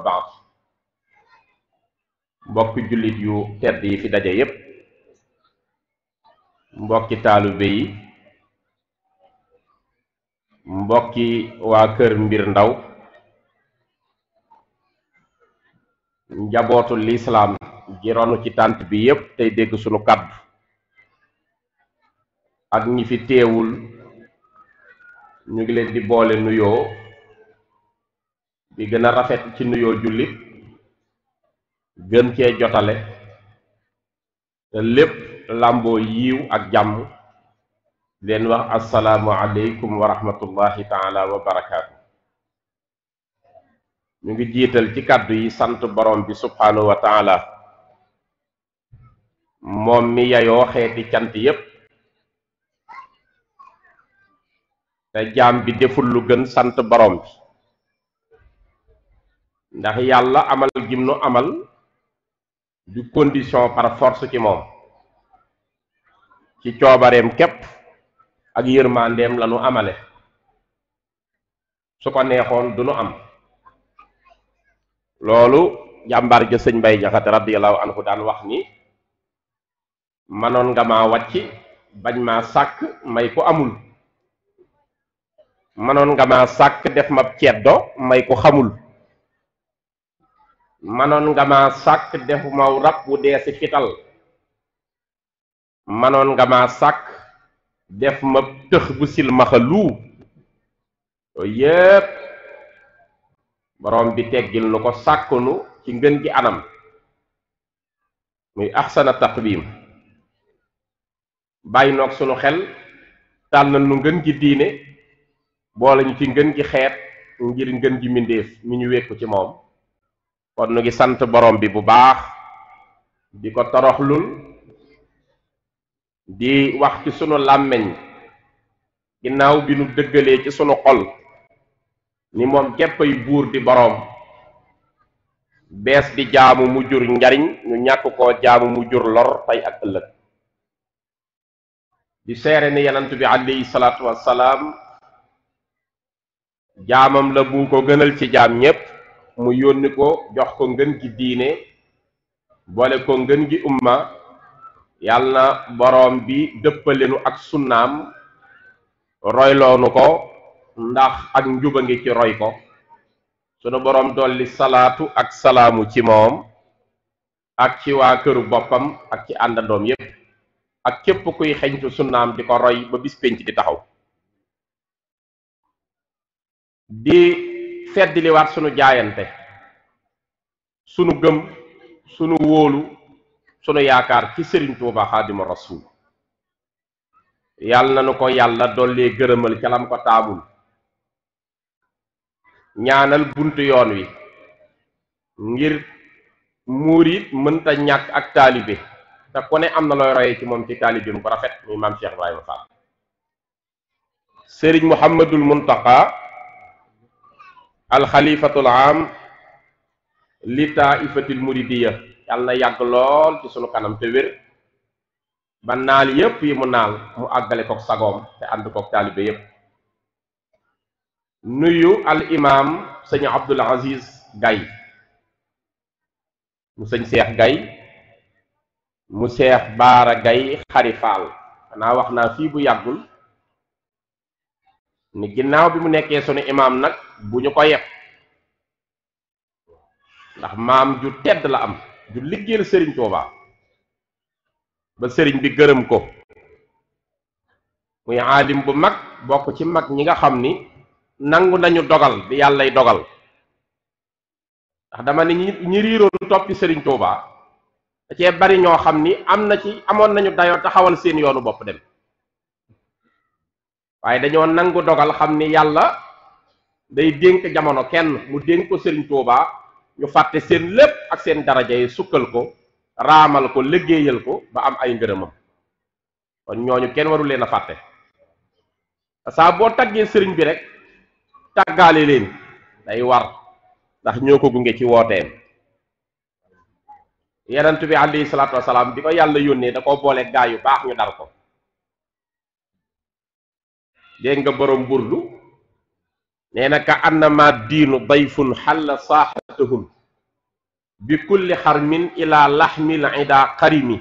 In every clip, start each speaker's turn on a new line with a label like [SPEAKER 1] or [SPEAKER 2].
[SPEAKER 1] baax mbokki jullit yu tedd yi fi daje yépp mbokki taalibe yi mbokki waa kër Mbir Ndaw njabootu lislaam gi ronu ci tànt bi yépp tey dégg sunu kàddu ak ñi fi teewul ñu ngi leen di boole nuyoo bi gën a rafet ci nuyoo jullit gën cee jotale te lépp làmboo yiiw ak jàmm leen wax assalaamu aleykum wa rahmatullahi taala wa barakaatu. ñu ngi jiital ci kàddu yi sant borom bi subhaanahu wa taala moom mi yayoo xeeti cant yépp te jaam bi deful lu gën sant borom bi ndax yàlla amal gim nu amal du condition par force ci moom ci coobareem képp ak yërmandeem la nu amale su ko neexoon du nu am loolu jàmbaar ja sëñ Mbay Jaxate radiyallahu anhu daan wax ni manoon nga maa wàcc bañ maa sàkk may ko amul manoon nga maa sàkk def ma ceddo may ko xamul manoon nga maa sàkk def ma rab wu dee si fital manoon nga maa sàkk def ma tëx bu silmaxa luu yooyu yépp borom bi teggil nu ko sàkkunu ci ngën gi anam muy axsana taqwim bàyyi noog sunu xel tànnal nu ngën gi diine boole ñu ci ngën gi xeet ngir ngën gi mbindéef mi ñu wékku ci moom kon nu ngi sant borom bi bu baax di ko toroxlul di wax ci sunu làmmeñ ginnaaw bi nu dëggalee ci sunu xol ni moom képpay buur di boroom bees di jaamu mu jur njariñ ñu ñàkk koo jaamu mu jur lor tey ak ëllëg di seere ni yanant bi alayhi salaatu wassalaam jaamam la bu ko gënal ci jaam ñépp mu yónni ko jox ko ngën gi diine boole ko ngën gi umma yàlla na boroom bi dëppalenu ak sunnaam royloonu ko ndax ak njuba ngi ci roy ko sunu boroom dolli salaatu ak salaamu ci moom ak ci waa këru boppam ak ci àndandoom yépp ak képp kuy xeñtu sunnaam di ko roy ba bis pénc di taxaw di feddliwaat sunu jaayante sunu gëm sunu wóolu sunu yaakaar ci Sëriñ Tuuba Xaadimu Rasuul yàlla na nu ko yàlla dollee gërëmal ca lam ko taabul ñaanal buntu yoon wi ngir murit mënta ñàkk ak taalibe te ku ne am na looy roye ci moom ci taalibe mu ko rafet muy maam Cheikh Ibrahima Fall Sëriñ Muhammadul Muntaqa alxalifatul am li taifatil muridiya yàlla na yàgg lool ci sunu kanam te wér ba naal yépp yi mu naal mu àggale kook sagoom te ànd kook taalibe yépp nuyu al imam sëñ Abdul Aziz Gay mu sëñ Seex Gay mu Seex Baara Gay xarifaal xanaa wax naa fii bu yàggul ni ginnaaw bi mu nekkee sunu imam nag bu ñu ko yeb ndax maam ju tedd la am ju liggéeyal sëriñ Tuuba ba sëriñ bi gërëm ko muy aalim bu mag bokk ci mag ñi nga xam ni nangu nañu dogal bi yàllay dogal ndax dama ni ñi riiroon toppi sëriñ Tuuba da cee bari ñoo xam ni amoon nañu dayoo taxawal seen yoonu bopp dem waaye dañoo nangu dogal xam ni yàlla day dénk jamono kenn mu dénk ko sëriñ Tuuba ñu fàtte seen lépp ak seen daraja yi sukkal ko raamal ko liggéeyal ko ba am ay ngërëmam kon ñooñu kenn waru leen a fàtte saa boo taggee sëriñ bi rek tàggaale leen day war ndax ñoo ko gunge ci wooteem yonent bi alayhi salaatu wasalaam bi ko yàlla yónnee da ko boole gaa yu baax ñu dar ko dégg nga borom burdu nee na ka annama diinu dayfun xalla saaxatuhum bi kulli xarmin ila laxmil ida qarimi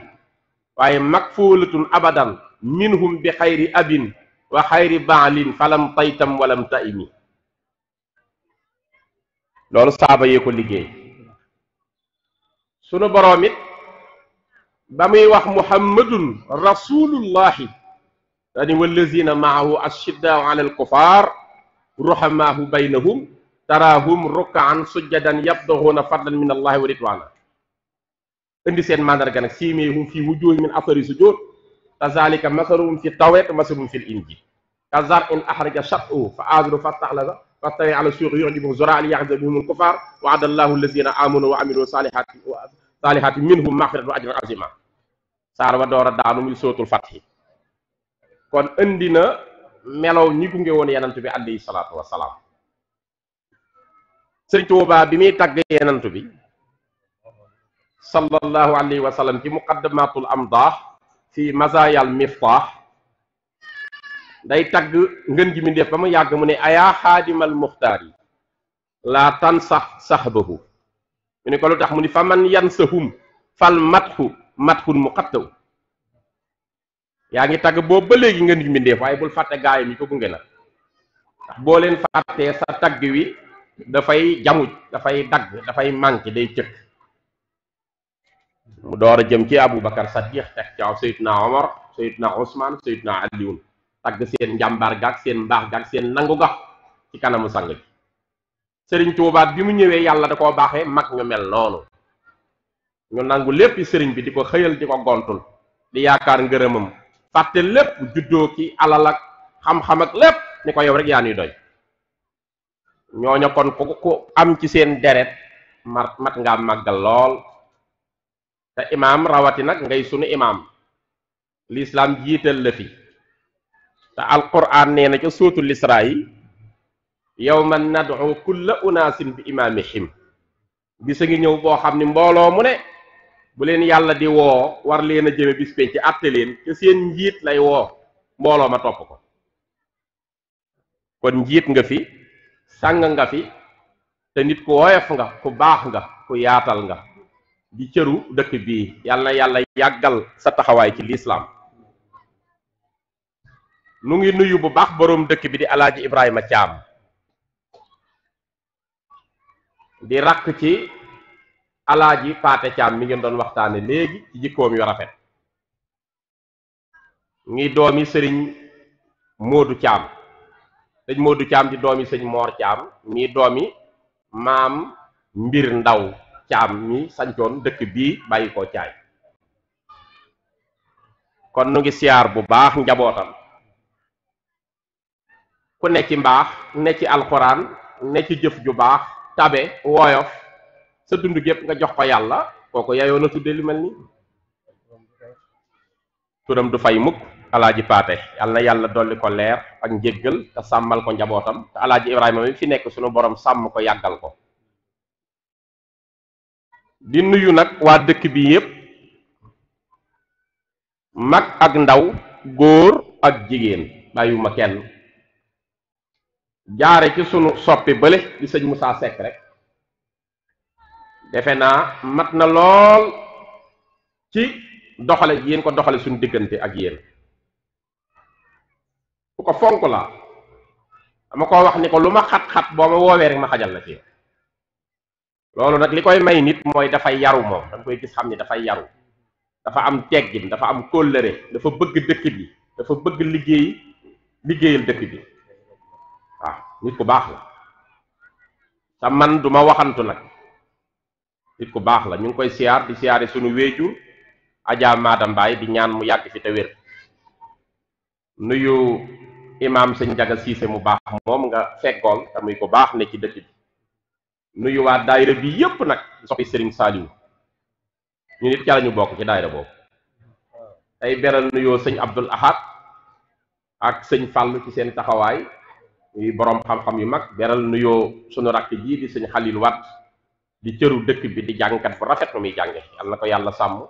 [SPEAKER 1] waaye makfuulatun abadan minhum bi xayri abin wa xayri baalin falam taytam walam taimi. loolu saaba yee ko liggéey. sunu boroom it ba muy wax muhammadun rasulullahi dani wallazina maahu ashiddaau ala alkuffar ruhamaahu baynahum taraahum rukkaan sujjadan yabtaxuuna fadlan min allahi wa ridwana. indi seen mandarga nag siimeehum fii wujuuhihim min athari sujud kazalika masaluhum fi tawreet masaluhum fil injil kazar in axraja shat'ahu fa aazarahu fastaxlaza fastawa ala suuqi yu'jibuhu zuraa'a liyaghiza bihim al-kuffar wa'ada allahu allazina amanu wa amilu salihati minhum maghfiratan wa ajran azima. saar wa door a daanu muy sootul Fath. kon indi na melow ñi gunge woon yenant bi alayhi salaatu wasalaam. Sëriñ Tuubaa bi muy tagg yenant bi sallallahu alayhi wa sallam ci muqaddamatul amdah fi mazayal miftah day tagg ngën ji mi def ba mu yàgg mu ne ayaa xaadimal muxtaar yi laa tan sax saxbahu mu ne ko lu tax mu ni fa man yansahum fal matxun muqattaw. yaa ngi tagg boobu ba léegi ngeen mi ndeef waaye bul fàtte gaay mi ko gunge na ndax boo leen fàttee sa tagg wi dafay jamuj dafay dagg dafay manqué day cëkk. mu door a jëm ci Aboubacar Sadiq teg ca Seydina Omar Seydina Ousmane Seydina Aliyun tagg seen njàmbaar gaak seen mbaax gaak seen nangu ga ci kanamu sang bi. Sëriñ Tuubaa bi mu ñëwee yàlla da koo baaxee mag ñu mel noonu ñu nangu lépp sëriñ bi di ko xëyal di ko gontul di yaakaar ngërëmam fàtte lépp juddoo ki alal ak xam-xam ak lépp ni ko yow rek yaa nuy doy. ñooña kon ku am ci seen deret mat ngaa màggal lool. te imaam rawati nag ngay sunu imaam lislaam jiital la fi te alquran nee na ca sootul Israa yi yawma nad'u kulla unaasin bi imaamihim. bisa ngi ñëw boo xam ni mbooloo mu ne bu leen yàlla di woo war leen a jëme bis penc ci àtte leen ca seen njiit lay woo mbooloo ma topp ko. kon njiit nga fi sàng nga fi te nit ku woyof nga ku baax nga ku yaatal nga di cëru dëkk bii yàlla na yàlla yàggal sa taxawaay ci lislaam. nu ngi nuyu bu baax boroom dëkk bi di alaaji Ibrahima Thiam di rakk ci alaaji Paate Thiam mi ngeen doon waxtaane léegi ci jikkoom yu rafet. ngi doomi sëriñ Moodu Thiam sëñ Moodu Thiam di doomi sëñ Moor Thiam mi doomi maam Mbir Ndaw Thiam mi sancoon dëkk bii bàyyi ko caay. kon nu ngi siyaar bu baax njabootam ku ne ci mbaax ne ci alxuraan ne ci jëf ju baax tabe woyof sa dund gépp nga jox ko yàlla kooku yayoo na tudde lu mel ni. turam du fay mukk alaaji Paate yàlla na yàlla dolli ko leer ak njéggal te sàmmal ko njabootam te alaaji Ibrahima mi fi nekk sunu borom sàmm ko yàggal ko. di nuyu nag waa dëkk bi yépp mag ak ndaw góor ak jigéen bàyyiwuma kenn jaare ci sunu soppi bële di sëñ Moussa Seck rek defe naa mat na lool ci doxale yéen ko doxale suñu diggante ak yéen ku ko fonk la dama ko wax ni ko lu ma xat-xat boo ma woowee rek ma xajal la ci. loolu nag li koy may nit mooy dafay yaru moom danga koy gis xam ni dafay yaru dafa am teggin dafa am kóllëre dafa bëgg dëkk bi dafa bëgg liggéeyal dëkk bi waaw nit ku baax la te man duma waxantu nag nit ku baax la ñu ngi koy siyaar di siyaare sunu wéejur Adja Maada Mbaay di ñaan mu yàgg fi te wér. nuyu imaam sëñ Jaga Siise mu baax moom nga feggool te muy ko baax ne ci dëkk bi. nuyu waa daayira bi yépp nag soxi Serigne Saliou ñu nit ca lañu bokk ci daayira boobu. tey beral nuyoo sëñ Abdul Ahad ak sëñ Fall ci seen taxawaay muy boroom xam-xam yu mag. beral nuyoo sunu rakk ji di sëñ Xalil Wat di cëru dëkk bi di jàngkat bu rafet nu muy jànge yal na ko yàlla sàmm.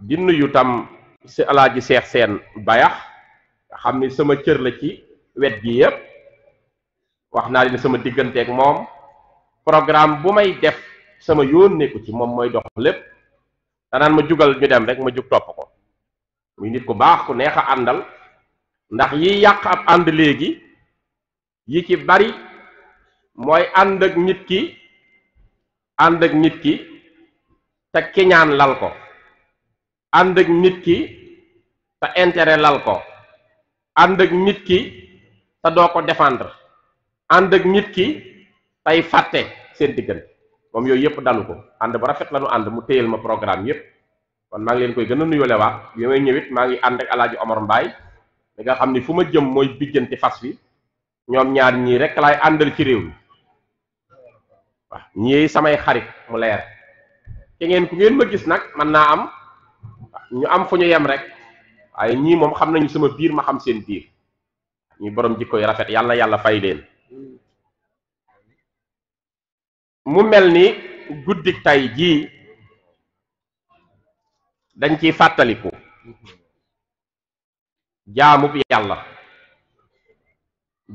[SPEAKER 1] di nuyu tam si alaaji Seex Seen Bayax nga xam ni sama cër la ci wet gi yépp wax naa leen sama digganteeg moom programme bu may def sama yoon nekku ci moom mooy dox lépp danaan ma jugal ñu dem rek ma jug topp ko muy nit ku baax ku neex a àndal ndax yi yàq ab ànd léegi yi ci bari mooy ànd ak nit ki te kiñaan lal ko ànd ak nit ki te intérêt lal ko ànd ak nit ki te doo ko défendre ànd ak nit ki tey fàtte seen diggante moom yooyu yëpp dalu ko ànd bu rafet la nu ànd mu téyel ma programme yëpp kon maa ngi leen koy gën a nuyoolewaat bi may ñëwit maa ngi ànd ak Alaaji Omar Mbaay mi nga xam ni fu ma jëm mooy bijjanti fas wi ñoom ñaar ñii rek laay àndal ci réew mi waaw ñii samay xarit mu leer ki ngeen ku ngeen ma gis nag mën naa am ñu am fu ñu yem rek waaye ñii moom xam nañu sama biir ma xam seen biir ñi borom jikko yu rafet yàlla yàlla fay leen mu mel ni guddik tay jii dañ ciy fàttaliku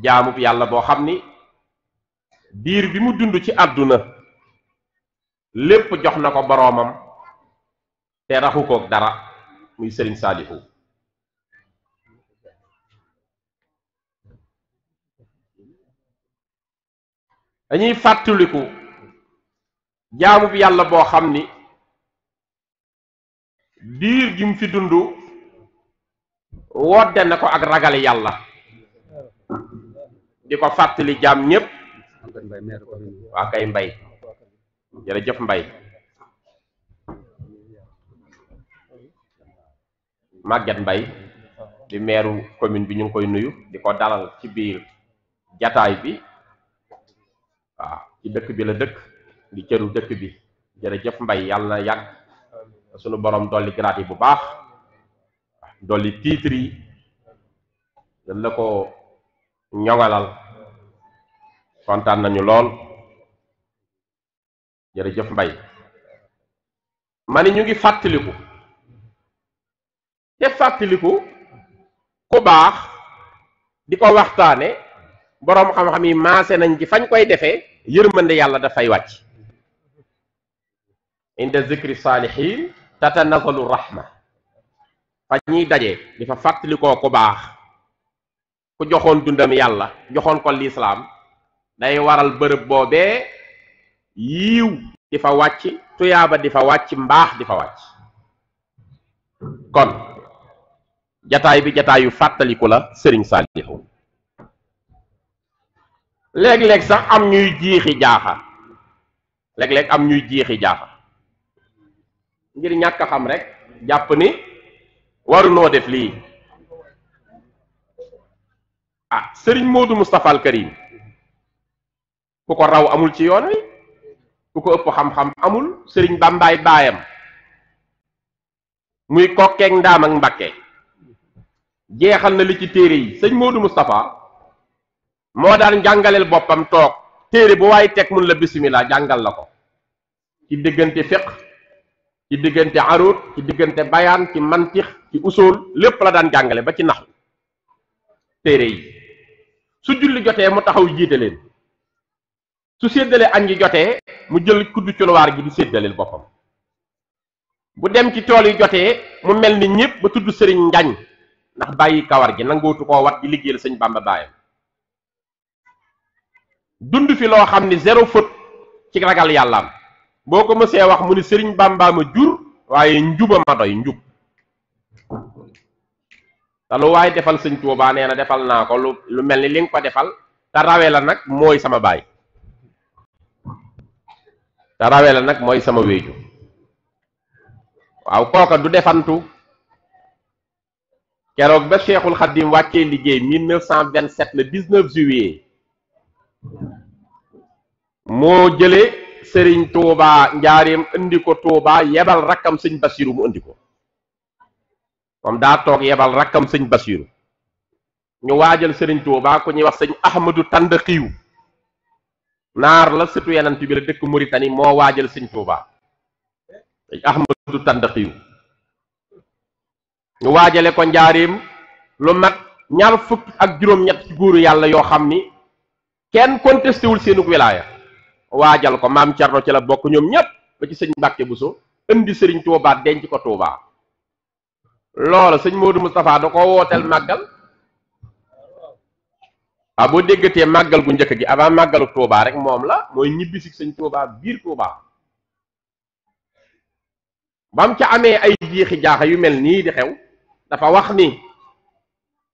[SPEAKER 1] jaamub yàlla boo xam ni diir bi mu dund ci àdduna lépp jox na ko boroomam te raxu koog dara muy Sëriñ Saalihu dañuy fàttaliku jaamu bi yàlla boo xam ni diir gi mu fi dund wodde na ko ak ragal yàlla di ko fàttali jaam ñépp waa kay Mbay jërëjëf Mbay Maguette Mbay di meeru commune bi ñu ngi koy nuyu di ko dalal ci biir jataay bi waaw ci dëkk bi la dëkk di cëru dëkk bi jërëjëf Mbay yàlla na yàgg sunu borom dolli grade yi bu baax dolli titre yi dañ la ko ñoŋalal kontaan nañu lool jërëjëf Mbay ma ni ñu ngi fàttaliku te fàttaliku ku baax di ko waxtaane boroom xam-xam yi maase nañ ci fañ koy defee yërmande yàlla dafay wàcc inda zikri saalihin tatanazalu rahma fa ñuy daje di fa fàttalikoo ku baax ku joxoon dundam yàlla joxoon ko lislaam day waral bërëb boobee yiiw di fa wàcc tuyaaba di fa wàcc mbaax di fa wàcc kon jataay bi jataayu fàttaliku la Sëriñ Saalihu léeg-léeg sax am ñuy jiixi jaaxa léeg-léeg am ñuy jiixi jaaxa ngir ñàkk a xam rek jàpp ni warunoo def lii ah Sëriñ Moodu Moustapha al Karim ku ko raw amul ci yoon wi ku ko ëpp xam-xam amul Sëriñ Bàmbaay baayam muy kokkeek ndaam ak Mbakke jeexal na li ci téere yi sëñ Moodu Moustapha moo daan jàngaleel boppam toog téere bu waaye teg mun la bismillah jàngal la ko ci diggante fiqh ci diggante arut ci diggante bayaan ci mantix ci usul lépp la daan jàngale ba ci nax téere yi su julli jotee mu taxaw jiite leen su séddale añ gi jotee mu jël kuddu colowaar gi di séddaleel boppam bu dem ci tool yi jotee mu mel ni ñépp ba tudd sëriñ ngañ ndax bàyyi kawar gi nangootu koo wat di liggéeyal sëñ Bàmba baayam dund fi loo xam ni zéro faute ci ragal yàllaam boo ko mësee wax mu ni Sëriñ Bàmba ma jur waaye njuba ma doy njub te lu waaye defal sëñ Tuubaa nee na defal naa ko lu mel ni li nga ko defal te rawee la nag mooy sama baay te rawee la nag mooy sama wéeju waaw kooka du defantu keroog ba Cheikhul Khadim wàccee liggéey 1927 le 19 juillet moo jële Sëriñ Tuubaa njaareem indi ko Tuubaa yebal rakkam sëñ Basiru mu indi ko moom daa toog yebal rakkam sëñ Basiru ñu waajal Sëriñ Tuubaa ku ñuy wax sëñ Ahmadu Tandaxiyu naar la sëtu Yonent bi la dëkk Mauritanie moo waajal sëñ Tuubaa sëñ Ahmadu Tandaxiyu ñu waajale ko njaareem lu mat ñaar fukk ak juróom-ñett ci góoru yàlla yoo xam ni kenn contesté wul seenu wilaaya waajal ko maam Cerno ci la bokk ñoom ñépp ba ci sëñ Mbàkke Buso indi sëriñ Tuubaa denc ko Tuubaa loola sëñ Moodu Moustapha da ko wooteel màggal boo déggatee màggal gu njëkk gi avant màggalu Tuubaa rek moom la mooy ñibbisi sëñ Tuubaa biir Tuubaa bam ca amee ay jiixi jaaxa yu mel nii di xew dafa wax ni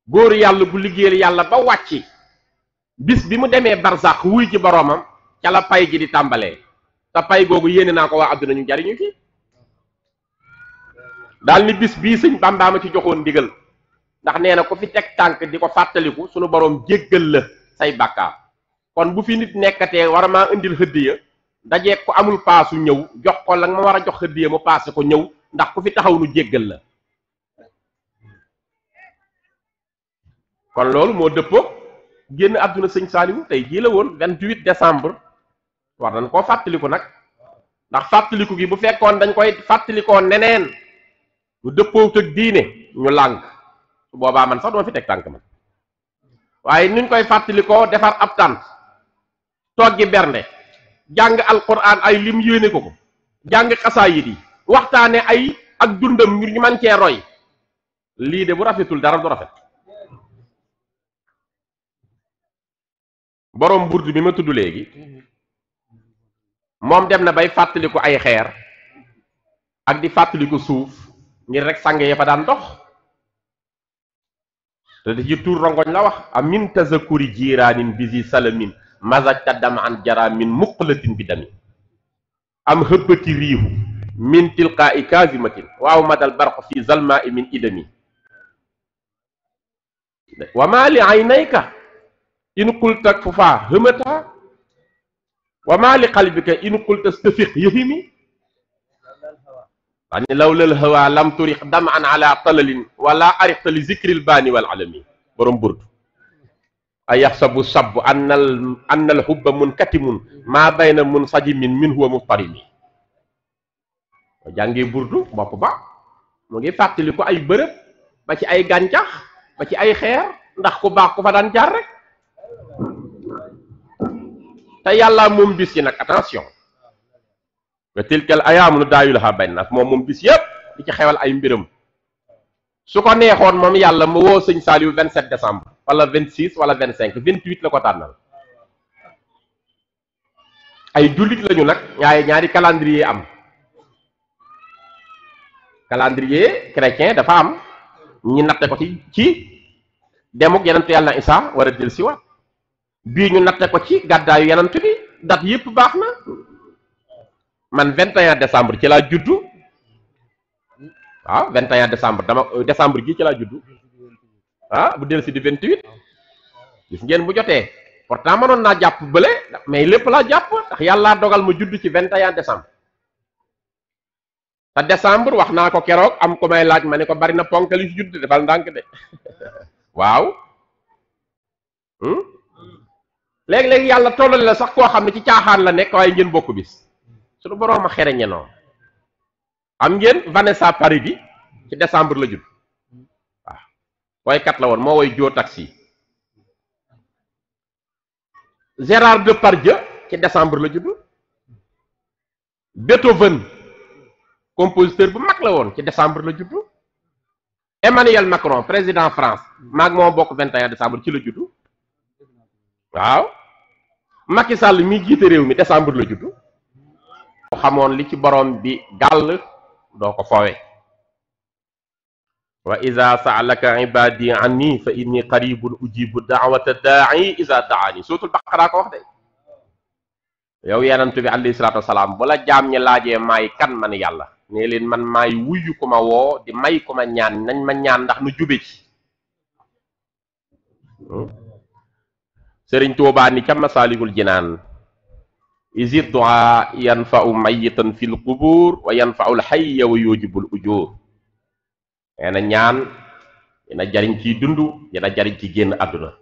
[SPEAKER 1] góor yàlla bu liggéeyal yàlla ba wàcci bis bi mu demee barsax wuy ci boroomam ca la pay gi di tàmbalee te pay googu yéene naa ko waa àdduna ñu jariñu ci daal ni bis bii sëñ Bàmbaa ma ci joxoon ndigal ndax nee na ku fi teg tànk di ko fàttaliku sunu boroom jéggal la say bàkkaar kon bu fi nit nekkatee war maa indil hëddiya dajee ko amul paasu ñëw jox ko la nga ma war a jox hëddiya mu paase ko ñëw ndax ku fi taxaw nu jéggal la kon loolu moo dëppoo génn àdduna sëñ Saaliwu tey jii la woon 28 décembre war nañ koo fàttaliku nag ndax fàttaliku gi bu fekkoon dañ koy fàttalikoo neneen lu dëppoowut ak diine ñu lànk su boobaa man sax doo fi teg tànk man waaye nuñ koy fàttalikoo defar ab tànt toggi bernde jàng alquran ay lim yéene ko ko jàng xasaayid yi waxtaane ay ak dundam ngir ñu man cee roy lii de bu rafetul dara du rafet borom burdu bi ma tudd léegi moom dem na bay fàttaliku ay xeer ak di fàttaliku suuf ngir rek sang ya fa daan dox te di ci tuur rongoñ la wax amin tazakuri jiraanin bisi salamin mazajta dam an jara min muqlatin bi dami am hëbbati riihu min tilqaa'i kazimatin waaw madal barq fi zalma'i min idami wa ma li aynayka in qulta fufa hëmata wa ma li qalbika in qulta stafiq yahimi ani lawlal hawa lam turiq dam'an ala talalin wala ariqta li zikril baani wal alami borom burdu ay yaxsabu sabbu annal hubba munkatimun maa bayna munsajimin min huwa muftarimi jàngee burdu bopp ba mu ngi fàttali ko ay bërëb ba ci ay gàncax ba ci ay xeer ndax ku baax ku fa daan jaar rek te yàlla moom bis yi nag attention wa tilkal ayaamu nudaawilhaa bayna naas moom bis yëpp di ci xewal ay mbiram su ko neexoon moom yàlla mu woo sëñ Saaliw 27 décembre wala 26 wala 25 28 la ko tànnal ay jullit lañu nag ñaari calendrier am calendrier chrétien dafa am ñi natte ko ci demuk yenentu yàlla Isaa war a del si waat bii ñu natte ko ci gàddaayu yenentu bi date yëpp baax na man 21 décembre ci laa juddu waaw 21 décembre décembre gi ci laa juddu bu del si di 28 gis ngeen bu jotee pourtant mënoon naa jàpp bële mais lépp laa jàpp ndax yàllaa dogal ma judd ci 21 décembre te décembre wax naa ko keroog am ko may laaj ma ne ko bari na ponkal yu judd defal ndànk de waaw léegi-léegi yàlla tollale la sax koo xam ne ci caaxaan la nekk waaye ngeen bokk bis suñu boroom a xereñe noonu am ngeen Vanessa Paradis ci décembre la judd waaw woykat la woon moo woy joo taxi Gérard Depardieu ci décembre la judd Beethoven compositeur bu mag la woon ci décembre la judd Emmanuel Macron président France maag moo bokk 21 décembre ci la judd waaw Macky Sall mi jiite réew mi décembre la judd ko xamoon li ci borom bi gàll doo ko foowe wa iza sa'alaka ibadi anni fa inni qaribun ujibu da'wata da'i iza da'ani suratul baqara ko wax de yow yenentu bi alayhi salatu wasalaam bu la jaam ñi laajee maay kan man yàlla ne leen man maay wuyu ku ma woo di may ku ma ñaan nañ ma ñaan ndax nu jube ci Sëriñ Tuubaa ni ca Masaalikul Jinaan izi du'a yanfa'u mayyitan fil qubur wa yanfa'ul hayya wa yujibul ujur nee na ñaan dina jariñ ciy dund dina jariñ ci génn àdduna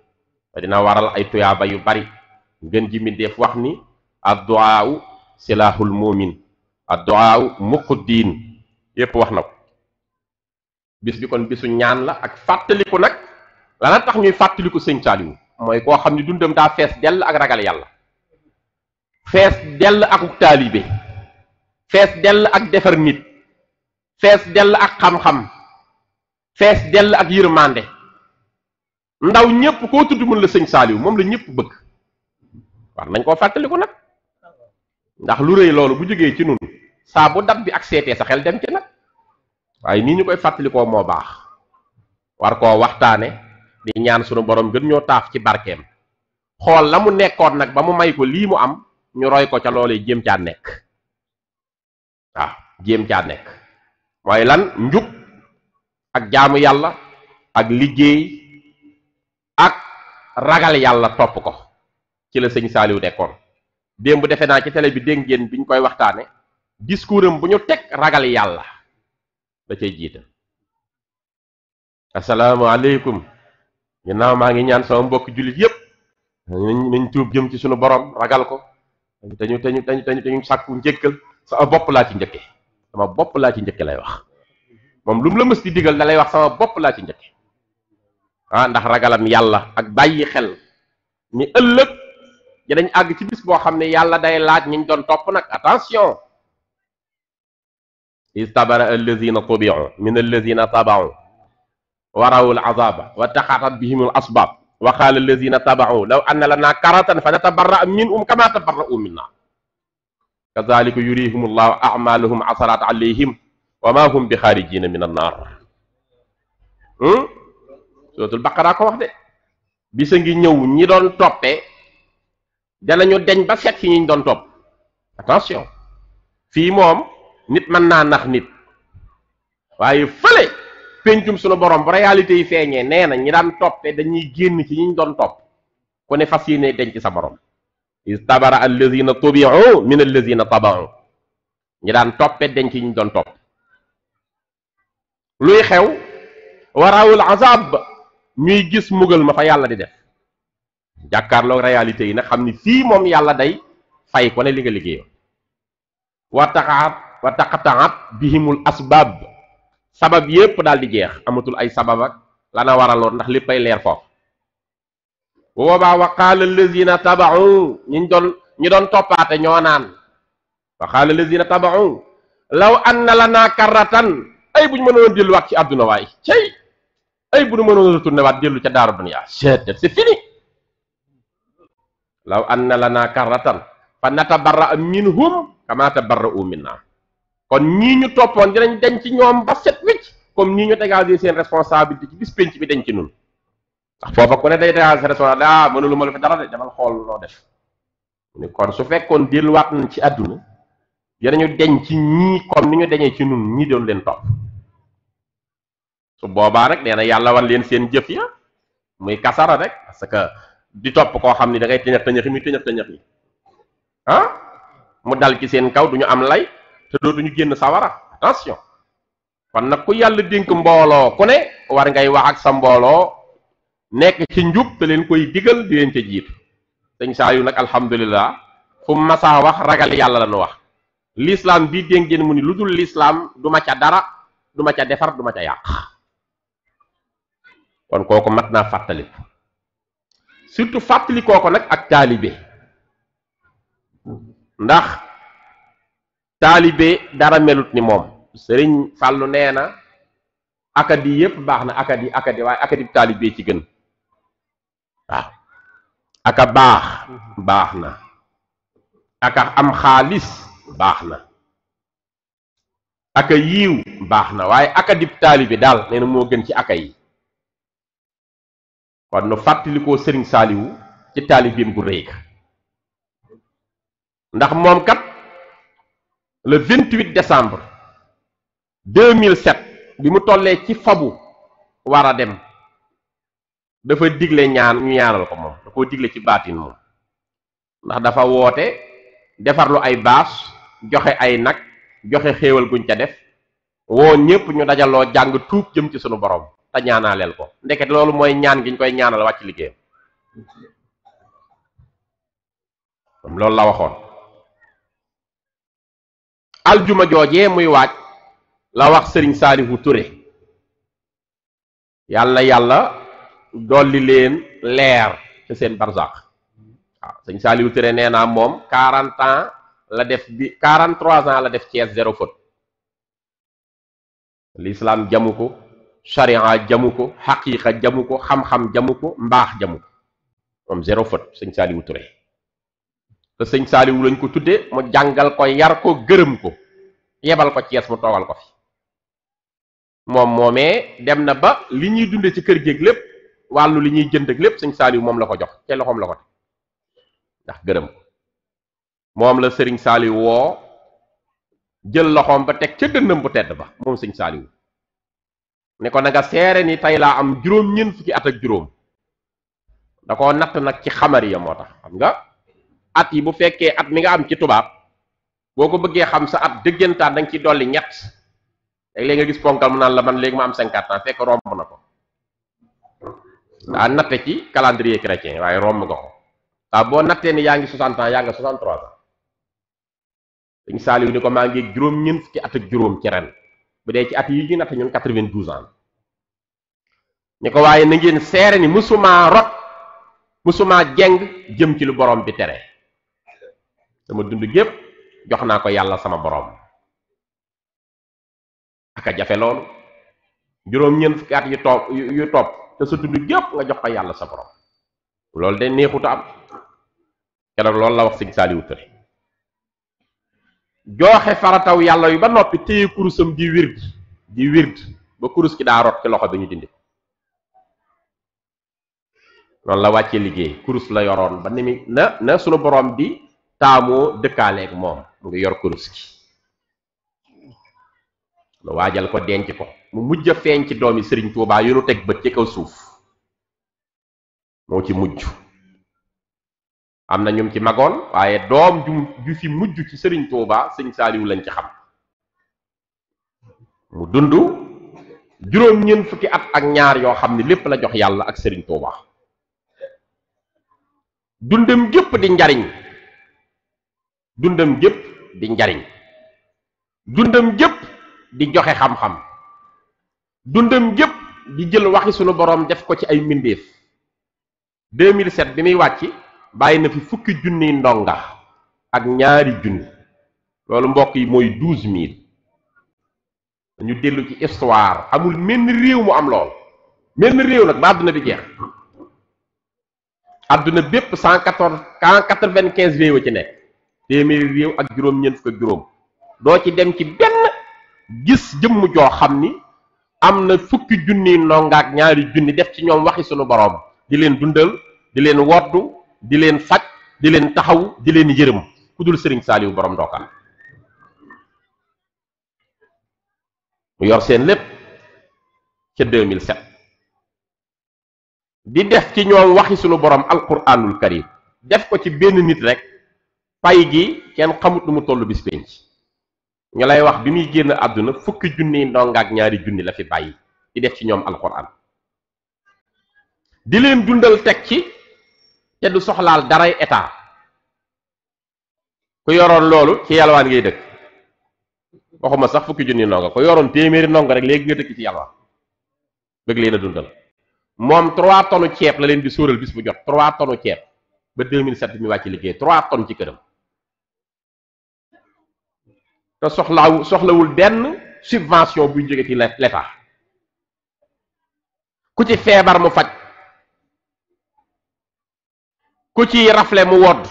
[SPEAKER 1] te dina waral ay tuyaaba yu bari ngeen ji mi def wax ni ad-du'a silahul mu'min ad-du'a muqdin yépp wax na ko bis bi kon bisu ñaan la ak fàttaliku nag lana tax ñuy fàttaliku sëñ Saaliw mooy koo xam ne dundam daa fees dell ak ragal yàlla, fees dell ak taalibe, fees dell ak defar nit, fees dell ak xam-xam, fees dell ak yërmande. ndaw ñëpp koo tudd mën la sëñ Saaliw moom la ñëpp bëgg. war nañ koo fàttaliku nag, ndax lu rëy loolu bu jógee ci nun saa bu dat bi ak seetee sa xel dem ci nag. waaye nii ñu koy fàttalikoo moo baax, war koo waxtaane di ñaan sunu borom gën ñoo taaf ci barkeem, xool la mu nekkoon nag ba mu may ko lii mu am ñu roy ko ca loolee jéem caa nekk. waaw jéem caa nekk mooy lan? njub ak jaamu yàlla ak liggéey ak ragal yàlla topp ko ci la sëñ Saaliw nekkoon. démb defe naa ci télé bi dégg ngeen biñ koy waxtaane discours am bu ñu teg ragal yàlla da cay jiital. asalaamaaleykum, ginnaaw maa ngi ñaan sama mbokk jullit yépp nañ tuub jëm ci sunu borom, ragal ko, dañu sàkku njëkkal. sama bopp laa ci njëkke, sama bopp laa ci njëkke lay wax. moom lu mu la mës di digal da lay wax sama bopp laa ci njëkke. ndax ragalam yàlla ak bàyyi xel ni ëllëg dinañ àgg ci bis boo xam ne yàlla day laaj ñiñ doon topp nag. attention, istabara allazina tubi'u min allazina taba'u wa rawul azaba wa taqatat bihimul asbab wa qala allazina taba'u law anna lana karatan fa natabarra minhum kama tabarra'u minna kadhalika yurihimullahu a'malahum asarat alayhim wa ma hum bi kharijina min an-nar. suratul baqara ko wax de. bisa ngi ñëw ñi doon toppee danañu deñ ba set ci ñi doon topp. attention, fii moom nit mën naa nax nit, waaye fële pencum sunu borom bu réalité yi feeñee nee na ñi daan toppee dañuy génn ci ñi doon topp ku ne fas yéene denc sa borom. istabara allazina tubi'u min allazina taba'u, ñi daan toppee denc ñi doon topp. luy xew? warawul azab, ñuy gis mugal ma fa yàlla di def. jàkkaarloog réalité yi nag xam ni fii moom yàlla day fay ko ne li nga liggéeyoon. wa taqataat bihimul asbab, sabab yépp daal di jeex, amatul ay sabab ak lana waraloon ndax léppay leer foofu. bu boobaa wa qaala allazina taba'u, ñi doon toppaate ñoo naan wa qaala allazina taba'u law anna lana karratan, ay bu ñu mënoon delluwaat ci àdduna waay cey, ay bu ñu mënoon retourné waat dellu ca daaru dunya, c'est fini. law anna lana karratan fa natabarra minhum kama tabarra'u minna. kon ñii ñu toppoon dinañ denc ci ñoom ba set wicc comme ñii ñu dégager seen responsabilité ci bis penc bi denc ci nun. ndax foofa ku ne day dégager responsabilité, mënulu ma la fi dara de, demal xool loo def. ni kon su fekkoon delluwaat nañ ci àdduna dinañu denc ci ñii comme ni ñu deñee ci nun ñii doon leen topp. su boobaa rek nee na yàlla wan leen seen jëf ya muy kasara rek, parce que di topp koo xam ni da ngay tëñëx tëñëx mi tëñëx tëñëx yi mu dal ci seen kaw duñu am lay te dootuñu génn sawara. attention, kon nag ku yàlla dénk mbooloo ku ne war ngay wax ak sa mbooloo nekk ci njub te leen koy digal di leen ca jiitu. sëñ Saaliw nag alhamdulillah fu mu masaa wax ragal yàlla la nu wax. l'islam bii dégg ngeen mu ni lu dul l'islam du ma ca dara, du ma ca defar, du ma ca yàq. kon kooku mat naa fàttali, surtout fàttali kooku nag ak taalibe. ndax taalibe dara melut ni moom. Sëriñ Fàllu nee na akadi yépp baax na, akadi waaye akadi taalibe ci gën. waaw aka baax na, aka am xaalis baax na, aka yiiw baax na, waaye akadi taalibe daal nee na moo gën ci aka yi. kon nu fàttalikoo Sëriñ Saaliwu ci taalibeem gu rëy. ndax moom kat le 28 décembre 2007 bi mu tollee ci fabu war a dem dafa digle ñaan ñu ñaanal ko. moom da koo digle ci baatin moom, ndax dafa woote defarlu ay bâche, joxe ay nag, joxe xéewal guñ ca def, woo ñépp ñu dajaloo jàng tuub jëm ci sunu borom te ñaanaaleel ko. ndeket loolu mooy ñaan gi ñu koy ñaanal wàcc liggéeyam. loolu la waxoon. aljuma joojee muy waaj la wax Sëriñ Saalihu Ture yàlla dolli leen leer te seen barzaq waaw sëñ Saliou Touré nee naa moom 40 ans la def bi 43 ans la def Thiès 0 faute l'islam jamu ko charia jamu ko xaqiqa jamu ko xam-xam jamu ko mbaax jamu ko moom 0 faute sëñ Saliou Touré te sëñ Saliou lañ ko tudde mu jàngal ko yar ko gërëm ko yebal ko Thiès mu toogal ko fi moom moomee dem na ba li ñuy dunde ci kër géeg lépp wàllu li ñuy jënd ak lépp sëñ Saliou moom la ko jox ca loxoom la ko teg ndax gërëm ko moom la sëriñ Saliou woo jël loxoom ba teg ca dënnam bu tedd ba moom sëñ Saliou ne ko na nga seere ni tey laa am juróom-ñeent fukki at ak juróom da koo natt nag ci xamari ya moo tax xam nga at yi bu fekkee at mi nga am ci tubaab boo ko bëggee xam sa at dëggantaan da nga ciy dolli ñett léeg-léeg nga gis ponkal mu naan la man léegi ma am 50 ans fekk romb na ko daa natte ci calendrier chrétien waaye romb nga ko waaw boo nattee ni yaa ngi 60 ans yaa nga 63 ans sëñ Saliou ni ko maa ngi juróom-ñeent fukki at ak juróom ci ren bu dee ci at yi ñu natt ñun 92 ans ni ko waaye na ngeen seere ni musuma rot musuma jeng jëm ci lu borom bi tere sama dund gépp jox naa ko yàlla sama borom aka jafe loolu juróom-ñeent fukki at yu topp te sa dund gépp nga jox ko yàlla sa borom loolu de neexuta am keroog loolu la wax sëñ Saliou Touré jooxe farataw yàlla yu ba noppi téye kurusam di wird ba kurus ki daa rot ci loxo bi ñu dindi noonu la wàccee liggéey kurus la yoroon ba ni mi na sunu borom di taamoo dëkkaaleeg moom mu ngi yor kurus gi lu waajal ko denc ko mu mujj a feeñ ci doomi Sëriñ Tuubaa yu nu teg bët ci kaw suuf moo ci mujj am na ñum ci magoon waaye doom ju fi mujj ci Sëriñ Tuubaa sëñ Saliou lañ ci xam mu dund juróom-ñeent fukki at ak ñaar yoo xam ne lépp la jox yàlla ak Sëriñ Tuubaa dundam gépp di njariñ dundam gépp di njariñ dundam gépp di joxe xam-xam dundam gépp di jël waxi sunu borom def ko ci ay mbindeef 2007 bi muy wàcc bàyyi na fi fukki junniy ndonga ak ñaari junni loolu mbokk yi mooy 12000 dañu dellu ci histoire amul menn réew mu am lool menn réew nag ba àdduna bi jeex àdduna bépp 195 réew a ci nekk téeméeri réew ak juróom-ñeent fukk ak juróom doo ci dem ci benn gis jëmm joo xam ni am na fukki junniy ndonga ak ñaari junni def ci ñoom waxi sunu borom di leen dundal di leen woddu di leen faj di leen taxaw di leen yërëm ku dul Sëriñ Saliou borom ndokkal mu yor seen lépp ca 2007 di def ci ñoom waxi sunu borom alquranul karim def ko ci benn nit rek pay gi kenn xamut lu mu toll bis penc ñu lay wax bi muy génn àdduna fukki junni ndonga ak ñaari junni la fi bàyyi di def ci ñoom alquran di leen dundal teg ci te du soxlaal daray état ku yoroon loolu ci yalwaan ngay dëkk waxuma sax fukki junni ndonga ku yoroon téeméeri ndonga rek léegi nga dëkk ci yalwaan bëgg leen a dundal moom 3 tonnes ceeb la leen di sóoral bis bu jot 3 tonnes ceeb ba 2007 mi wàcc liggéey 3 tonnes ci këram te soxlawul benn subvention buy jóge ci l'état ku ci feebar mu faj ku ci rafle mu wodd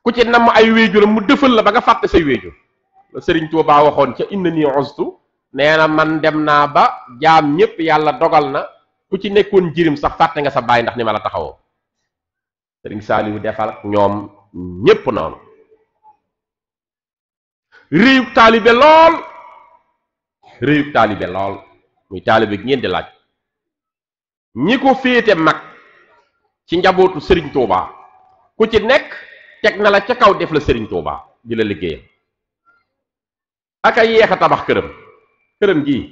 [SPEAKER 1] ku ci namm ay wéejuram mu dëfal la ba nga fàtte say wéejur la Sëriñ Tuubaa waxoon ca inna nii ustu nee na man dem naa ba jaam ñépp yàlla dogal na ku ci nekkoon jirim sax fàtte nga sa baay ndax ni ma la taxawoo Sëriñ Saliou defal ak ñoom ñépp noonu réyub taalibe lool muy taalibe gi ngeen di laaj ñi ko féete mag ci njabootu Sëriñ Tuubaa ku ci nekk teg na la ca kaw def la Sëriñ Tuubaa di la liggéeyal ak a yéex a tabax këram gii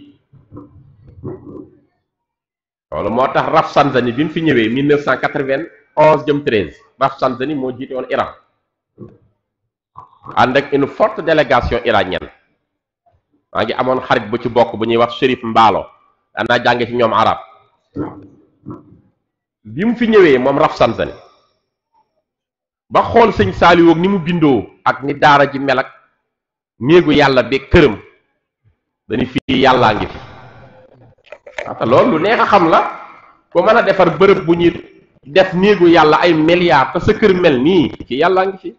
[SPEAKER 1] loolu moo tax Rafsanjani bi mu fi ñëwee 1991 jëm 13 Rafsanjani moo jiite woon Iran ànd ak une forte délégation iranienne maa ngi amoon xarit bu ci bokk bu ñuy wax Chérif Mbaalo danaa jànge ci ñoom arab bi mu fi ñëwee moom raf sansani ba xool sëñ Saaliw ak ni mu bindoo ak ni daara ji mel ak néegu yàlla be këram dañu fii yàllaa ngi fi te loolu lu neex a xam la ko mën a defar bërëb bu ñuy def néegu yàlla ay milliards te sa kër mel nii ci yàllaa ngi fi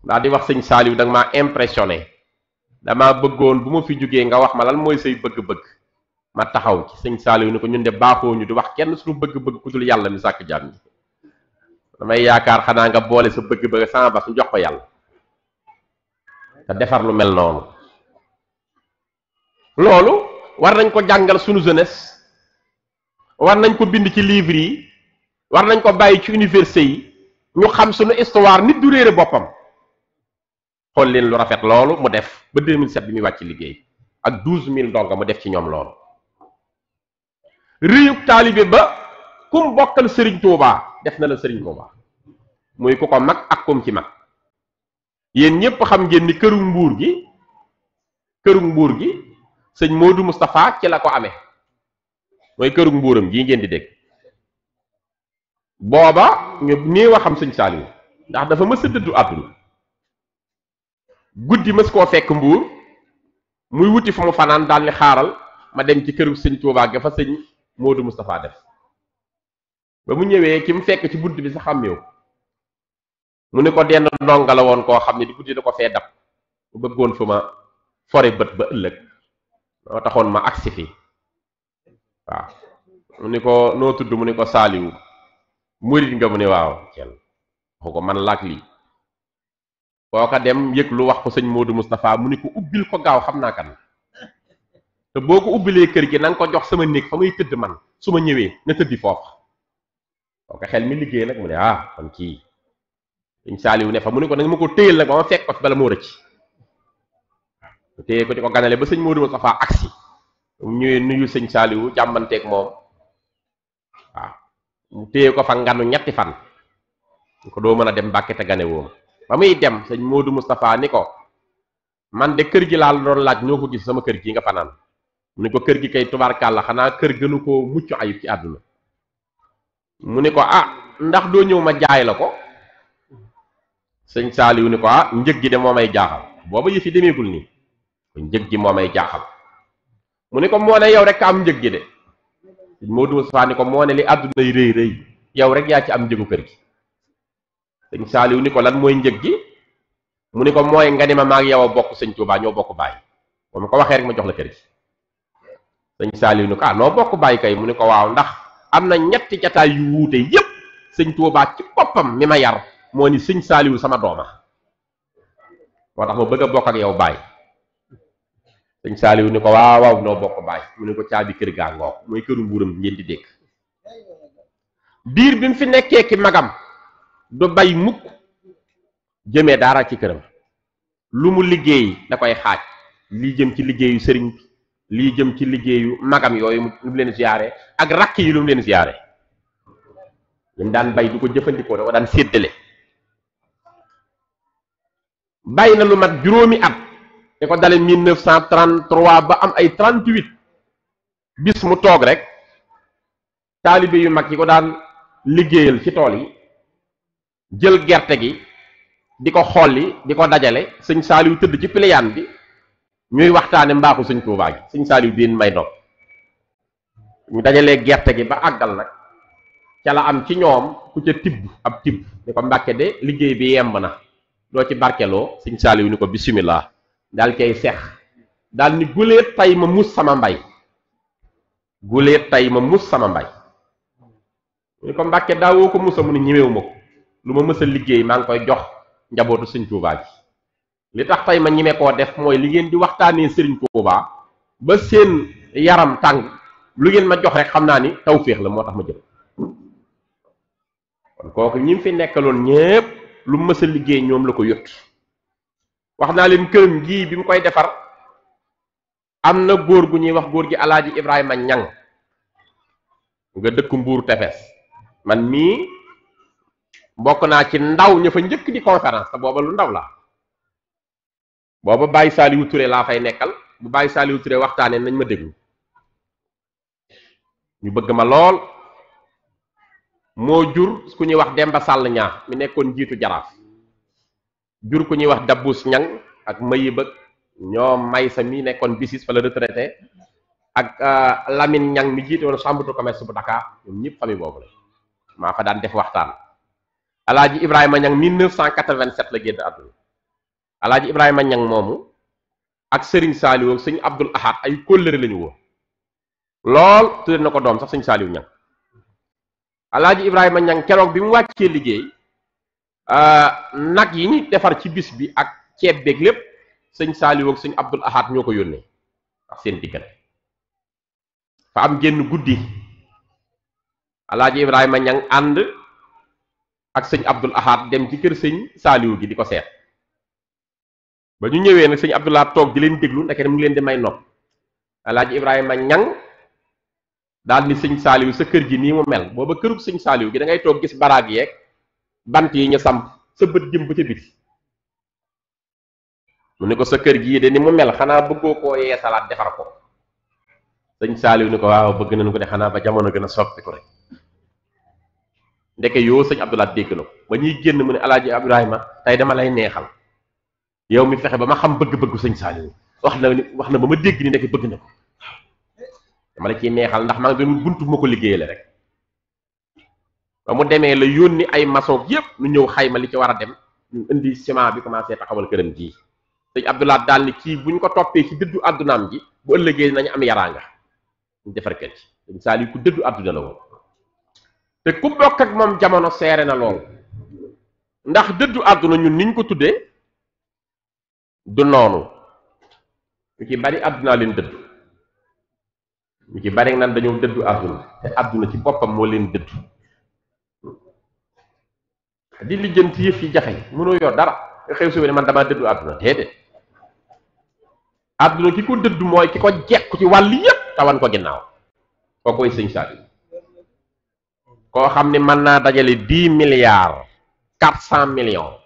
[SPEAKER 1] daa di wax sëñ Saaliw da nga maa impressionné damaa bëggoon bu ma fi jógee nga wax ma lan mooy say bëgg-bëgg ma taxaw ci sëñ Saaliw ni ko ñun de baaxoo ñu di wax kenn suñu bëgg-bëgg ku dul yàlla mi sàkk jaam ñi damay yaakaar xanaa nga boole sa bëgg-bëgg sama bas jox ko yàlla te defar lu mel noonu loolu war nañ ko jàngal suñu jeunesse war nañ ko bind ci livre yi war nañ ko bàyyi ci université yi ñu xam suñu histoire nit du réere boppam xool leen lu rafet loolu mu def ba 2007 bi muy wàcc liggéey ak 12000 ndongo mu def ci ñoom loolu réyub taalibe ba kum bokkal Serigne Touba def na la Serigne Touba muy ku ko mag ak kum ci mag yéen ñépp xam ngeen ni këru mbuur gi sëñ Modou Moustapha ci la ko amee mooy këru mbuuram gii ngeen di dégg booba ñu néew a xam sëñ Saaliw ndax dafa mës a dëddu àdduna guddi mës koo fekk mbuur muy wuti fu mu fanaan daal ni xaaral ma dem ci këru sëñ Touba ga fa sëñ Modou Moustapha def ba mu ñëwee ki mu fekk ci bunt bi sa xàmmeew mu ne ko denn ndonga la woon koo xam ne di guddi da ko fee dab bu bëggoon fu ma fore bët ba ëllëg moo taxoon ma agsi fi waaw mu ni ko noo tudd mu ni ko Saaliw murit nga mu ne waaw kenn waxu ko man laak lii boo ko dem yëg lu wax ko sëñ Modou Moustapha mu ni ko ubbil ko gaaw xam naa kan te boo ko ubbilee kër gi na nga ko jox sama néeg fa may tëdd man su ma ñëwee na tëddi foofu boo ko xel mi liggéey nag mu ne kon kii sëñ Saaliw ne fa mu ne ko nag ma ko téyel nag ba ma fekk ko fi bala moo rëcc mu téye ko di ko ganale ba sëñ Modou Moustapha agsi mu ñëwee nuyu sëñ Saaliw jàmbanteeg moom waaw mu téye ko fa nganu ñetti fan ñu ko doo mën a dem Mbàkke te gane woom ba muy dem sëñ Modou Moustapha ni ko man de kër gi laa la doon laaj ñoo ko gis sama kër gi nga fanaan mu ne ko kër gi kay tubaarkàlla xanaa kër gënu koo mucc ayib ci àdduna mu ne ko ndax doo ñëw ma jaay la ko sëñ Saaliw ni ko njëg gi de moo may jaaxal booba yëf yi demeegul nii njëg gi moo may jaaxal mu ne ko moo ne yow rek am njëg gi de sëñ Modou Moustapha ni ko moo ne li àdduna yi rëy rëy yow rek yaa ci am njëgu kër gi sëñ Saaliw ni ko lan mooy njëg gi mu ni ko mooy nga ni ma maag yow a bokk sëñ Touba ñoo bokk bàyyi ba ma ko waxee rek ma jox la kër gi sëñ Saaliw ni ko noo bokk bàyyi kay mu ni ko waaw ndax am na ñetti jataay yu wuute yépp sëñ Touba ci boppam mi ma yar moo ni sëñ Saaliw sama dooma moo tax ma bëgg a bokk ak yow bàyyi sëñ Saaliw ni ko waaw noo bokk bàyyi mu ni ko caabi kër gaa ngoog mooy këru mbuuram ngeen di dégg diir bi mu fi nekkee ki magam du bay mukk jëmee dara ci këram lu mu liggéey da koy xaaj lii jëm ci liggéeyu sëriñ bi lii jëm ci liggéeyu magam yooyu lu mu leen ziyaare ak rakk yi lu mu leen ziyaare lim daan bay du ko jëfandikoo da ko daan séddale bay na lu mat juróomi at di ko dale 1933 ba am ay 38 bis mu toog rek taalibe yu mag yi ko daan liggéeyal ci tool yi jël gerte gi di ko xolli di ko dajale sëñ Saaliw tëdd ci piliyaan bi ñuy waxtaane mbaaxu sëñ Tuubaa gi sëñ Saaliw deen may nopp ñu dajalee gerte gi ba àggal nag ca la am ci ñoom ku ca tibb ab tibb ni ko Mbàkke de liggéey bi yemb na doo ci barkeloo sëñ Saaliw ni ko bismillah daal koy seex daal ni guleet tay ma mus sama mbay guleet tay ma mus sama mbay ni ko Mbàkke daawoo ko musa mu ni ñemewu ma ko lu ma mës a liggéey maa ngi koy jox njabootu sëñ Tuubaa gi li tax tey ma ñime koo def mooy li ngeen di waxtaanee sëriñ Tuubaa ba seen yaram tàng lu ngeen ma jox rek xam naa ni tawféex la moo tax ma jël kon kooku ñi fi nekkaloon ñépp lu mës a liggéey ñoom la ko yott wax naa leen këram gii bi mu koy defar am na góor gu ñuy wax góor gi Alaaji Ibrahima Ñang nga dëkk Mbuur Tefes man mii bokk naa ci ndaw ña fa njëkk di conférence te booba lu ndaw laa booba Baye Saliou Touré laa fay nekkal bu Baye Saliou Touré waxtaanee nañ ma déglu ñu bëgg ma lool moo jur ku ñuy wax Demba Sall ñaa mi nekkoon jiitu jaraaf jur ku ñuy wax Dabbus Ñang ak Mayib ak ñoom Maysa mi nekkoon bisis fa la retraité ak Lamine Ñang mi jiite woon chambre de commerce bu Dakar ñoom ñëpp famille boobu la maa fa daan def waxtaan. Alaaji Ibrahima Ñang 1987 la génn àdduna Alaaji Ibrahima Ñang moomu ak Serigne Saliou ak sëñ Abdul Ahad ay kóllëre lañu woon lool tudde na ko doom sax sëñ Saliou Ñang Alaaji Ibrahima Ñang keroog bi mu wàccee liggéey nag yi ñu defar ci bis bi ak ceeb beeg lépp sëñ Saliou ak sëñ Abdul Ahad ñoo ko yónnee ak seen diggante fa am génn guddi Alaaji Ibrahima Ñang ànd ak sëñ Abdul Ahad dem ci kër sëñ Saliou gi di ko seet ba ñu ñëwee nag sëñ Abdul Ahad toog di leen déglu ndeke mu ngi leen di may nopp Alaaji Ibrahima Ñang daal ni sëñ Saliou sa kër gi nii mu mel booba kërug sëñ Saliou gi da ngay toog gis baraag yeeg bant yi ñu samp sa bët jëm ba ca biti mu ne ko sa kër gii de ni mu mel xanaa bëggoo koo yeesalaat defar ko sëñ Saliou ni ko waaw bëgg nañu ko de xanaa ba jamono gën a soppi ko rek ndeke yoo sëñ Abdul Ahad dégg na ko ba ñuy génn mu ne Alaaji Ibrahima tey dama lay neexal yow mi fexe ba ma xam bëgg-bëggu sëñ Saliou wax na ba ma dégg ni ndeke bëgg na ko dama la ciy neexal ndax maa ngi doon buntu ma ko liggéeyale rek ba mu demee la yónni ay maçon yépp nu ñëw xayma li ci war a dem ñu indi ciment bi commencé taxawal këram ji sëñ Abdul Ahad daal ni kii bu ñu ko toppee ci dëddu àddunaam ji bu ëllëgee nañu am yaraanga ñu defar kër ci sëñ Saliou ku dëddu àdduna la woon te ku bokk ak moom jamono seere na lool ndax dëddu àdduna ñun niñ ko tuddee du noonu ñu ci bari àdduna leen dëddu ñu ci bari naan dañoo dëddu àdduna te àdduna ci boppam moo leen dëddu di lijjanti yëf yi jafe mënoo yor dara nga xew si ne man damaa dëddu àdduna déedéet àdduna ki ko dëddu mooy ki ko jekku ci wàll yépp tawan ko ginnaaw koo koy sëñ Saliou koo xam ne mën naa dajale 10 milliards 400 millions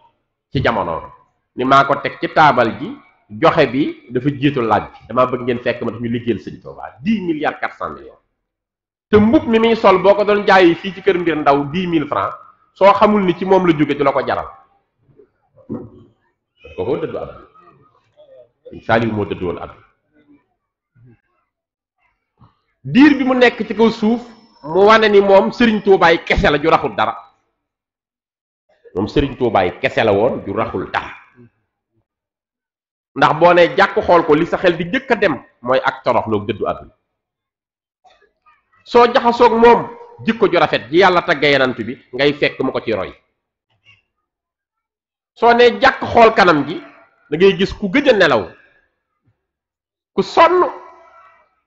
[SPEAKER 1] ci jamono ni maa ko teg ci taabal ji joxe bi dafa jiitu laaj bi damaa bëgg ngeen fekk ma daf ñu liggéeyal sëñ Tuubaa 10 milliards 400 millions te mbub mi muy sol boo ko doon jaayi fii ci kër mbir ndaw 10 000 francs soo xamul ni ci moom la jóge du la ko jaral kooko dëddu àdduna sëñ Saliou moo dëddu woon àdduna diir bi mu nekk ci kaw suuf mu wane ni moom Serigne Touba yi kese la ju raxul dara moom Serigne Touba yi kese la woon ju raxul dara ndax boo nee jàkk xool ko li sa xel di jëkk a dem mooy ak torox loog dëddu àdduna soo jaxasoog moom jikko ju rafet ji yàlla tagga yenant bi ngay fekk mu ko ci roy soo nee jàkk xool kanam gi da ngay gis ku gëj a nelaw ku sonn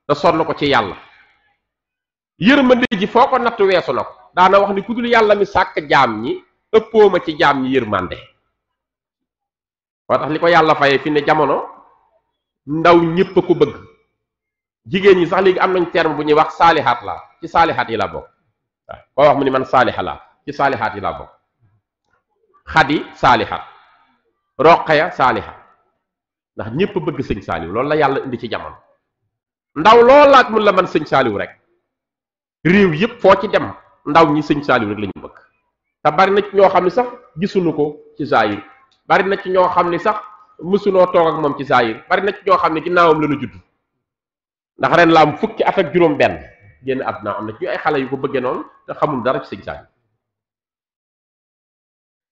[SPEAKER 1] te sonn ko ci yàlla yërmande ji foo ko natt weesu na ko daana wax ni ku dul yàlla mi sàkk jaam ñi ëppoo ma ci jaam ñi yërmande moo tax li ko yàlla fayee fi ne jamono ndaw ñépp a ko bëgg jigéen ñi sax léegi am nañ terme bu ñuy wax saalihaat la ci saalihaat yi la bokk waaw koo wax mu ni man saaliha la ci saalihaat yi la bokk xadi saalihaat roqaya saalihaat ndax ñépp a bëgg sëñ Saliou loolu la yàlla indi ci jamono ndaw loolu laaj mun la man sëñ Saliou rek réew yépp foo ci dem ndaw ñi sëñ Saliou rek la ñu bëgg te bari na ci ñoo xam ne sax gisuñu ko ci zahir bari na ci ñoo xam ne sax mësunoo toog ak moom ci zahir bari na ci ñoo xam ne ginnaawam la ñu judd ndax ren la am fukki at ak juróom benn génn àdduna am na ci ay xale yu ko bëggee noonu te xamul dara ci sëñ Saliou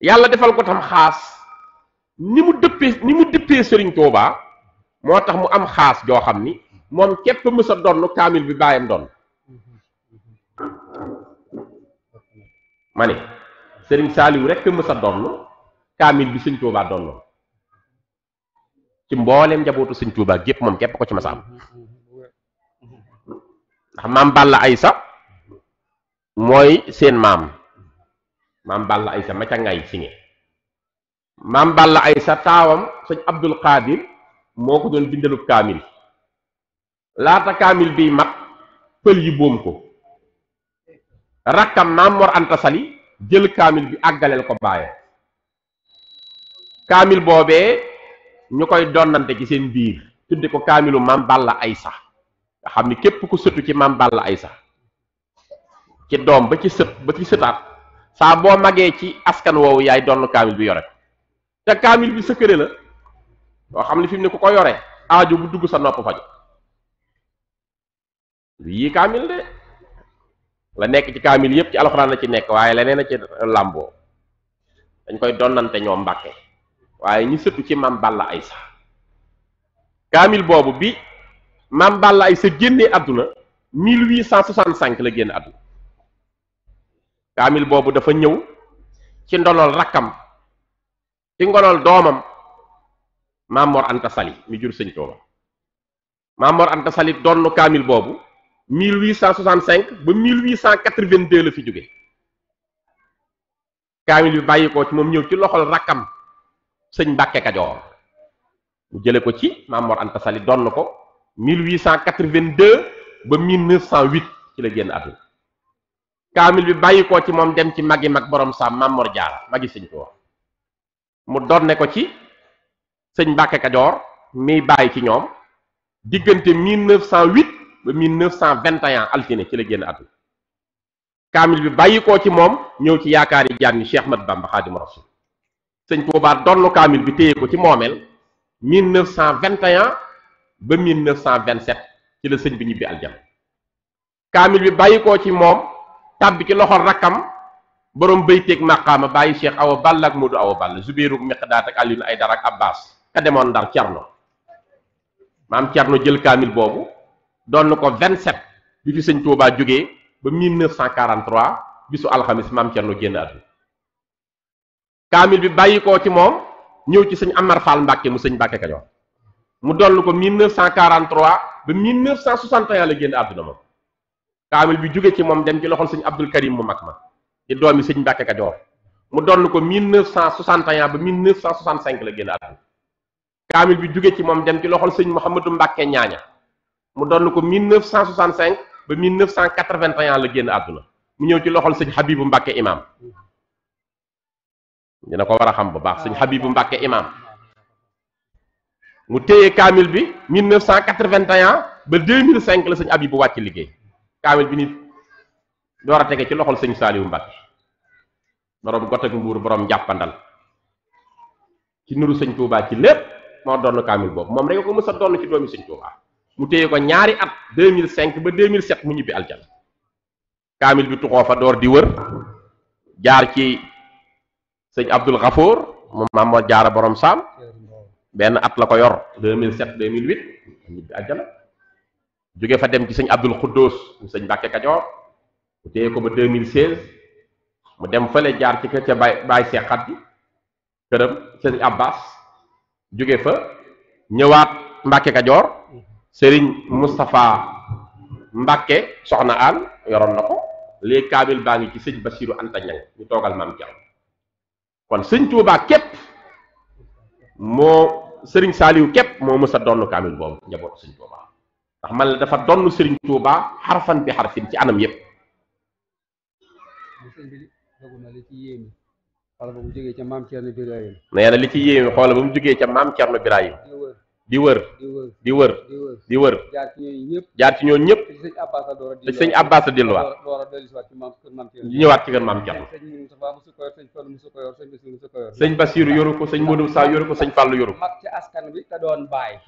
[SPEAKER 1] yàlla defal ko tam xaas ni mu dëppee Serigne Touba moo tax mu am xaas joo xam ni moom képp mës a donn kaamil bi baayam doon ma ne Serigne Saliou rek mës a donn kaamil bi sëñ Touba doon ci mbooleem njabootu sëñ Touba gépp moom képp ko ci mës a am ndax maam Balla Aysa mooy seen maam Balla Aysa ma ca ngay siñe maam Balla Aysa taawam sëñ Abdul Qadir moo ko doon bindalub kaamil laata kaamil biy mat pël yi boom ko rakkam maam Mor Anta Sali jël kaamil bi àggaleel ko baayam kaamil boobee ñu koy donnante ci seen biir tudde ko kaamilu maam Balla Aysa nga xam ni képp ku sëtu ci maam Balla Aysa ci doom ba ci sët ba ci sëtaat saa boo magee ci askan woowu yaay doon kaamil bi yore te kaamil bi secret la loo xam ne fi mu ne ku ko yore aajo bu dugg sa nopp faju yii kaamil de la nekk ci kaamil yépp ci alxuraan la ci nekk waaye leneen a ci làmboo dañ koy donnante ñoom Mbàkke waaye ñi sëtu ci Maam Balla Aysa kaamil boobu bi Maam Balla Aysa génnee àdduna 1865 la génn àdduna kaamil boobu dafa ñëw ci ndonol rakkam ci ngonol doomam Maam Mor Anta Sali mi jur Sëñ Tuuba Maam Mor Anta Sali donnu kaamil boobu 1865 ba 1882 la fi jóge kaamil bi bàyyi ko ci moom ñëw ci loxol rakkam sëñ Mbàkke Kajoor mu jële ko ci Maam Mor Anta Sali donn ko 1882 ba 1908 ci la génn àdduna kaamil bi bàyyi ko ci moom dem ci magi mag borom saam Maam Mor Jaara magi Sëñ Tuuba mu donne ko ci sëñ Mbàkke Kajoor miy bàyyi ci ñoom diggante 1908 ba 1921 altine ci la génn àdduna kaamil bi bàyyi koo ci moom ñëw ci yaakaar yi jaan ni Cheikh Ahmad Bamba Xaadimu Rasuul sëñ Tuubaa donnu kaamil bi téye ko ci moomeel 1921 ba 1927 ci la sëñ bi ñibbi aljana kaamil bi bàyyi koo ci moom tàbbi ci loxol rakkam borom bayteeg maqaama bàyyi Cheikh Awa Balla ak Modou Awa Balla Zubeyru Miqdaat ak Alioune Aydara ak Abbas ka demoon Ndar Cerno maam Cerno jël kaamil boobu doon ko 27 bi fi sëñ Tuubaa jógee ba 1943 bisu alxamis maam Cerno génn àdduna kaamil bi bàyyi koo ci moom ñëw ci sëñ Amar Fall Mbàkke mu sëñ Mbàkke Kajoor mu doon ko 1943 ba 1961 la génn àdduna moom kaamil bi jóge ci moom dem ci loxol sëñ Abdul Karim mu mag ma di doomi sëñ Mbàkke Kajoor mu doon ko 1961 ba 1965 la génn àdduna kaamil bi jóge ci moom dem ci loxol sëñ Mouhamadou Mbàkke ñaaña mu doon ko 1965 ba 1981 la génn àdduna mu ñëw ci loxol sëñ Habibu Mbàkke imam dina ko war a xam bu baax sëñ Habibu Mbàkke imam mu téye kaamil bi 1981 ba 2005 la sëñ Habibu wàcc liggéey kaamil bi nit door a tege ci loxol sëñ Saaliwu Mbàkke borom got ak mbuur borom jàppandal ci nuru sëñ Tuubaa ci lépp moo doon kaamil boobu moom rek ko mës a doon ci doomi sëñ Tuubaa mu téye ko ñaari at 2005 ba 2007 mu ñibbi aljana kaamil bi tuxoo fa door di wër jaar ci sëñ Abdul Xafoor moom Maam Mor Jaara borom saam benn at la ko yor 2007 2008 mu ñibbi aljana jóge fa dem ci sëñ Abdul Xuddoos mu sëñ Mbàkke Kajoor mu téye ko ba 2016 mu dem fële jaar ci kër ca Baay Seexat bi këram sëñ Abbas jóge fa ñëwaat Mbàkke Kajoor sëriñ Moustapha Mbàkke soxna aan yoroon na ko léegi kaamil baa ngi ci sëñ Basiiru Anta Ñaŋ ñu toogal maam Jaw kon sëñ Tuubaa képp moo sëriñ Saaliw képp moo mës a donn kaamil boobu njabootu sëñ Tuubaa ndax man la dafa donn sëriñ Tuubaa xarfan bi xarfin ci anam yépp
[SPEAKER 2] xoolal ba mu jógee ca maam Cerno Birahim
[SPEAKER 1] nee na li ci yéeme xoolal ba mu jógee ca maam Cerno Birahim di wër di wër di wër jaar ci ñooñu ñëpp te sëñ Abbas a delluwaat di ñëwaat ci kër maam Cerno sëñ Basiiru yoru ko sëñ Modou Sa yoru ko sëñ Fàllu yoru ko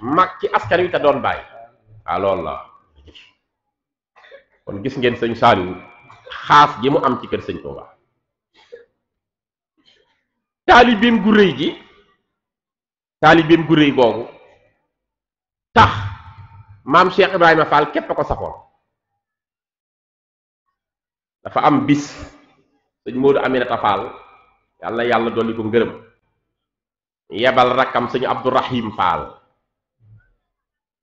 [SPEAKER 2] mag ci askan wi te doon bàyyi
[SPEAKER 1] waaw loolu la kon gis ngeen sëñ Saaliwu xaas gi mu am ci kër sëñ Tuubaa taalibeem gu rëy googu tax maam Cheikh Ibrahima Fall képp a ko safoon dafa am bis sëñ Moodu Aminata Fall yàlla yàlla dolli ko ngërëm yebal rakkam sëñ Abdourahim Fall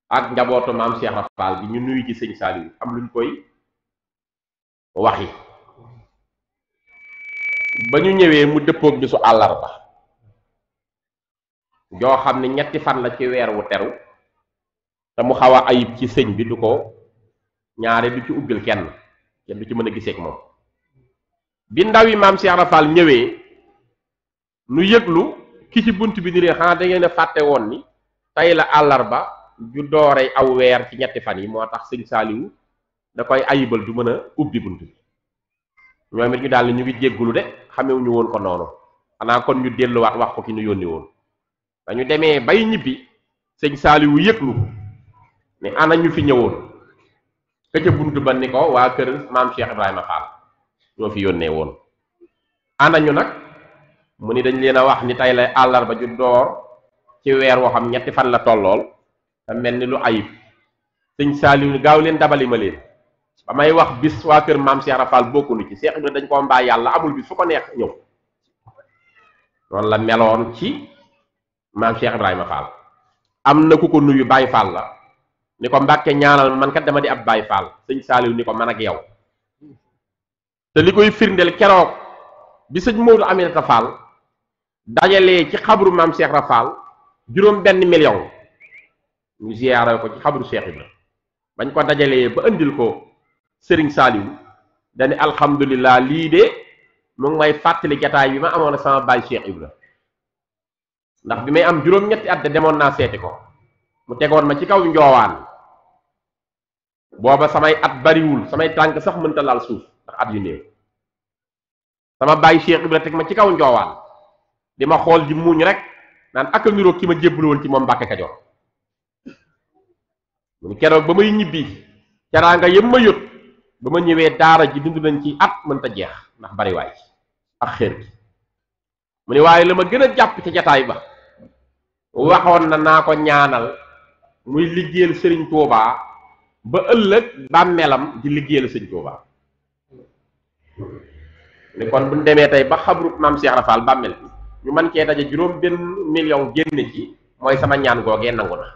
[SPEAKER 1] ak njabootu maam Cheikh Fall bi ñu nuyu ci sëñ Saliou am luñ koy waxi ba ñu ñëwee mu dëppoog bisu àllarba joo xam ne ñetti fan la ci weer wu teru te mu xaw a ayib ci sëñ bi du ko ñaare du ci ubbil kenn du ci mën a gisee ak moom bi ndaw yi maam Cheikh Rafal ñëwee nu yëglu ki ci bunt bi ni leen xanaa da ngeen a fàtte woon ni tey la àllarba ju dooree aw weer ci ñetti fan yi moo tax sëñ Saliou da koy ayibal du mën a ubbi bunt bi ñoom it ñu daal ñu ngi jéggulu de xamewuñu woon ko noonu xanaa kon ñu delluwaat wax ko ki ñu yónni woon dañu demee bay ñibbi sëñ Saaliwu yëglu ne ana ñu fi ñëwoon ka ca buntu ba ni ko waa kër maam Cheikh Ibrahima Fall ñoo fi yónnee woon ana ñu nag mu ni dañ leen a wax ni tey la àllarba ju door ci weer woo xam ñetti fan la tollool te mel ni lu ayib sëñ Saaliwu gaaw leen dabali ma leen ba may wax bis waa kër maam Cheikh Ibrahima Fall bokkunu ci Cheikh Ibrahima dañ koo mbaa yàlla amul bis fu ko neex ñëw noonu la meloon ci maam Cheikh Ibrahima Fall am na ku ko nuyu Baye Fall la ni ko Mbàkke ñaanal man kat dama di ab Baye Fall sëñ Saaliw ni ko man ak yow te li koy firndeel keroog bi sëñ Moodu Aminata Fall dajalee ci xabru maam Cheikh Ibra Fall juróom benn million ñu ziyaare ko ci xabru Cheikh Ibra bañ ko dajalee ba indil ko sëriñ Saaliw dani alhamdulillah lii de mu ngi may fàttali jataay bi ma amoon ak sama baay Cheikh Ibra ndax bi may am juróom-ñetti at de demoon naa seeti ko mu tegoon ma ci kaw njoowaan booba samay at bariwul samay tànk sax mënta laal suuf ndax at yu néew sama baay Cheikh Ibra teg ma ci kaw njoowaan di ma xool di muuñ rek naan ak a niroog ki ma jébbalu woon ci moom Mbàkke Kajoor mu ni keroog ba may ñibbi caraanga yëpp ma yót ba ma ñëwee daara ji dund nañ ci at mënta jeex ndax bariwaay ak xeer gi mu ni waaye la ma gën a jàpp ci jataay ba waxoon na naa ko ñaanal muy liggéeyal sëriñ Tuubaa ba ëllëg bàmmeelam di liggéeyal sëriñ Tuubaa ni kon bu ñu demee tey ba xabru maam Cheikh Ibra Fall bàmmeel bi ñu mën cee daje juróom benn million génne ci mooy sama ñaan googee nangu na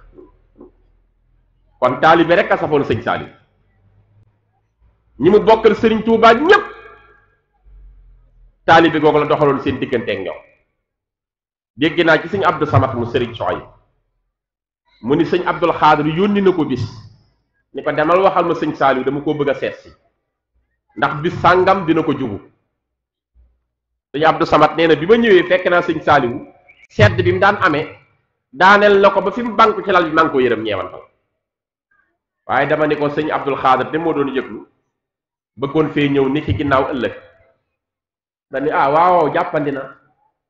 [SPEAKER 1] kon taalibe rek a safoon sëñ Saaliw ñi mu bokkal sëriñ Tuubaa ñépp taalibe googu la doxaloon seen digganteek ñoom dégg naa ci sëñ Abdou Samad mu sëriñ Soxay mu ni sëñ Abdul Xaadir yónni na ko bis ni ko demal waxal ma sëñ Saaliw dama koo bëgg a seet si ndax bis sàngam dina ko jubu sëñ Abdou Samad nee na bi ma ñëwee fekk naa sëñ Saaliw sedd bi mu daan amee daaneel na ko ba fi mu banku ci lal bi maa ngi ko yërëm ñeewantal waaye dama ni ko sëñ Abdul Xaadir de moo doon yëglu bëggoon fee ñëw ni ci ginnaaw ëllëg dani waaw jàppandi na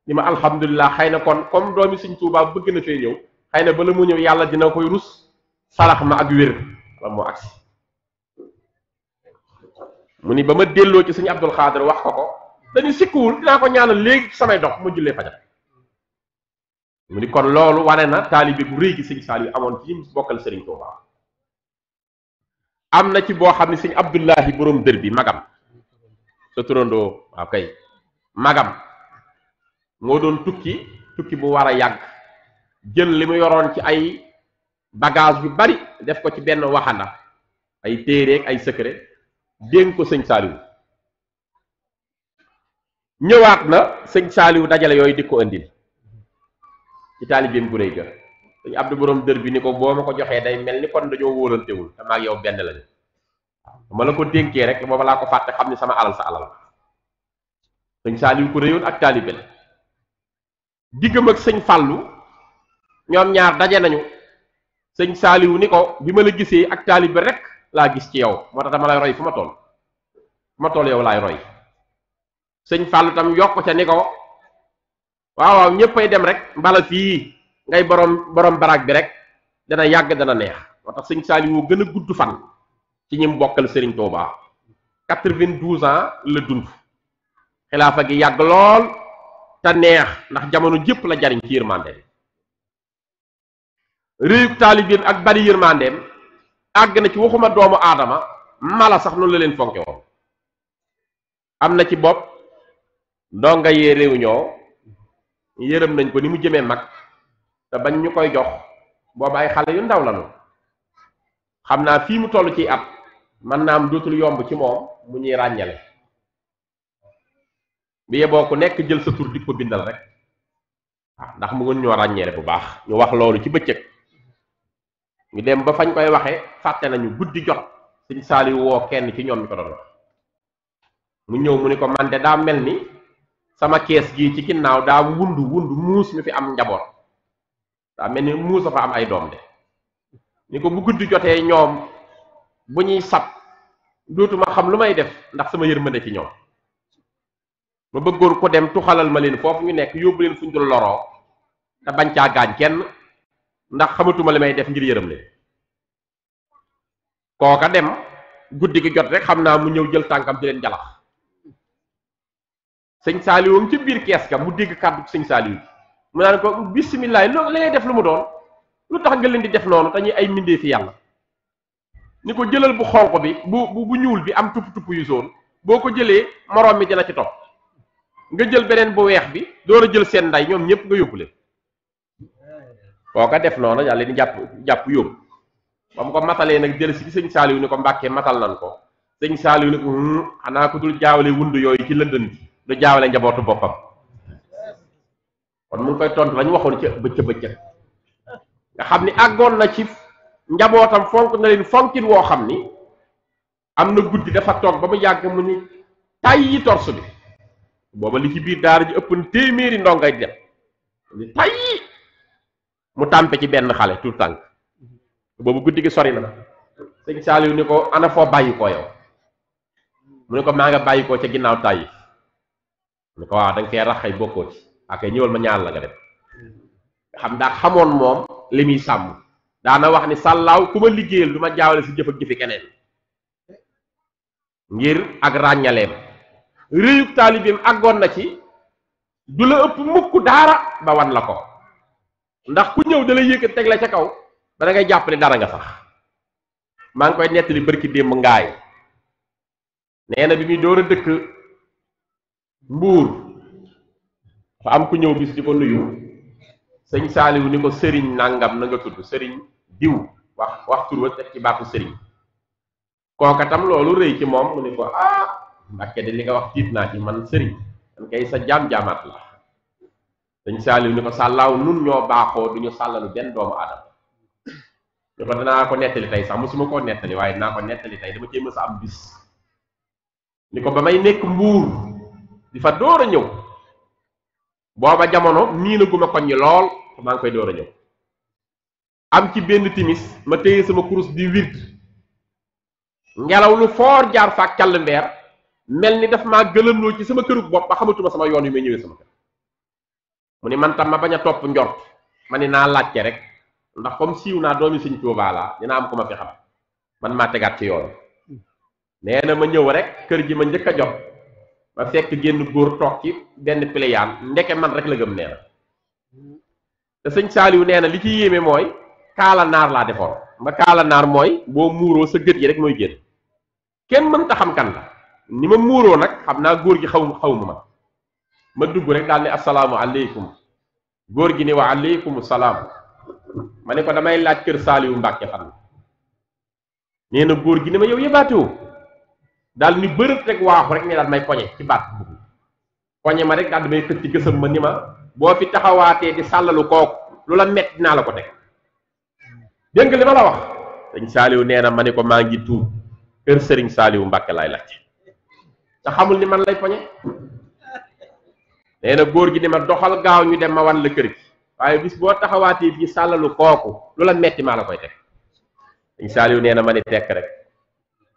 [SPEAKER 1] ni ma alhamdulilah xëy na kon comme doomi sëñ Tuubaa bëgg na fee ñëw xëy na bala mu ñëw yàlla dina koy rus sarax ma ak wér wala moo agsi mu ni ba ma delloo ci sëñ Abdul Xaadir wax ko dañu sikkuwul dinaa ko ñaanal léegi ci samay dox ma jullee fajar mu ni kon loolu wane na taalibe bu rëy gi sëñ Saaliw amoon ci ñi bokkal sëriñ Tuubaa am na ci boo xam ne sëñ Abdullahi borom dër bi magam sa turandoo waaw kay magam moo doon tukki bu war a yàgg jël li mu yoroon ci ay bagage yu bari def ko ci benn waxanda ay téereek ay secret dénk ko sëñ Saaliw ñëwaat na sëñ Saaliw dajale yooyu di ko indil ci taalibeem gu réy ga sëñ Abdu borom dër bi ni ko boo ma ko joxee day mel ni kon dañoo wóolantewul te maag yow benn lañu ma la ko dénkee rek booba laa ko fàtte xam ni sama alal sa alal sëñ Saaliw ko réyoon ak taalibe la diggam ak sëñ Fàllu ñoom ñaar daje nañu sëñ Saaliw ni ko bi ma la gisee ak taalibe rek laa gis ci yow moo tax dama lay roy fu ma toll yow laay roy sëñ Fàllu tam yokk ca ni ko waaw ñëppay dem rek mbala fii ngay borom baraag bi rek dana yàgg dana neex moo tax sëñ Saaliw gën a gudd fan ci ñim bokkal sëriñ Tuubaa 92 ans la dund xilaafa gi yàgg lool te neex ndax jamono jëpp la jariñ ci yërmandeem réyug taalibeem ak bari yërmandeem àgg na ci waxuma doomu aadama mala sax noonu la leen fonke woon am na ci bopp ndonga yee réunion yërëm nañ ko ni mu jëmee mag te bañ ñu koy jox booba ay xale yu ndaw lañu xam naa fii mu toll ci at man naa am dootul yomb ci moom mu ñuy ràññale bi yeboo ku nekk jël sa tur di ko bindal rek ndax mu ngeen ñoo ràññeele bu baax ñu wax loolu ci bëccëg ñu dem ba fañ koy waxe fàtte nañu guddi jot sëñ Saaliw woo kenn ci ñoom mi ko doon wax mu ñëw mu ni ko man de daa mel ni sama kees gii ci ginnaaw daa wundu muus mi fi am njaboot daa mel ni muus a fa am ay doom de ni ko bu guddi jotee ñoom bu ñuy sab dootuma xam lu may def ndax sama yërmande ci ñoom ma bëggoon ko dem tuxalal ma leen foofu ñu nekk yóbbu leen fuñ dul loroo te bañ caa gaañ kenn ndax xamatuma li may def ngir yërëm leen. kooka dem guddi gi jot rek xam naa mu ñëw jël tànkam di leen jalax sëñ Saaliwu ci biir kees ga mu dégg kàddu sëñ Saaliwu mu naan ko bisimilah loolu la ngay def lu mu doon lu tax nga leen di def noonu te ñuy ay mbindee fi yàlla ni ko jëlal bu xonq bi bu ñuul bi am tupp tupp yu zone boo ko jëlee moroom mi dina ci topp nga jël beneen bu weex bi door a jël seen nday ñoom ñëpp nga yóbbu leen kooka def noonu yàlla leen jàpp yóbbu ba mu ko matalee nag jël si sëñ Saaliwu ni ko Mbàkke matal nan ko sëñ Saaliwu ni ko xanaa ko dul jaawale wund yooyu ci lëndën bi du jaawale njabootu boppam kon mu ngi koy tontu lañu waxoon ca bëccëg nga xam ni àggoon na ci njabootam fonk na leen fonkin woo xam ni am na guddi dafa toog ba mu yàgg mu ni tay yi torsu bi booba li ci biir daara ji ëpp na téeméeri ndongay dem ni tay yi mu tàmpe ci benn xale tout tànk boobu guddi gi sori na sëñ Saaliw ni ko ana foo bàyyi koo yow mu ne ko maa nga bàyyi koo ca ginnaaw tay yi mu ne ko waaw da nga koy raxay bokkoo ci akay ñëwal ma ñaan la nga dem nga xam daa xamoon moom li muy sàmm daana wax ni sàllaaw ku ma liggéeyal du ma jaawale si jëf ak jëfi keneen ngir ak ràññaleem réyub taalibeem àggoon na ci du la ëpp mukk daara ba wan la ko ndax ku ñëw da la yëkkat teg la ca kaw ba da ngay jàpp ne dara nga sax maa ngi koy nettali barki démb ngaay nee na bi muy door a dëkk Mbuur fa am ku ñëw bis di ko nuyu sëñ Saaliwu ni ko sëriñ nangam na nga tudd sëriñ diw wax tur wa teg ci baatu sëriñ kooka tam loolu rëy ci moom mu ni ko Mbàkke de li nga wax tiit naa ci man sëriñ man kay sa jaam-jaamaat la sëñ Saaliwu ni ko sàllaaw nun ñoo baaxoo du ñu sàllalu benn doomu aadama ni ko danaa ko nettali tey sax mosuma koo nettali waaye dinaa ko nettali tey dama cee mës a am bis ni ko ba may nekk Mbuur di fa door a ñëw booba jamono nii na guma koñ ñi lool maa ngi koy door a ñëw am ci benn timis ma téye sama kurus di wird ngelaw lu foor jaar faak càll mbeer mel ni daf maa gëlëmloo ci sama kërug bopp ba xamatuma sama yoon yu may ñëwee sama kër mu ni man tam ma bañ a topp njort ma ni naa laajte rek ndax comme siiw naa doomi Sëñ Tuubaa laa dina am ku ma fi xam man maa tegaat ci yoon nee na ma ñëw rek kër gi ma njëkk a jot ma fekk génn góor toog ci benn piliyaan ndeke man rek la gëm nee na te sëñ Saaliw nee na li ci yéeme mooy kaala naar laa defoon ma kaala naar mooy boo muuroo sa gët yi rek mooy génn kenn mënta xam kan la ni ma muuroo nag xam naa góor gi xawma ma dugg rek daal ne assalaamu aleykum góor gi ni wa aleykum salaam ma ne ko damay laaj kër Saaliwu Mbàkke fan nee na góor gi ne ma yow yëbaatewoo daal ni bërët rek waaxu rek ne daal may poñe ci baat bugg poñe ma rek daal damay xëcc ci gësam ma ni ma boo fi taxawaatee di sàllalu kooku lu la metti dinaa la ko teg dégg nga li ma la wax sëñ Saaliwu nee na ma ne ko maa ngi tuub kër sëriñ Saaliwu Mbàkke laay laajte te xamul ni man lay poñe nee na góor gi ni ma doxal gaaw ñu dem ma wan la kër gi waaye bis boo taxawaatee fii sàllalu kooku lu la metti maa la koy teg sëñ Saaliwu nee na ma ni tekk rek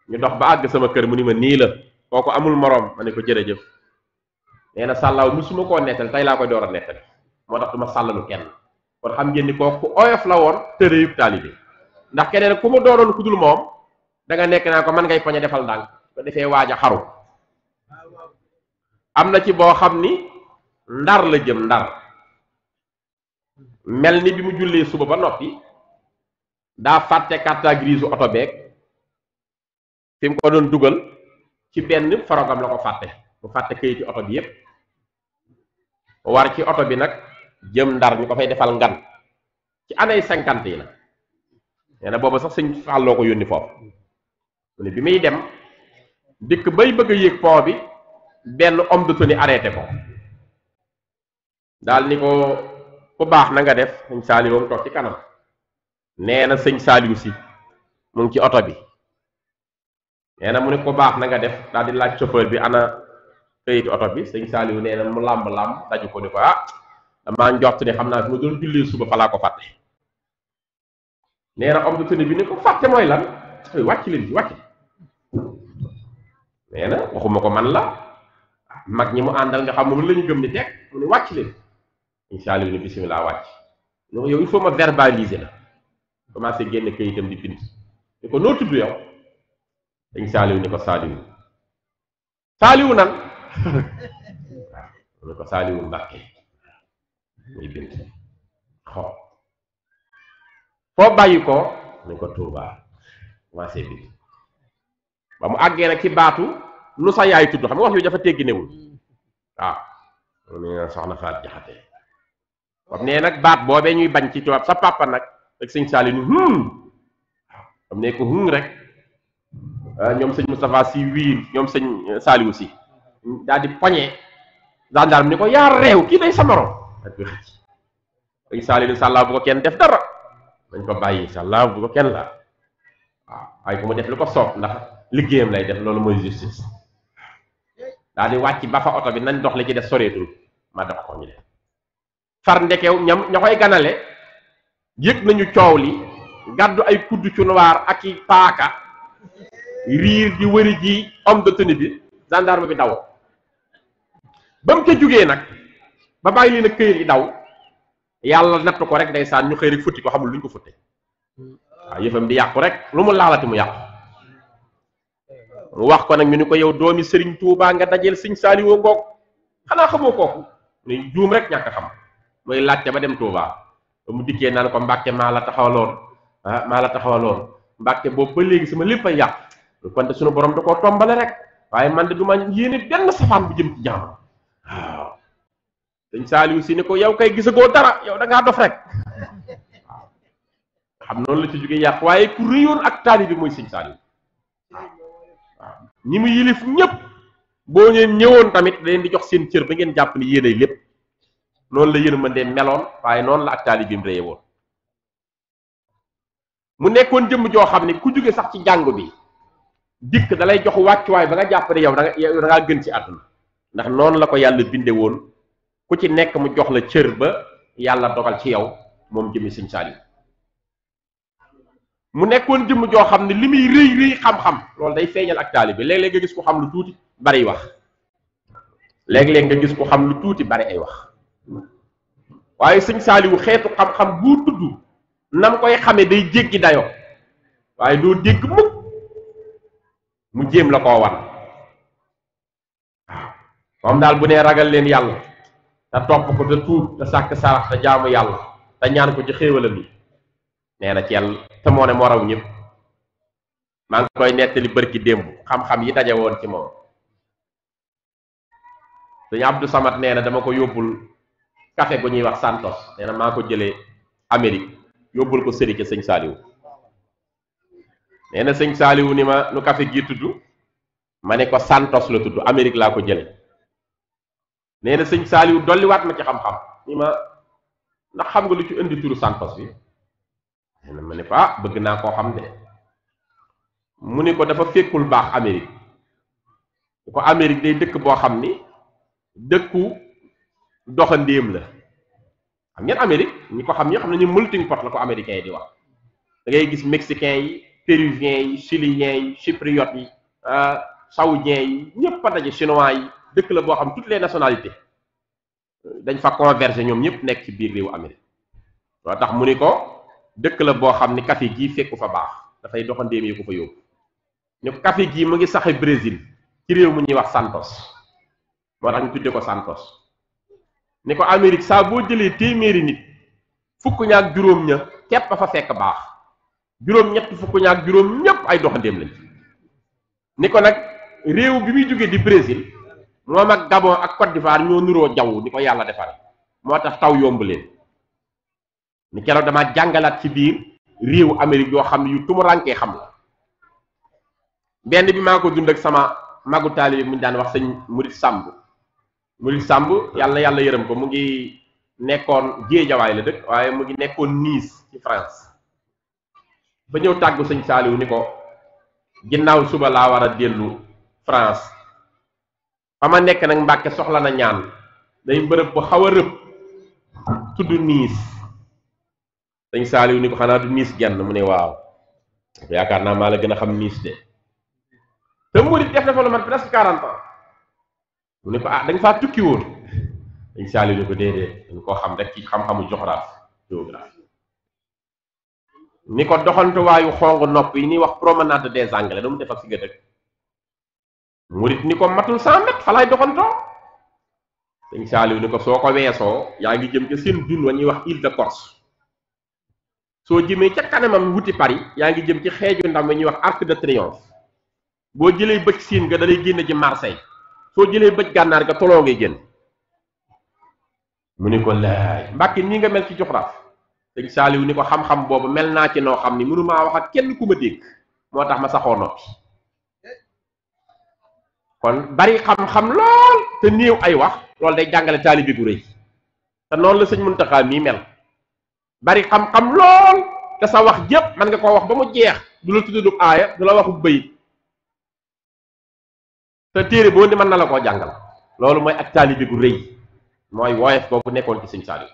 [SPEAKER 1] ñu dox ba àgg sama kër mu ni ma nii la kooku amul moroom ma ne ko jërëjëf nee na sàllaaw musuma koo nettali tey laa koy door a nettali moo tax du ma sàllalu kenn kon xam ngeen ni kooku oyof la woon tërëyub taalibe ndax keneen ku mu doonoon ku dul moom da nga nekk naa ko man ngay poñe defal ndànk ko defee waaj a xaru am na ci boo xam ni Ndar la jëm Ndar mel ni bi mu jullee suba ba noppi daa fàtte carte grise oto beeg fi mu ko doon dugal ci benn farogam la ko fàtte mu fàtte kayiti oto bi yépp war ci oto bi nag jëm Ndar ñu ko fay defal ngan ci année 50 yi la nee na booba sax sëñ Falloo ko yónni foofu mu ne bi muy dem dikk bay bëgg a yéeg pont bi benn homme de tenue arrêté ko daal ni ko ku baax na nga def sëñ Saaliw toog ci kanam nee na sëñ Saaliw si mu ngi ci oto bi nee na mu ne ko baax na nga def daal di laaj chauffeur bi ana këyiti oto bi sëñ Saaliw nee na mu làmb daju ko ni ko damaa njort ne xam naa fi ma doon jullee suba fa laa ko fàtte nee na homme de tenue bi ni ko fàtte mooy lan wàcc leen bi wàcc nee na waxuma ko man la mag ñi mu àndal nga xam moom la ñu gëm ni teg mu ne wàcc leen sëñ Saaliw ni bisimilah wàcc ñu ko yow il faut ma verbaliser la commencé génn këyitam di bind ni ko noo tudd yow sëñ Saaliw ni ko Saaliw nan mu ne ko Saaliwu Mbàkke muy bind xool foo bàyyi ko ni ko Tuubaa commencé bind ba mu àggee nag ci baatu lu sa yaay tudd xam nga wax yu dafa teggi newul waaw mu ne soxna Faat Jaxate bam nee nag baat boobee ñuy bañ ci tubaab sa papa nag rek sëñ Saaliw ni waaw bam ne ko rek ñoom sëñ Moustapha si wiir ñoom sëñ Saaliw si daal di poñe gendarme ni ko yaa réew kii day sa morom ak bi xëcc sëñ Saaliw ni sàllaa bu ko kenn def dara dañ ko bàyyi sàllaa bu ko kenn la waaw waaye ku mu def lu ko soob ndax liggéeyam lay def loolu mooy justice daal di wàcc ba fa oto bi nañ dox li ci def soreetul ma dox ko ñu def far ndekew ñam ña koy ganale yëg nañu coow li gàddu ay kudd cu noir ak i paaka riir di wëri ji homme de tenue bi gendarme bi daw ba mu ca jógee nag ba bàyyi leen a këyit yi daw yàlla natt ko rek ndeysaan ñu xëy rek futti ko xamul luñ ko futte waaw yëfam di yàqu rek lu mu laalati mu yàqu mu wax ko nag ñu ni ko yow doomi Sëriñ Tuubaa nga dajeel sëñ Saaliw ngoog xanaa xamoo kooku ni juum rek ñàkk xam mooy laajte ba dem Tuubaa ba mu dikkee naan ko Mbàkke maa la taxawaloon Mbàkke boobu ba léegi sama lépp a yàq kon de suñu borom da koo tombale rek waaye man de du ma yéene benn safaan bu jëm ci jaam waaw sëñ Saaliw si ni ko yow kay gisagoo dara yow da ngaa dof rek waaw xam noonu la ci jógee yàq waaye ku réyoon ak taalibe bi mooy sëñ Saaliw waaw ñi mu yilif ñëpp boo ngeen ñëwoon tamit da leen di jox seen cër ba ngeen jàpp ni yéenay lépp noonu la yërmande meloon waaye noonu la ak taalibeem réye woon mu nekkoon jëmm joo xam ne ku jóge sax ci jàngu bi dikk da lay jox wàccuwaay ba nga jàpp ne yow da ngaa gën ci àdduna ndax noonu la ko yàlla binde woon ku ci nekk mu jox la cër ba yàlla dogal ci yow moom jëmmi sëñ Saaliw mu nekkoon jëmm joo xam ne li muy rëy xam-xam loolu day feeñal ak taalibe léeg-léeg nga gis ko xam lu tuuti bari wax léeg-léeg nga gis ko xam lu tuuti bari ay wax waaye sëñ Saaliw xeetu xam-xam bu tudd nam koy xamee day jéggi dayo waaye doo dégg mukk mu jéem la koo wan waaw moom daal bu nee ragal leen yàlla te topp ko te tuub te sàkk sarax te jaamu yàlla te ñaan ko ci xéewalam yi nee na ci yàlla te moo ne moo raw ñëpp maa ngi koy nettali bërki démb xam-xam yi daje woon ci moom dañu Abdou Samad nee na dama ko yóbbul café gu ñuy wax Santos nee na maa ko jëlee Amérique yóbbul ko sëri ca sëñ Saaliw nee na sëñ Saaliw ni ma nu café gi tudd ma ne ko Santos la tudd Amérique laa ko jële nee na sëñ Saaliw dolliwaat ma ci xam-xam ni ma ndax xam nga lu ci indi turu Santos bi nee na ma ne ko bëgg naa koo xam de mu ni ko dafa fekkul baax Amérique ko Amérique day dëkk boo xam ni dëkku doxandéem la xam ngeen Amérique ñi ko xam ñi xam nañu melting pot la ko américains yi di wax da ngay gis mexicains yi péruviens yi chiliens yi chypriotes yi saoudiens yi ñëpp a daje chinois yi dëkk la boo xam toutes les nationalités dañ fa converger ñoom ñëpp nekk ci biir réewu Amérique loo tax mu ni ko dëkk la boo xam ni café gii fekku fa baax dafay doxandéem yi ko fa yóbbu ñu ko café gii mu ngi saxe Brésil ci réew mu ñuy wax Santos moo tax ñu tudde ko Santos ni ko Amérique saa boo jëlee téeméeri nit fukk ñaak juróom ña képp fa fekk baax juróom ñett fukk ñaak juróom ñëpp ay doxandéem lañ ni ko nag réew bi muy jógee di Brésil moom ak Gabon ak Côte d'Ivoire ñoo nuroo jaww ni ko yàlla defal moo tax taw yomb leen ni keroog dama jàngalaat ci biir réewu Amérique yoo xam ne yu tumurankee xam la benn bi maa ko dund ak sama magu taalibe mu ñu daan wax sëñ Murid Samb yàlla na yàlla yërëm ko mu ngi nekkoon Géejawaay la dëkk waaye mu ngi nekkoon Nice ci France ba ñëw tàggu sëñ Saaliw ni ko ginnaaw suba laa war a dellu France fa ma nekk nag Mbàkke soxla na ñaan day bërëb bu xaw a rëb tudd Nice sëñ Saaliw ni ko xanaa du Nice genn mu ne waaw yaakaar naa maa la gën a xam Nice de te murid def na fa lu mat presque 40 ans mu ne ko ah dañ faa tukki woon sëñ Saaliw ni ko déedéet dañ koo xam rek ci xam-xamu géographie ni ko doxantuwaayu xong nopp yi ñuy wax promenade des Anglais da mu def ak si nga dëkk murit ni ko matul 100 mètres fa laay doxantoo sëñ Saaliw ni ko soo ko weesoo yaa ngi jëm ca seen dun wa ñuy wax Île de Corse soo jëmee ca kanamam wuti Paris yaa ngi jëm ci xeeju ndam wa ñuy wax Arc de Triomphe boo jëlee bëj siin nga da lay génn ci Marseille soo jëlee bëj gànnaar ga toloo ngay génn mu ni ko laay Mbàkke nii nga mel ci joxraaf sëñ Saaliw ni ko xam-xam boobu mel naa ci noo xam ni mënumaa wax ak kenn ku ma dégg moo tax ma saxoo noppi kon bari xam-xam lool te néew ay wax loolu day jàngale taalibe gu rëy te noonu la sëñ Muntaxa mii mel bari xam-xam lool te sa wax jëpp man nga koo wax ba mu jeex du la tuddub aaya du la waxu bayit te téere boo ni mën na la koo jàngal loolu mooy ak taalibe gu rëy mooy woyof boobu nekkoon ci sëñ Saaliw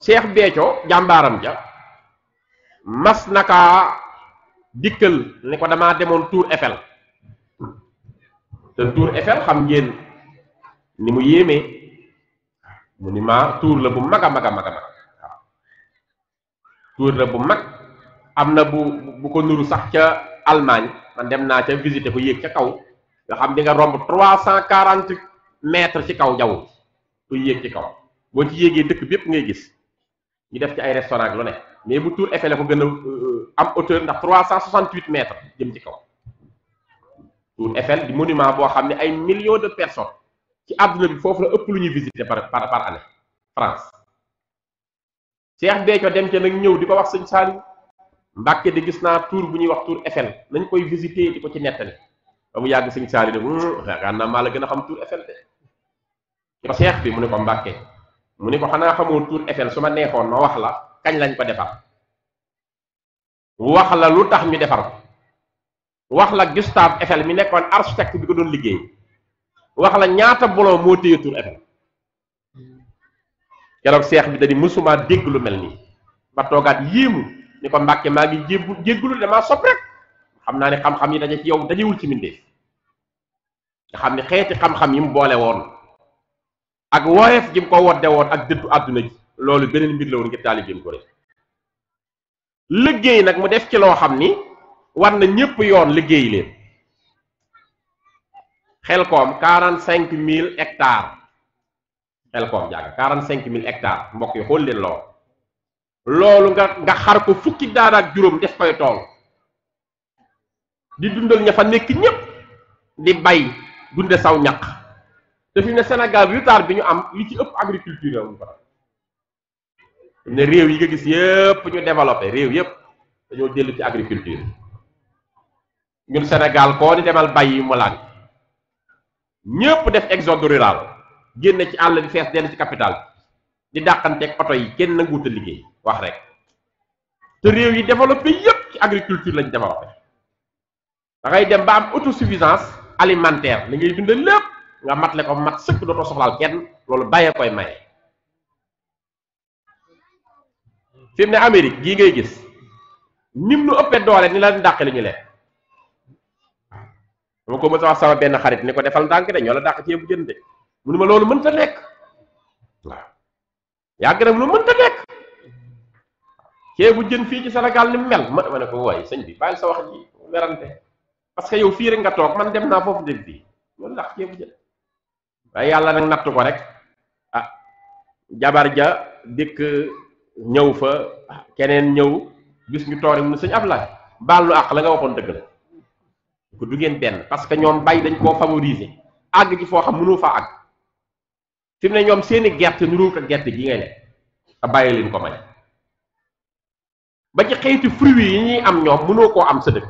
[SPEAKER 1] Cheikh Béthio jàmbaaram ja mas naka dikkal ni ko damaa demoon Tour Eiffel te Tour Eiffel xam ngeen ni mu yéemee mu ni ma tour la bu mag a mag a mag a mag waaw tour la bu mag am na bu ko nuru sax ca Allemagne man dem naa ca visiter ko yéeg ca kaw nga xam di nga romb 340 mètres ci kaw jaww ku yéeg ci kaw boo ci yéegee dëkk bépp ngay gis ñu def ci ay restaurant lu ne mais bu Tour Eiffel ko gën a am hauteur ndax 368 mètres jëm ci kaw Tour Eiffel di monument boo xam ne ay millions de personnes ci àdduna bi foofu la ëpp lu ñuy visiter par année France Cheikh Béthio dem ca nag ñëw di ko wax sëñ Saaliw Mbàkke di gis naa tour bu ñuy wax Tour Eiffel nañ koy visiter di ko ci nettali ba mu yàgg sëñ Saaliw ne yaakaar naa maa la gën a xam Tour Eiffel de ko Cheikh bi mu ne ko Mbàkke mu ne ko xanaa xamoo Tour Eiffel su ma neexoon ma wax la kañ lañ ko defar wax la lu tax ñu defar ko wax la Gustave Eiffel mi nekkoon architecte bi ko doon liggéey wax la ñaata bolon moo téye Tour Eiffel keroog Cheikh bi dañu mësuma dégg lu mel nii ba toogaat yéemu ni ko Mbàkke maa ngi jéggulu damaa sopp rek xam naa ne xam-xam yi daje ci yow dajewul ci mbindeef nga xam ne xeeti xam-xam yi mu boole woon ak woyof gi mu ko wodde woon ak dëddu àdduna ji loolu beneen mbir la woon ngir taalibeem ko rek liggéey nag mu def ci loo xam ni war na ñépp yoon liggéey leen Xelkom 45 000 hectares Xelkom jàgg 45 000 hectares mbokk yi xool leen loolu nga xar ko fukki daara ak juróom def koy tool di dundal ña fa nekk ñépp di bay dunde saw ñaq te fi ne Sénégal retard bi ñu am li ci ëpp agriculture wuñ ko ne réew yi nga gis yépp ñu développé réew yépp dañoo dellu ci agriculture ñun Sénégal koo di demal bay yi mu laan ñépp def exode rural génne ci àll bi fees dellu ci capital di dàqanteeg oto yi kenn nanguwut a liggéey wax rek te réew yi développé yépp ci agriculture lañ développé da ngay dem ba am autosuffisance alimentaire li ngay dundal lépp nga matle ko mat sëkk dootoo soxlaal kenn loolu bàyyee koy maye fi mu ne Amérique gii ngay gis nim nu ëppee doole ni la dàq li ñu leen dama ko mës a wax sama benn xarit ni ko defal ndànk de ñoo la dàq ceebu jën de mu ne ma loolu mënta nekk waaw yàgg na lu mënta nekk ceebu jën fii ci Sénégal ni mu mel ma ne ko waaye sëñ bi bàyyil sa wax ji werante parce que yow fii rek nga toog man dem naa foofu dem fii loolu dàq ceebu jën waaye yàlla nag nattu ko rek ah jabar ja dëkk ñëw fa keneen ñëw gis ñu toog rek mu ne sëñ Ablaye baal lu àq la nga waxoon dëgg la ko du ngeen benn parce que ñoom bay dañ koo favoriser àgg ci foo xam mënoo faa àgg fi mu ne ñoom seeni gerte nuru ko gerte gi ngay lekk a bàyyi leen ko may ba ci xeeti fruits yi ñuy am ñoom mënoo koo am sa dëkk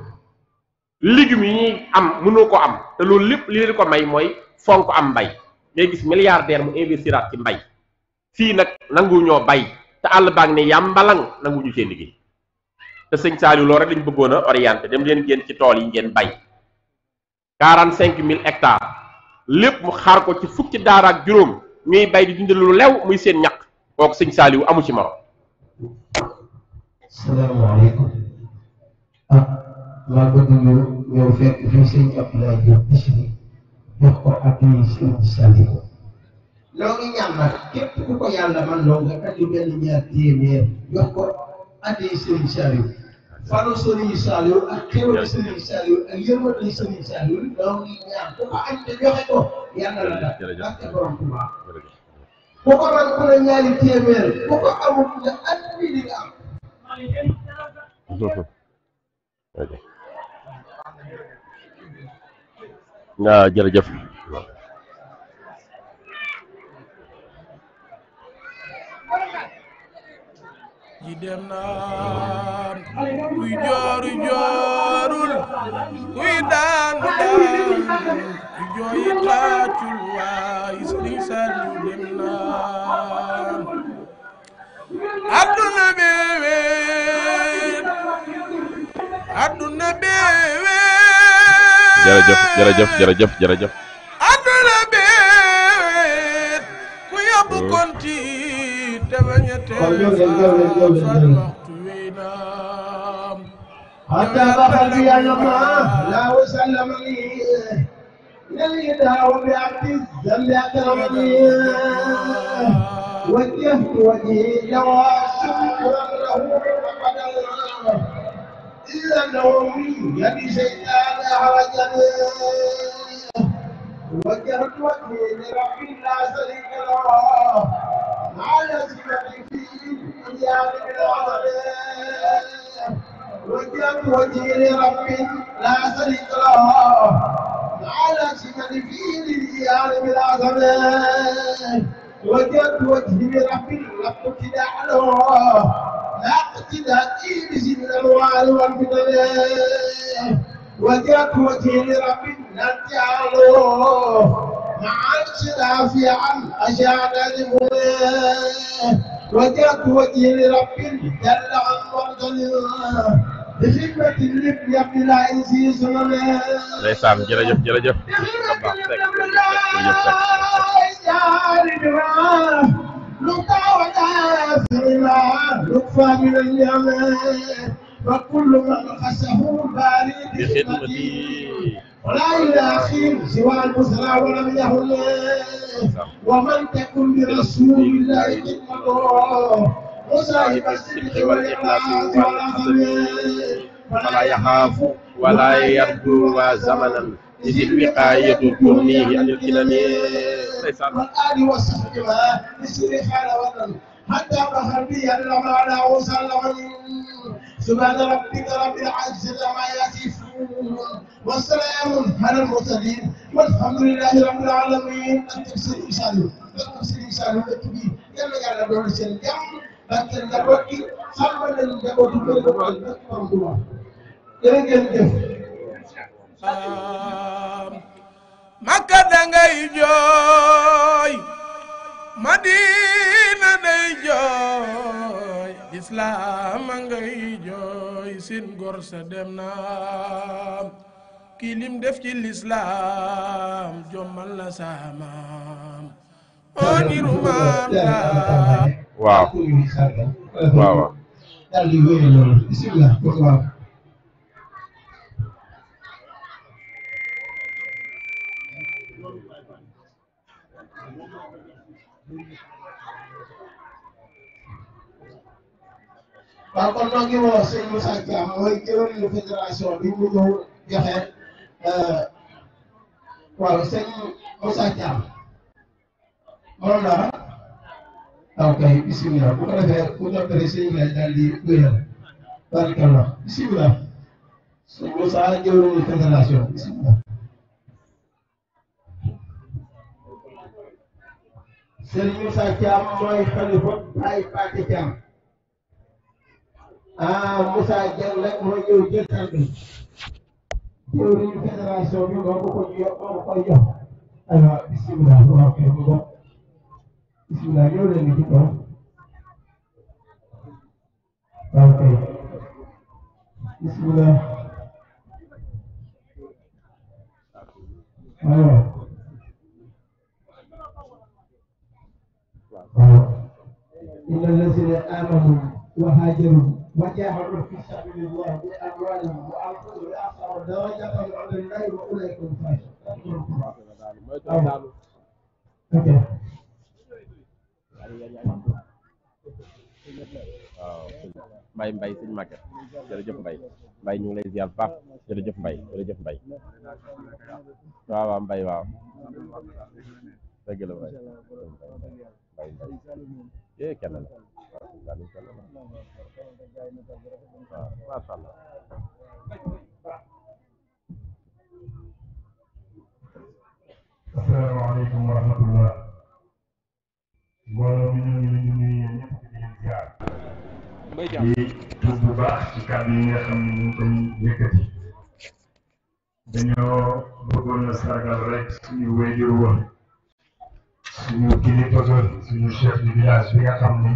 [SPEAKER 1] légumes yi ñuy am mënoo ko am te loolu lépp li leen ko may mooy fonk am mbay ngay gis milliardaire mu investiraat ci mbay fii nag nangu ñoo bay te àll baa ngi ne yàmbalang nangu ñu seen liggéey te sëñ Saliou loolu rek lañ bëggoon a orienté dem leen génn ci tool yi ngeen bay 45 000 hectares lépp mu xaar ko ci fukki daara ak juróom ñuy bay di dundal lu lew muy seen ñaq kooku sëñ Saliou amu ci maro.
[SPEAKER 3] salaamaaleykum ah maa bëgg ñu ñëw fekk fii sëñ Abdoulaye Diop Bichri jox ko addi Sëriñ Saliou loo ngi ñaan nag képp ku ko yàlla man loo nga andi benn ñaar téeméer jox ko addi Sëriñ Saliou falu Sëriñ Saliou ak xéwal Sëriñ Saliou ak yërmande Sëriñ Saliou loo ngi ñaan ku ko am te joxe ko yàlla la def ak borom Tuubaa ku ko man ku ne ñaari téeméer ku ko amul nga andi li nga am
[SPEAKER 1] waaw jërëjëf
[SPEAKER 4] ji dem naan kuy jooru joorul kuy daanu daanu kuy jooyi taacul waay Sëriñ Saliou dem naan adduna beeween adduna beeween
[SPEAKER 1] jërëjëf
[SPEAKER 4] adduna beeween ku yóbbu konti te bañ a teel fal waxtu wi naam
[SPEAKER 3] حتى بخل بيانما لا وسلمني يلي داو بعبد الذنب أكرمني وجهت وجهي جواب شكرا له فقد إلا نومي يدي شيطان أحرجني وجهت وجهي لرب لا شريك له على صفتي في ديان بالعظيم وجهت وجهي لرب لا شريك له على صفتي في ديان بالعظيم وجهت وجهي لرب لا ابتداء له لا اقتداء بسن الأموال والفتن وجهت وجهي لرب لا انتهى له مع الخلاف عن أشاد المنى وجهت وجهي لرب جل عن مرضى بخدمة الابن يبني لا ينسي سننا
[SPEAKER 1] ndeysaan jërëjëf
[SPEAKER 3] لطفا من اليمن وكل من خسه باري
[SPEAKER 1] بخدمتي
[SPEAKER 3] ولا إله خير سوى المسرى ولم يهل ومن تكن برسول الله خدمته وصاحب الصدق والإخلاص والعظم
[SPEAKER 1] فلا يخاف ولا يرجو زمنا إذ الوقاية تغنيه عن الكلام
[SPEAKER 3] والآل والصحب بسر حلاوة حتى بخر بي الرمى وسلم سبحان ربك رب العزة عما يصفون والسلام على المرسلين والحمد لله رب العالمين. التفسير إنسان الكبير يلا يلا دور سن جام لكن دبوكي خمن الدبوكي بالدبوكي jërëjëf
[SPEAKER 4] Makka dangay jooy Madina day jooy Islam ngay jooy seen gor sa dem na kii lim def ci l'islam jommal la saamaam oo niru maam la
[SPEAKER 1] waaw
[SPEAKER 3] daal di wéy loolu bismillah waaw waaw kon noo ngi woo sëñ Moussa Thiam mooy jëwriñu fédération bi mu ñëw joxe waaw sëñ Moussa Thiam moom la ok bisimilah bu ko defee bu noppee sëñ bi daal di wéyal barakallah bisimilah sëñ Moussa jëwriñu fédération bisimilah sëñ Moussa Thiam mooy xalifa ay Pathé Thiam Moussa Dieng nag mooy ñëw jël tànk jëwriñu fédération bi moo ko koy jox aywa bisimilah waaw kay mu bokk bisimilah ñëw leen ni ci kaw waaw kay bisimilah aywa waaw inna allazina amanu wa hajaru وجاهدوا في سبيل الله بأموالهم وأنفسهم أعظم درجة عند الله وأولئك هم الفائزون.
[SPEAKER 1] waaw mbay suñu màgget jërëjëf mbay ñu ngi lay ziar bu baax jërëjëf mbay waaw mbay waaw dëgg la mbay kenn la waaw masha Allah
[SPEAKER 5] asalaamaaleykum wa rahmatullah mbooloo mi ñu ngi nuyu ñëpp di leen ziar di tuub bu baax ci kàddu yi nga xam ne ñu ngi koy yëkkati dañoo bëggoon a sargal rek suñu wéyjur woon suñu kilifa suñu chef de village bi nga xam ni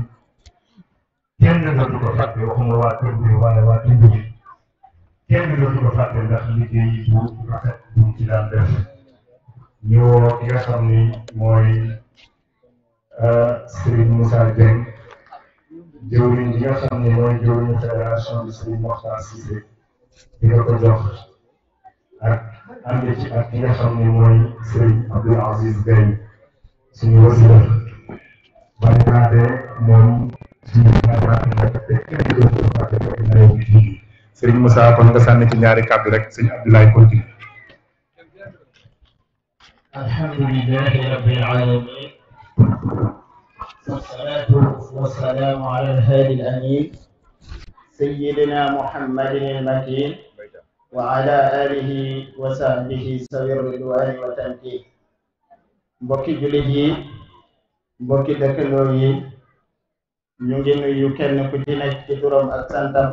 [SPEAKER 5] kenn dootu ko fàtte waxuma waa kër bi waaye waa tund bi kenn dootu ko fàtte ndax liggéey bu rafet bu mu ci daan def ñu woo ki nga xam ni mooy Serigne Moussa Dieng jëwriñ bi nga xam ne mooy jëwriñu fédération bi Serigne Mokhtar Cissé di nga ko jox ak ànd ci ak ki nga xam ne mooy Serigne Abdoul Aziz Gaye suñu wasila barikaade moom suñu barikaade nekk te kenn du ko fàtte ko nawet bi fii Serigne Moussa kon nga sànni ci ñaari kàddu rek sëñ Abdoulaye continue.
[SPEAKER 6] alhamdulillahi rabbil alamin والصلاة والسلام على الهادي الأمين سيدنا محمد المكين وعلى آله وصحبه سوي الرضوان والتمكين mbokki jullit yi mbokki dëkkandoo yi ñu ngi nuyu kenn ku ci nekk ci turam ak santam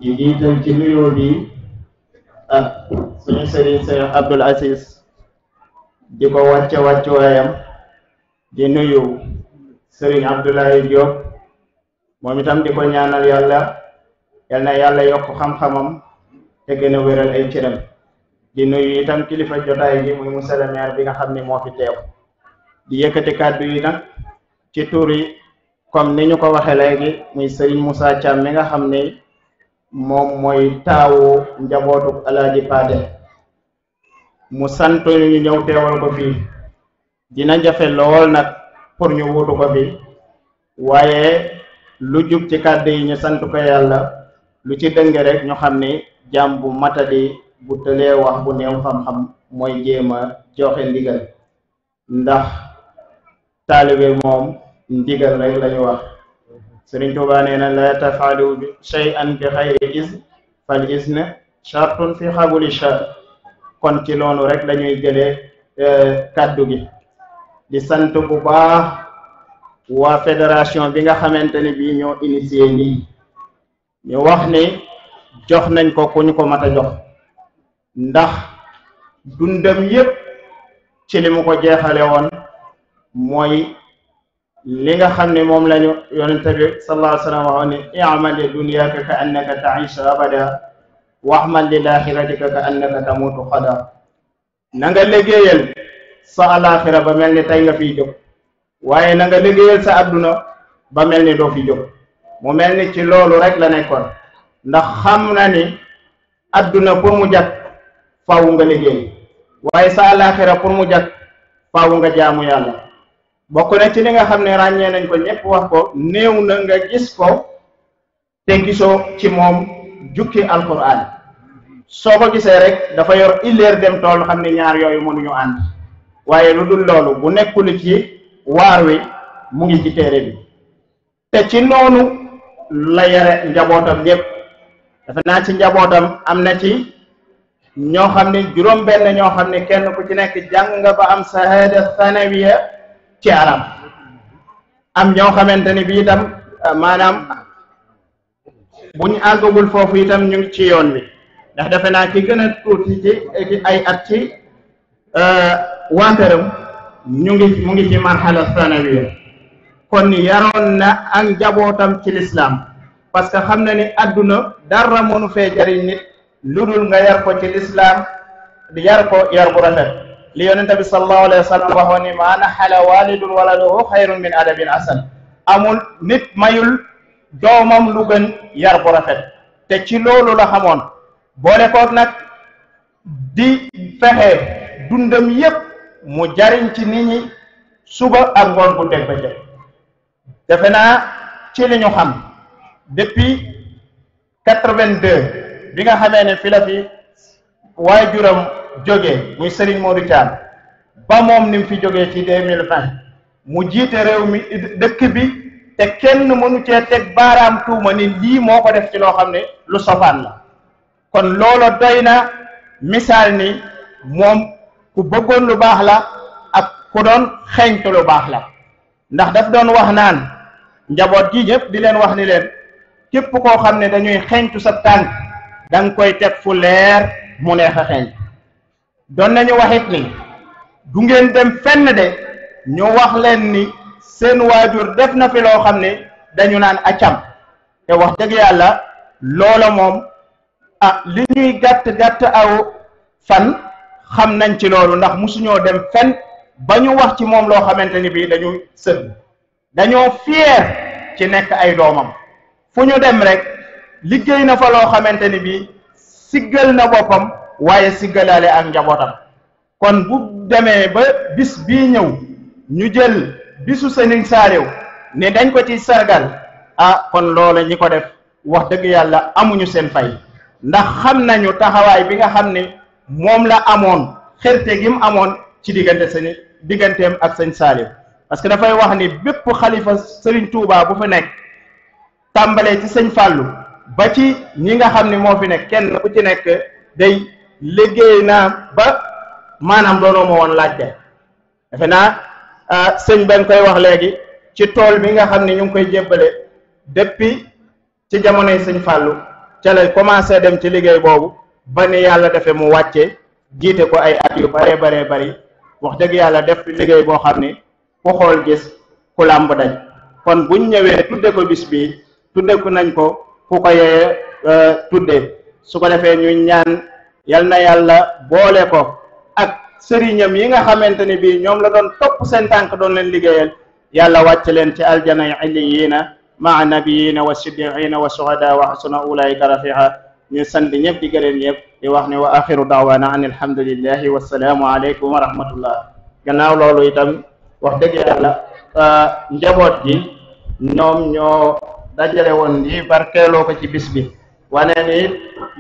[SPEAKER 6] di jiital ci nuyoo bi suñu sëriñ Sëriñ Abdoul Aziz di ko wàcce waayam di nuyu Sëriñ Abdoulaye Diop moom itam di ko ñaanal yàlla yal na yàlla yokk xam-xamam te gën a wéral ay cëram di nuyu itam kilifa jotaay gi muy monsieur le maire bi nga xam ni moo fi teew di yëkkati kàddu yi nag ci tur yi comme ni ñu ko waxee léegi muy Sëriñ Moussa Thiam mi nga xam ni moom mooy taawu njabootu Alaaji Paate mu sant ñu ñëw teewal ko fii dina jafe lool nag pour ñu wutu ko fi waaye lu jub ci kàddu yi ñu sant ko yàlla lu ci dëng rek ñu xam ni jàmm bu matadi bu tëlee wax bu néew xam-xam mooy jéem a joxe ndigal ndax taalibe moom ndigal rek lañu wax Sëriñ Tuubaa nee na la tafalu shay'an bi xayri izn fal izn shartun fi xabuli shar kon ci loolu rek lañuy jëlee kàddu gi di sant bu baax waa fédération bi nga xamante ni bii ñoo initié lii ñu wax ni jox nañ ko ku ñu ko mat a jox ndax dundam yépp ci li mu ko jeexale woon mooy li nga xam ne moom lañu yonente bi sallallahu alayhi wa sallam waxoon ni i'mal li dunyaka ka annaka ta'ishu abada wa'mal lil akhiratika ka annaka tamutu xada na nga liggéeyal sa alaxira ba mel ni tey nga fiy jóg waaye na nga liggéeyal sa adduna ba mel ni doo fi jóg mu mel ni ci loolu rek la nekkoon ndax xam na ni adduna pour mu jag faaw nga liggéey waaye sa alaxira pour mu jag faaw nga jaamu yàlla bokk na ci li nga xam ne ràññee nañ ko ñëpp wax ko néew na nga gis ko te gisoo ci moom jukki alquran soo ko gisee rek dafa yor illeer dem tool xam ne ñaar yooyu mënuñu ànd waaye lu dul loolu bu nekkul ci waar wi mu ngi ci téere bi te ci noonu la yare njabootam yépp dafa naa ci njabootam am na ci ñoo xam ne juróom benn ñoo xam ne kenn ku ci nekk jàng nga ba am shahada thanawiya ci arab am ñoo xamante ni bi itam maanaam buñ àggagul foofu itam ñu ngi ci yoon wi ndax defe naa ki gën a tuuti ci ay at ci waataram mu ngi ci marhala thanawiya kon yaroon na ak njabootam ci lislaam parce que xam na ni adduna dara mënu fee jariñ nit lu dul nga yar ko ci lislaam di yar ko yar bu rafet li yonente bi sallallahu alayhi wa sallam waxoon ni ma naxala walidun waladuhu xayrun min adabin hasan amul nit mayul doomam lu gën yar bu rafet te ci loolu la xamoon boole koog nag di fexe dundam yépp mu jariñ ci nit ñi suba ak ngoon bu dégg ba jëg defe naa ci li ñu xam depuis 82 bi nga xamee ne fi la fi waajuram jógee muy Serigne Modou Thiam ba moom ni mu fi jógee ci 2020 mu jiite réew mi dëkk bi te kenn mënu cee teg baaraam tuuma ni lii moo ko def ci loo xam ne lu sofaan la kon loolo doy na misaal ni moom ku bëggoon lu baax la ak ku doon xeeñtu lu baax la ndax daf doon wax naan njaboot gi ñëpp di leen wax ni leen képp koo xam ne dañuy xeeñtu sa tànk da nga koy teg fu leer mu neex a xeeñ doon nañu waxit ni du ngeen dem fenn de ñu wax leen ni seen waajur def na fi loo xam ne dañu naan accam te wax dëgg yàlla loola moom li ñuy gàtt aw fan xam nañ ci loolu ndax musuñoo dem fenn ba ñu wax ci moom loo xamante ni bii dañu sëgg dañoo fier ci nekk ay doomam fu ñu dem rek liggéey na fa loo xamante ni bii siggal na boppam waaye siggalaale ak njabootam kon bu demee ba bis bii ñëw ñu jël bisu Serigne Saliou ne dañ ko ci sargal kon loola ñi ko def wax dëgg yàlla amuñu seen fay ndax xam nañu taxawaay bi nga xam ne moom la amoon xerte gi mu amoon ci digganteem ak Serigne Saliou parce que dafay wax ni bépp xalifa Serigne Touba bu fi nekk tàmbalee ci Serigne Fallou ba ci ñi nga xam ne moo fi nekk kenn ku ci nekk day liggéey naa ba maanaam doonoo ma woon laajte defe naa sëñ ben koy wax léegi ci tool bi nga xam ne ñu ngi koy jébbale depuis ci jamonoy Serigne Fallou ca la commencé dem ci liggéey boobu ba ni yàlla defee mu wàcce jiite ko ay at yu baree bari wax dëgg yàlla def liggéey boo xam ne ku xool gis ku làmb dañ kon buñ ñëwee tudde ko bis bi tudde ko nañ ko ku ko yee tudde su ko defee ñu ñaan yal na yàlla boole ko ak sëriñam yi nga xamante ni bii ñoom la doon topp seen tànk doon leen liggéeyal yàlla wàcc leen ci aljana illiyiina maa nabiyina wa siddiqina wa shuhada wa hasuna ulaika rafiqa ñu sant ñëpp di gërëm ñëpp di wax ne wa axiru daawana an alhamdulillahi wassalaamu aleykum wa rahmatullah gannaaw loolu itam wax dëgg yàlla njaboot gi ñoom ñoo dajale woon lii barkeeloo ko ci bis bi wane ni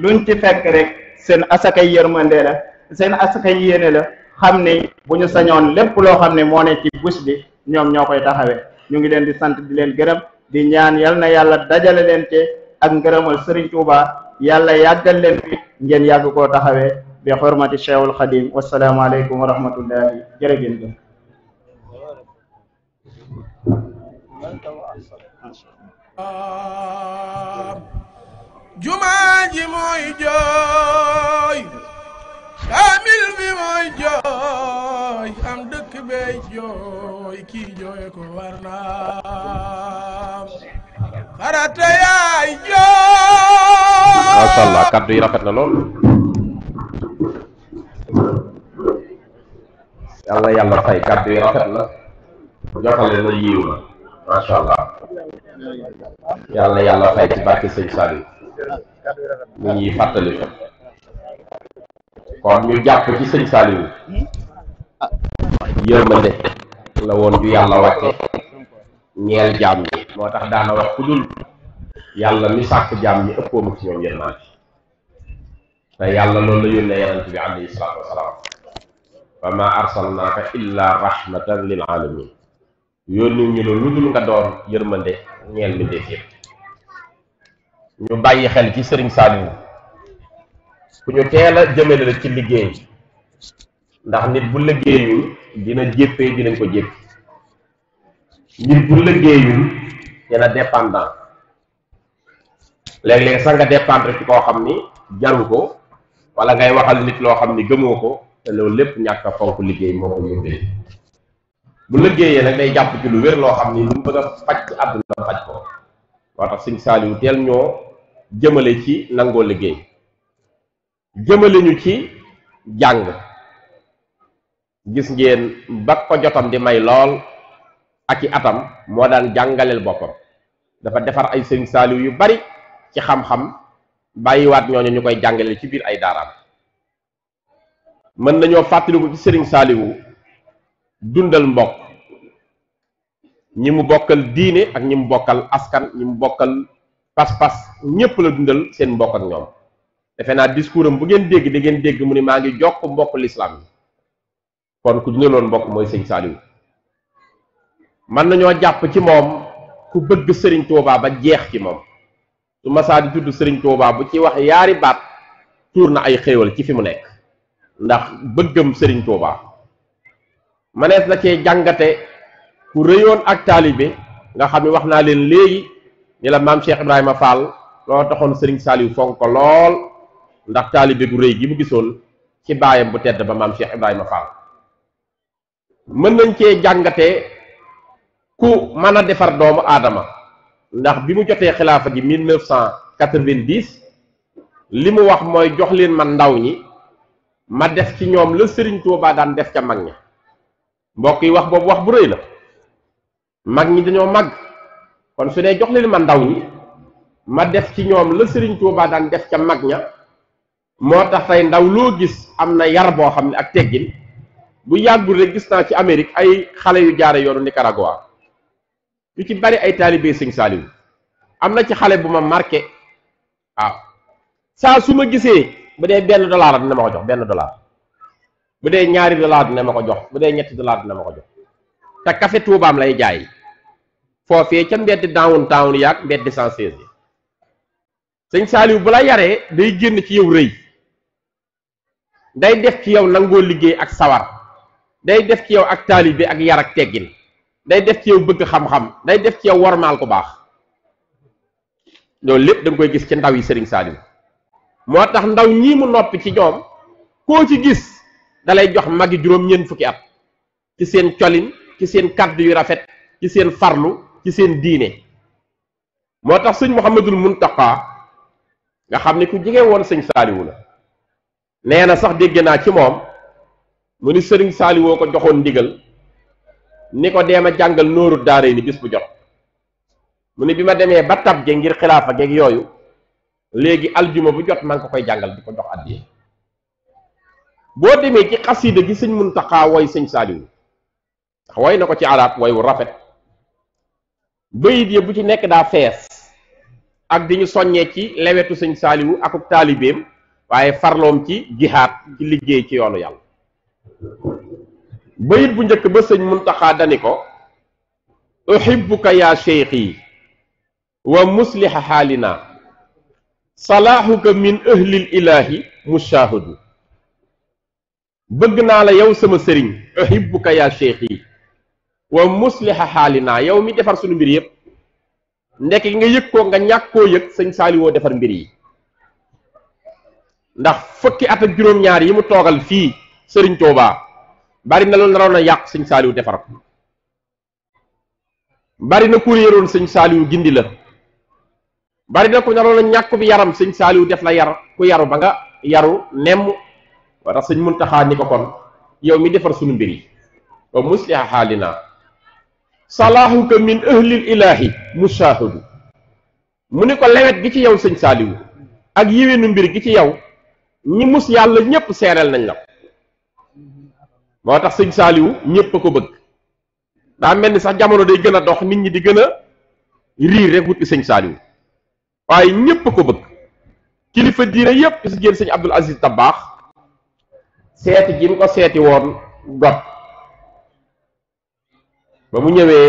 [SPEAKER 6] luñ ci fekk rek seen asakay yërmande la seen asakay yéene la xam ni bu ñu sañoon lépp loo xam ne moo ne ci bis bi ñoom ñoo koy taxawee ñu ngi leen di sant di leen gërëm di ñaan yal na yàlla dajale leen ci ak ngërëmal Serigne Touba yàlla yàggal leen fi ngeen yàgg koo taxawee bi xormati Cheikhul Khadim wassalaamu aleykum wa rahmatullahi jërëjëf.
[SPEAKER 4] jumaa ji mooy jooy kaamil bi mooy jooy am dëkk bey jooy kii jooy ko war naa farata yaay jooy.
[SPEAKER 1] Masha Allah kaddu yi rafet na lool yàlla fay kaddu yi rafet na jotale na yiw na Masha Allah yàlla fay ci barke Sëñ Saliou mu ñuy fàttali ko kon ñu jàpp ci Sëñ Saliou yërmande la woon ju yàlla wàcce ñeel jaam ñi moo tax daana wax ku dul yàlla mi sàkk jaam ñi ëppoo ma ci ñoom yërmande te yàlla loolu la yónnee yonent bi alayhi salaatu wasalaam wa ma arsalnaaka illa rahmatan lil alamin yónni ñu la lu dul nga doon yërmande ñeel mi def yëpp ñu bàyyi xel ci Serigne Saliou ku ñu teel a jëmale la ci liggéey ndax nit bu liggéeyul dina jéppee dinañ ko jéppi nit bu liggéeyul dina dépendant léeg-léeg sax nga dépendre ci koo xam ni jaru ko wala ngay waxal nit loo xam ni gëmoo ko te loolu lépp ñàkk a fonk liggéey moo ko yóbbee bu liggéeyee nag day jàpp ci lu wér loo xam ni lu mu bëgg a faj ci àdduna faj ko moo tax Serigne Saliou teel ñoo jëmale ci nangoo liggéey jëmale ñu ci jàng gis ngeen ba ko jotam di may lool ak i atam moo daan jàngaleel boppam dafa defar ay Serigne Saliou yu bari ci xam-xam bàyyiwaat ñooñu ñu koy jàngaleel ci biir ay daaraam mën nañoo fàttaliku ci Serigne Saliou dundal mbokk ñi mu bokkal diine ak ñi mu bokkal askan ñi mu bokkal pas-pas ñépp la dundal seen mbokk ak ñoom defe naa discours am bu ngeen dégg da ngeen dégg mu ni maa ngi jokk mbokk lislaam yi kon ku dundaloon mbokk mooy sëñ Saliou mën nañoo jàpp ci moom ku bëgg sëriñ Touba ba jeex ci moom su masaa di tudd sëriñ Touba bu ci wax yaari baat tuur na ay xéewal ci fi mu nekk ndax bëggam sëriñ Touba manees na cee jàngate ku rëyoon ak taalibe nga xam ne wax naa leen léegi ni la maam Cheikh Ibrahima Fall loolu taxoon sëriñ Saliou fonk ko lool ndax taalibe gu rëy gi mu gisoon ci baayam bu tedd ba maam Cheikh Ibrahima Fall mën nañ cee jàngate ku mën a defar doomu aadama ndax bi mu jotee xilaafa gi 1990 li mu wax mooy jox leen man ndaw ñi ma def ci ñoom la sëriñ Touba daan def ca mag ña mbokk yi wax boobu wax bu rëy la mag ñi dañoo mag kon su dee jox leen ma ndaw ñi ma def ci ñoom la sëriñ Touba daan def ca mag ña moo tax tey ndaw loo gis am na yar boo xam ne ak teggin bu yàggul rek gis naa ci Amérique ay xale yu jaare yoonu Nicaragua yu ci bari ay taalibe sëñ Saliou am na ci xale bu ma marqué waaw saa su ma gisee bu dee $1 dina ma ko jox $1 bu dee $2 dina ma ko jox bu dee $3 dina ma ko jox te café Toubaam lay jaay foofee ca mbedd downtown yaag mbedd 116 yi sëñ Saliou bu la yaree day génn ci yow rëy day def ci yow nangoo liggéey ak sawar day def ci yow ak taalibe ak yar ak teggin day def ci yow bëgg xam-xam day def ci yow wormaal ku baax loolu lépp da nga koy gis ci ndaw yi sëriñ Saliou moo tax ndaw ñii mu noppi ci ñoom koo ci gis dalay jox magi juróom-ñeent fukki at ci seen colin ci seen kàddu yu rafet ci seen farlu ci seen diine moo tax sëñ Mouhamadul Muntaqa nga xam ne ku jege woon sëñ Saliou la nee na sax dégg naa ci moom mu ni sëriñ Saliou woo ko joxoon ndigal ni ko deema jàngal nóoru daare ni bis bu jot mu ni bi ma demee ba tab ge ngir xilaafa geeg yooyu léegi aljuma bu jot maa ngi ko koy jàngal di ko jox addiye boo demee ci xasida gi sëñ Muntaqa woy sëñ Saliou ndax woy na ko ci arab woy wu rafet bayit ya bu ci nekk daa fees ak di ñu soññee ci lewetu sëñ Saliou akuk taalibeem waaye farloom ci jihaad ci liggéey ci yoonu yàlla bayit bu njëkk ba sëñ Muntaxa dani ko uhibbuka ya cheikhi wa musliha xaalina salaahuka min ahlil ilahi mushahadu bëgg naa la yow sama sëriñ uhibbuka ya cheikhi wa musliha xaalina yow mi defar suñu mbir yépp ndekk nga yëg ko nga ñàkk koo yëg sëñ Saliou defar mbir yi ndax fukki at ak juróom-ñaar yi mu toogal fii sëriñ Touba bari na loolu naroon a yàq sëñ Saliou defar ko bari na ku réeroon sëñ Saliou gindi la bari na ku naroon a ñàkk bi yaram sëñ Saliou def la yar ku yaru ba nga yaru nemm wa tax sëñ Muntaxa ni ko kon yow mi defar sunu mbir yi wa musliha xaalina salaahuka min ahlil ilahi mushahadu mu ni ko lewet gi ci yow sëñ Saliou ak yéwénu mbir gi ci yow ñi mus yàlla ñépp seereel nañ la ko moo tax sëñ Saliou ñépp a ko bëgg daa mel ni sax jamono day gën a dox nit ñi di gën a riir rek wuti sëñ Saliou waaye ñépp a ko bëgg kilifa diine yépp si génn sëñ Abdul Aziz Dabakh seeti gi mu ko seeti woon got ba mu ñëwee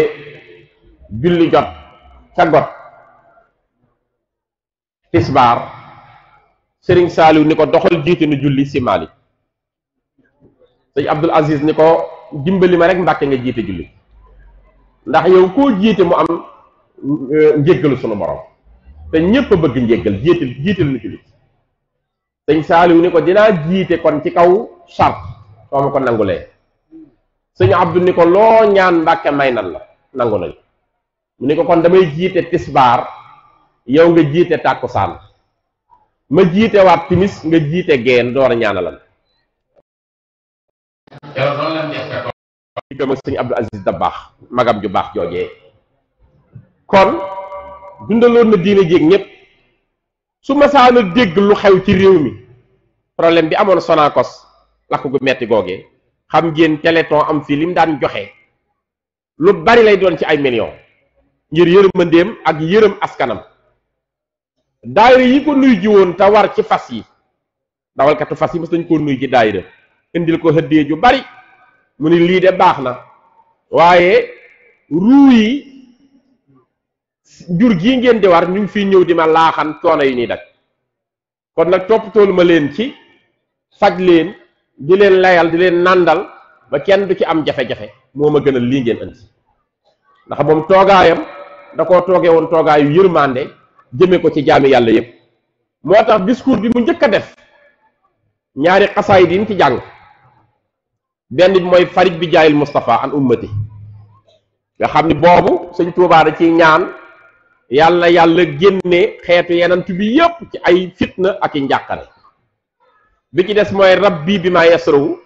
[SPEAKER 1] julli jot ca got tisbaar sëriñ Saliou ni ko doxal jiite nu julli si Malick sëñ Abdul Aziz ni ko dimbali ma rek Mbàkke nga jiite julli ndax yow koo jiite mu am njéggalu sunu borom te ñépp a bëgg njéggal jiital nu julli sëñ Saliou ni ko dinaa jiite kon ci kaw charte soo ma ko nangulee sëñ Abdou ni ko loo ñaan Mbàkke may nan la nangu nañ mu ni ko kon damay jiite tisbaar yow nga jiite tàkkusaan ma jiite waat timis nga jiite geen door a ñaanalal keroog noonu la def ko diggam ak sëñ Abdou Aziz Dabakh magam ju baax joojee kon dundaloon na diine jéeg ñépp su masaana dégg lu xew ci réew mi problème bi amoon Sonacos lakk gu metti googee xam ngeen téléthon am fi lim daan joxe lu bari lay doon ci ay millions ngir yërmandeem ak yërëm askanam. daayira yi ko nuy ji woon te war ci fas yi dawalkatu fas yi mës nañ koo nuy ji daayira indil ko hëddee ju bari mu ni lii de baax na waaye ruu yi jur gii ngeen di war ñu ngi fii ñëw di ma laaxan coono yi nii dak kon nag toppatoolu ma leen ci faj leen di leen layal di leen nàndal ba kenn du ci am jafe-jafe moo ma gënal lii ngeen andi ndax moom toogaayam da koo toogee woon toogaayu yërmande jëme ko ci jaami yàlla yépp moo tax discours bi mu njëkk a def ñaari xasaay diin ci jàng benn bi mooy farij bi jaayil Mustafa an ummati nga xam ni boobu sëñ Tuubaa da ciy ñaan yàlla yàlla génne xeetu yenant bi yépp ci ay fitna ak i njàqare bi ci des mooy rabbi bi ma yasrahu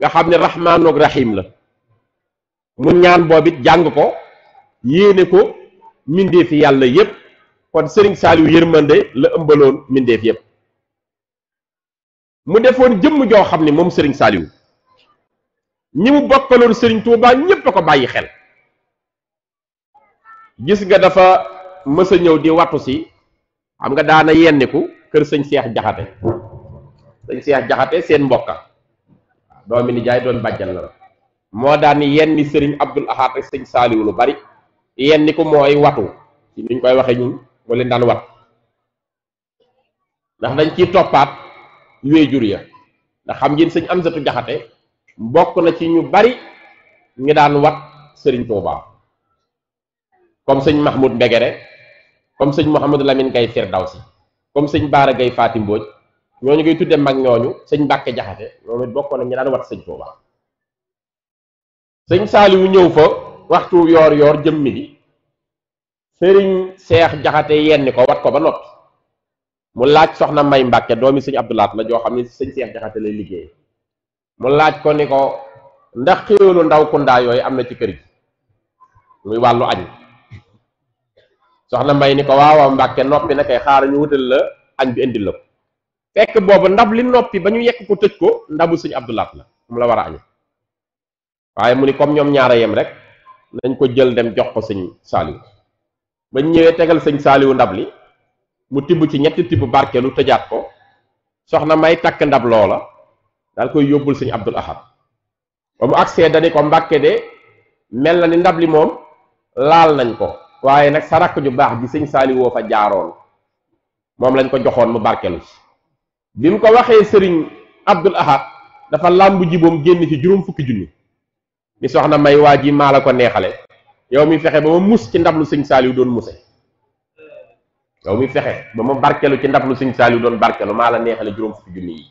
[SPEAKER 1] nga xam ne rahmaanu ak rahim la mu ñaan boobit jàng ko yéene ko mbindeefi yàlla yépp kon sëriñ Saaliw yërmande la ëmbaloon mbindeef yépp mu defoon jëmm joo xam ne moom sëriñ Saaliw ñi mu bokkaloon sëriñ Tuubaa ñépp a ko bàyyi xel gis nga dafa mës a ñëw di wattu si xam nga daana yenniku kër sëñ Seex Jaxate sëñ Seex Jaxate seen mbokka doomi ni jaay doon bàjjal la moo daan yenni sëriñ Abdul Ahad ak sëñ Saaliw lu bari yenni ko mooy watu ci niñ koy waxe ñun moo leen daan wat ndax dañ ciy toppaat wéejur ya ndax xam ngeen sëñ Amsatu Jaxate bokk na ci ñu bari ngi daan wat sëriñ Tuubaa comme sëñ Mahmoud Mbegere comme sëñ Mouhamadou Lamine Gay Firdawsi comme sëñ Baara Gay Faati Mbooj ñooñu ngay tudde mag ñooñu sëñ Mbàkke Jaxate moom it bokkoon na ñu daan wat sëñ Tuubaa sëñ Saaliwu ñëw fa waxtu yoor yoor jëm midi sëriñ Seex Jaxate yenni ko wat ko ba noppi mu laaj soxna May Mbàkke doomi sëñ Abdulaat la joo xam ne sëñ Seex Jaxate lay liggéey mu laaj ko ni ko ndax xéewalu ndaw kundaa yooyu am na ci kër gi muy wàllu añ soxna May ni ko waaw Mbàkke noppi na kay xaar ñu wutal la añ bi indil la ko fekk boobu ndab li noppi ba ñu yekk ko tëj ko ndabu sëñ Abdulaat la mu la war a añ waaye mu ni comme ñoom ñaara yem rek nañ ko jël dem jox ko sëñ Saaliw ba ñëwee tegal sëñ Saaliw ndab li mu tibb ci ñetti tibb barkeelu tëjaat ko soxna May takk ndab loola daal koy yóbbul sëñ Abdul Ahad ba mu agsee dani ko Mbàkke de mel na ni ndab li moom laal nañ ko waaye nag sa rakk ju baax ji sëñ Saaliw woo fa jaaroon moom lañ ko joxoon mu barkeelu ci bi mu ko waxee sëriñ Abdul Ahad dafa làmb jiboom génn ci juróom fukki junni ni soxna May waa ji maa la ko neexale yow mi fexe ba ma mus ci ndab lu sëñ Saaliw doon muse yow mi fexe ba ma barkelu ci ndab lu sëñ Saaliw doon barkelu maa la neexale juróom fukki junni yi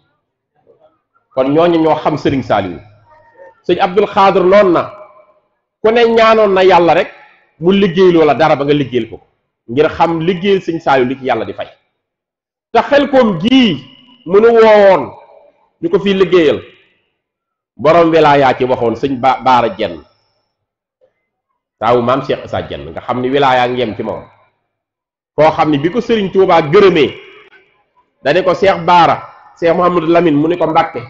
[SPEAKER 1] kon ñooñu ñoo xam sëriñ Saaliw sëñ Abdul Xaadir noonu na ku ne ñaanoon na yàlla rek mu liggéey loola dara ba nga liggéeyal ko ngir xam liggéeyal sëñ Saaliw li ci yàlla di fay te Xelkom gii mënu woowoon ñu ko fii liggéeyal borom wilaayaa ci waxoon sëñ Baara Jenn taawu maam Cheikh Issa Jenn nga xam ni wilaayaa ngi yem ci moom koo xam ni bi ko sëriñ Tuubaa gërëmee dane ko Cheikh Baara Cheikh Mouhamadou Lamine mu ni ko Mbàkke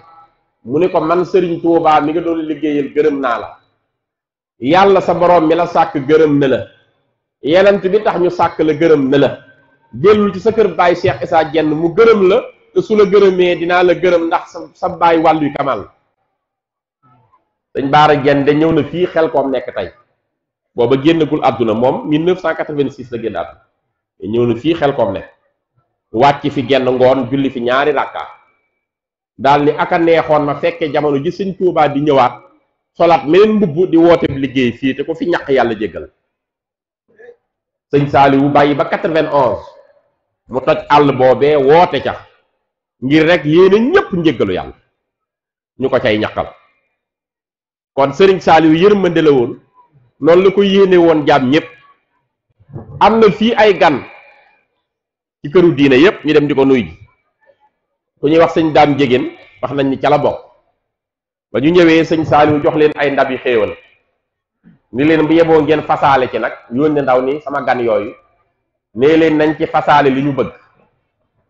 [SPEAKER 1] mu ni ko man sëriñ Tuubaa mi nga doon liggéeyal gërëm naa la yàlla sa borom mi la sàkk gërëm na la yenent bi tax ñu sàkk la gërëm na la jëlul ci sa kër baay Cheikh Issa Jenn mu gërëm la te su la gërëmee dinaa la gërëm ndax sa baay wàlluy kamal sëñ Baara Jenn de ñëw na fii Xelkom nekk tey booba génnagul àdduna moom 1986 la génn àdduna ñëw na fii Xelkom nekk wàcc fi genn ngoon julli fi ñaari rakka daal ni aka neexoon ma fekke jamono ji sëñ Tuubaa di ñëwaat solaat meneen mbubb di woote liggéey fii te ko fi ñaq yàlla jéggal sëñ Saaliwu bàyyi ba 91 mu toj àll boobee woote ca ngir rek yéene ñépp njéggalu yàlla ñu ko cay ñaqal kon sëriñ Saaliw yërmande la woon noonu la ko yéene woon jaam ñépp am na fii ay gan ci këru diine yépp ñu dem di ko nuy ji ku ñuy wax sëñ Daam Jégéen wax nañ ni ca la bokk ba ñu ñëwee sëñ Saaliw jox leen ay ndab yi xéewal ni leen bu yeboo ngeen fasaale ci nag yónne ndaw ni sama gan yooyu nee leen nañ ci fasaale li ñu bëgg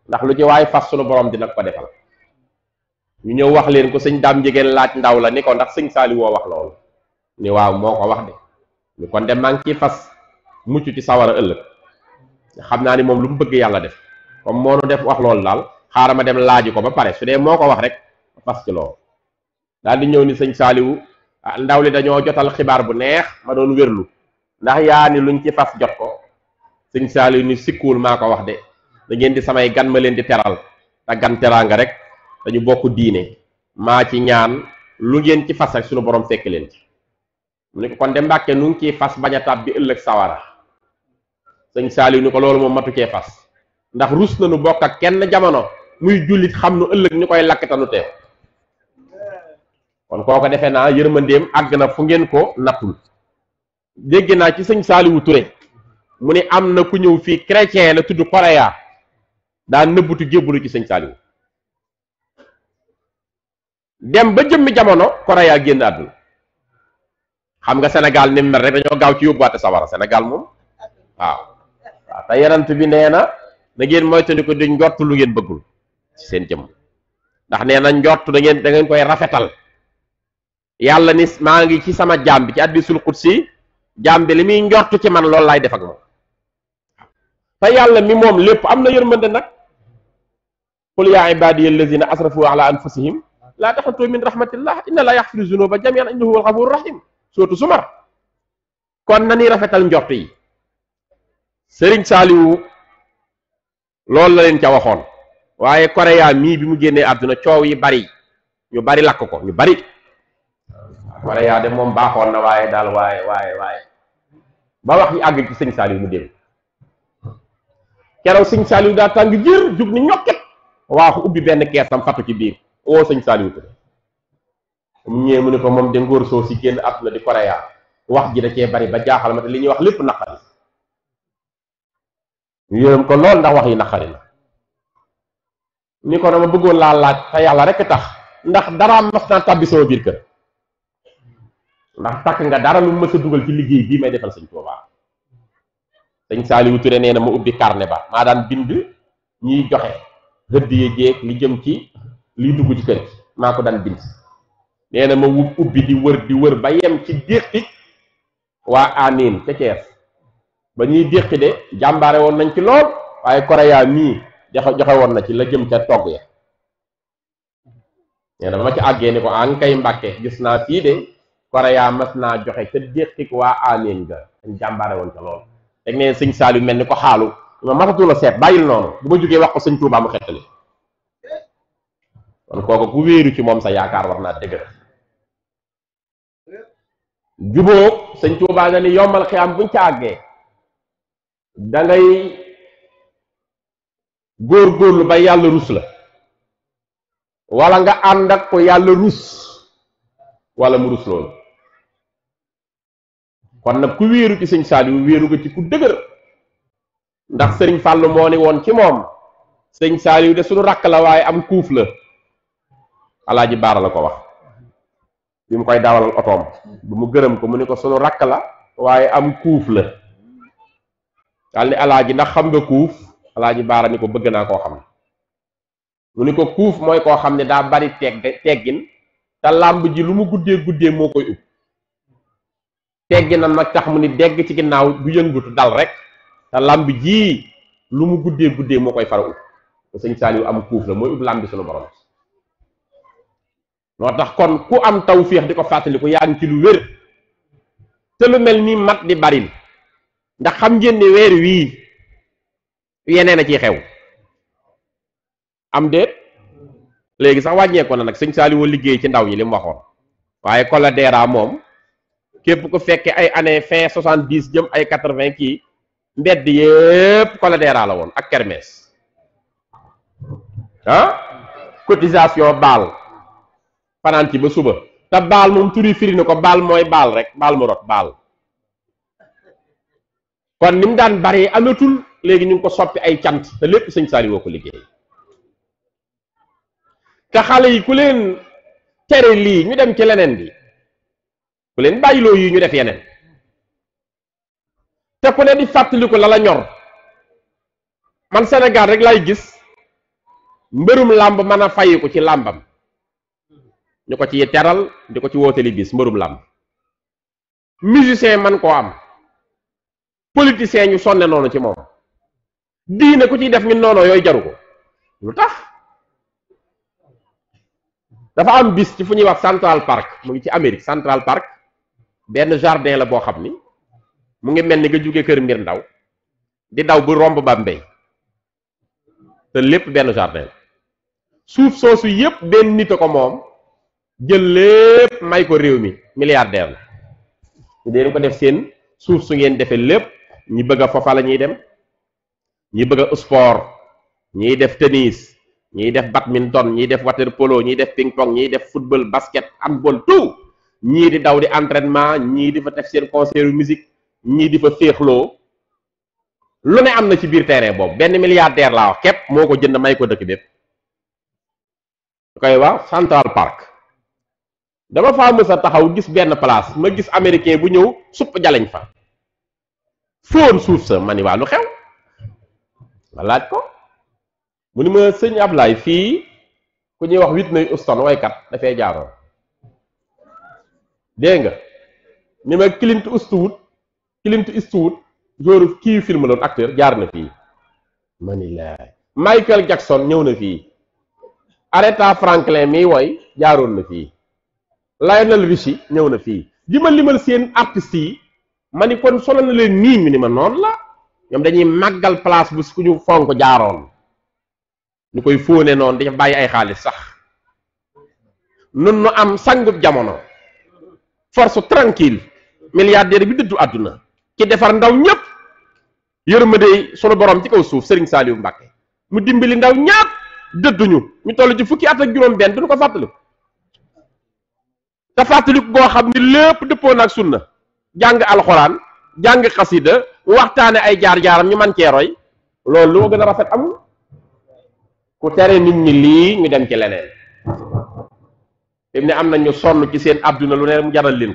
[SPEAKER 1] ndax lu ci waaye fas sunu borom dina ko defal ñu ñëw wax leen ko sëñ Daam Njegéen laaj ndaw la ni ko ndax sëñ Saaliw woo wax loolu ni waaw moo ko wax de ñu kon dem maa ngi ciy fas mucc ci sawara ëllëg xam naa ni moom lu mu bëgg yàlla def comme moo nu def wax loolu daal xaaral ma dem laaji ko ba pare su dee moo ko wax rek fas ci loolu daal di ñëw ni sëñ Saaliw ndaw li dañoo jotal xibaar bu neex ma doon wérlu ndax yaa ni luñ ci fas jot ko sëñ Saaliw ni sikkuwul maa ko wax de da ngeen di samay gan ma leen di teral te gan teraanga rek dañu bokk diine maa ci ñaan lu ngeen ci fas rek suñu borom fekk leen ci mu ne ko kon de Mbàkke nu ngi ciy fas bañ a tàbbi ëllëg sawara sëñ Saaliw ni ko loolu moom matu cee fas ndax rus na nu bokk ak kenn jamono muy jullit xam nu ëllëg ñu koy lakkatanu teew kon kooko defe naa yërmandeem àgg na fu ngeen ko nattul dégg naa ci sëñ Saaliwu Ture mu ne am na ku ñëw fii chrétien la tudd Korea daa nëbbutu jébbalu ci sëñ Saaliwu dem ba jëmmi jamono Korea génn àdduna xam nga Sénégal ni mel rek dañoo gaaw ci yóbbuwaate sawara Sénégal moom waaw te yarant bi nee na da ngeen moytandiku di njott lu ngeen bëggul ci seen jëmm ndax nee na njott da ngeen koy rafetal yàlla ni maa ngi ci sama jaam bi ci hadiisul qudsi jaam bi li muy njort ci man loolu laay def ak moom te yàlla mi moom lépp am na yërmande nag qul yaa ibaadiya allazina asrafu ala anfusihim laa taqnatu min rahmatillah inna la yaxfiru zunuba jamian innahu huwal ghafurur rahim sootu Zumar kon nañuy rafetal njort yi Sëriñ Saaliwu loolu la leen ca waxoon waaye Korea mii bi mu génnee àdduna coow yi bari ñu bari lakk ko ñu bari Korea de moom baaxoon na waaye daal waaye ba wax yi àgg ci sëñ Saaliw mu dem keroog sëñ Saaliw daa tàng jër jug ni ñokket waaxu ubbi benn keesam fatu ci biir woo sëñ Saaliw ko mu ñëwee mu ne ko moom de ngóor soo si génn àdduna di Korea wax ji da cee bari ba jaaxal ma te li ñuy wax lépp naqari ñu yërëm ko lool ndax wax yi naqari na ni ko dama bëggoon laa laaj te yàlla rek tax ndax dara mas naa tàbbi sama biir kër ndax takk nga dara lu mës a dugal ci liggéey bii may defal sëñ Tuubaa sëñ Saaliwu Ture nee na ma ubbi carnet ba maa daan bind ñiy joxe hëddiye jéeg li jëm ci liy dugg ci kër maa ko daan bind nee na ma ubbi di wër ba yem ci déqi waa Anin ca Cees ba ñuy déqi de jàmbaare woon nañ ci lool waaye Korea mii joxe woon na ci la jëm ca togg ya nee na ba ma ci àggee ni ko an kay Mbàkke gis naa fii de Korea mas naa joxe ca déqi waa Anin ga dañ jàmbaare woon ca lool teg nee sëñ Saaliw mel ni ko xaalu ma matatu la seet bàyyil noonu bu ma jógee wax ko sëñ Tuubaa mu xettali kon kooku ku wéeru ci moom sa yaakaar war naa dëgër jubóo sëñ Tuubaa nga ni yombal xiyaam buñ ca àggee da ngay góor-góorlu ba yàlla rus la wala nga ànd ak ko yàlla rus wala mu rus loolu kon nag ku wéeru ci sëñ Saaliw wéeru nga ci ku dëgër ndax sëriñ Fàllu moo ni woon ci moom sëñ Saaliw de suñu rakk la waaye am kuuf la Alaaji Baara la ko wax bi mu koy dawalal otoom bu mu gërëm ko mu ni ko suñu rakk la waaye am kuuf la daal ni alaaji ndax xam nga kuuf Alaaji Baara ni ko bëgg naa koo xam mu ni ko kuuf mooy koo xam ne daa bari teggin te làmb ji lu mu guddee moo koy ub tegginam nag tax mu ni dégg ci ginnaaw du yëngutu dal rek te làmb ji lu mu guddee moo koy fara ub sëñ Saaliw am kuuf la mooy ub làmb bi sunu borom moo tax kon ku am tawféex di ko fàttaliku yaa ngi ci lu wér te lu mel ni mat di baril ndax xam ngeen ne weer wii yeneen a ciy xew am déet léegi sax wàññeeku na nag sëñ Saaliw liggéey ci ndaw ñi li mu waxoon waaye Koladera moom képp ku fekke ay année fin 70 jëm ay 80 kii mbedd yépp Koladera la woon ak kermesse cotisation baal fanaan ci ba suba te baal moom turi firi na ko baal mooy baal rek baal mu rot baal kon ni mu daan bari amatul léegi ñu ngi ko soppi ay cant te lépp sëñ Saaliw ko liggéey te xale yi ku leen tere lii ñu dem ci leneen bi ku leen bàyyiloo yi ñu def yeneen te ku ne di fàttaliku la la ñor man Sénégal rek lay gis mbërum làmb mën a fayiku ci làmbam ñu ko ci teral di ko ci wooteli bis mbërum làmb musicien man koo am politicien ñu sonne noonu ci moom diine ku ciy def ñu noonu yooyu jaru ko lu tax dafa am bis ci fu ñuy wax Central Park mu ngi ci Amérique Central Park benn jardin la boo xam ni mu ngi mel ni nga jóge kër mbir ndaw di daw bu romb Bambey te lépp benn jardin la suuf soosu yépp benn nit a ko moom jël lépp may ko réew mi milliardaire la ñu dee ko def seen suuf su ngeen defee lépp ñi bëgg a fofa la ñuy dem ñi bëgg a sport ñiy def tennis ñiy def badminton ñiy def water polo ñiy def ping pong ñiy def football basket handball tout ñii di daw di entraînement ñii di fa def seen concert musique ñii di fa féexloo lu ne am na ci biir terrain boobu benn milliardaire laa wax képp moo ko jënd may ko dëkk bépp koy wax Central Park dama faa mës a taxaw gis benn place ma gis américain bu ñëw supp jaleñ fa fóon suuf sa ma ni waa lu xew ma laaj ko mu ni ma sëñ Ablaye fii ku ñuy wax Whitney Houston waykat dafay jaaroon dégg nga ni ma Clint Eastwood jour kii film loon acteur jaar na fii ma ni laay Michael Jackson ñëw na fii Aretha Franklin mi woy jaaroon na fii Lionel Richie ñëw na fii di ma limal seen artistes yi ma ni kon solo na leen nii ñu ni ma noonu la ñoom dañuy màggal place bu ku ñu fonk jaaroon ñu koy fóone noonu dafa bàyyi ay xaalis sax nun nu am sangub jamono force tranquille milliardaire bi dëddu àdduna ci defar ndaw ñëpp yërmande sunu borom ci kaw suuf Serigne Saliou Mbacké mu dimbali ndaw ñaat dëdduñu ñu toll ci fukki at ak juróom benn duñu ko fàttaliku te fàttaliku goo xam ni lépp dëppoon ak sunna jàng alxuraan jàng xasida waxtaane ay jaar-jaaram ñu man cee roy loolu lu ko gën a rafet amul ku tere nit ñi lii ñu dem ci leneen fi mu ne am na ñu sonn ci seen àdduna lu ne mu jaral leen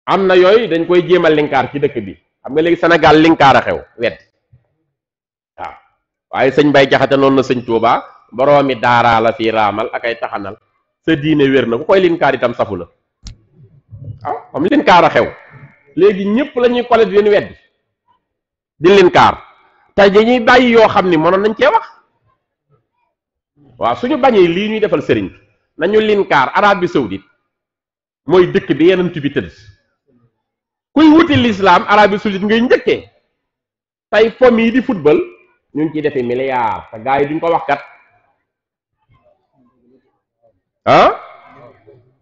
[SPEAKER 1] am na yooyu dañ koy jéem a linkaar ci dëkk bi xam nga léegi Sénégal linkaar a xew wedd waaw waaye sëñ Bay Jaxate noonu na sëñ Tuuba boroomi daaraa la fii raamal ak ay taxanal sa diine wér na ku koy linkaar itam safu la waaw comme linkaar a xew léegi ñëpp la ñuy collège leen weddi di linkaar te dañuy bàyyi yoo xam ni mënoon nañ cee wax waaw suñu bañee lii ñuy defal sëriñ nañu linkaar Arabie Saoudite mooy dëkk bi yeneen bi tëdd kuy wuti l'islam Arabie Saoudite ngay njëkkee tey pom yi di football ñu ngi ciy defee milliards te gars yi duñ ko wax kat ah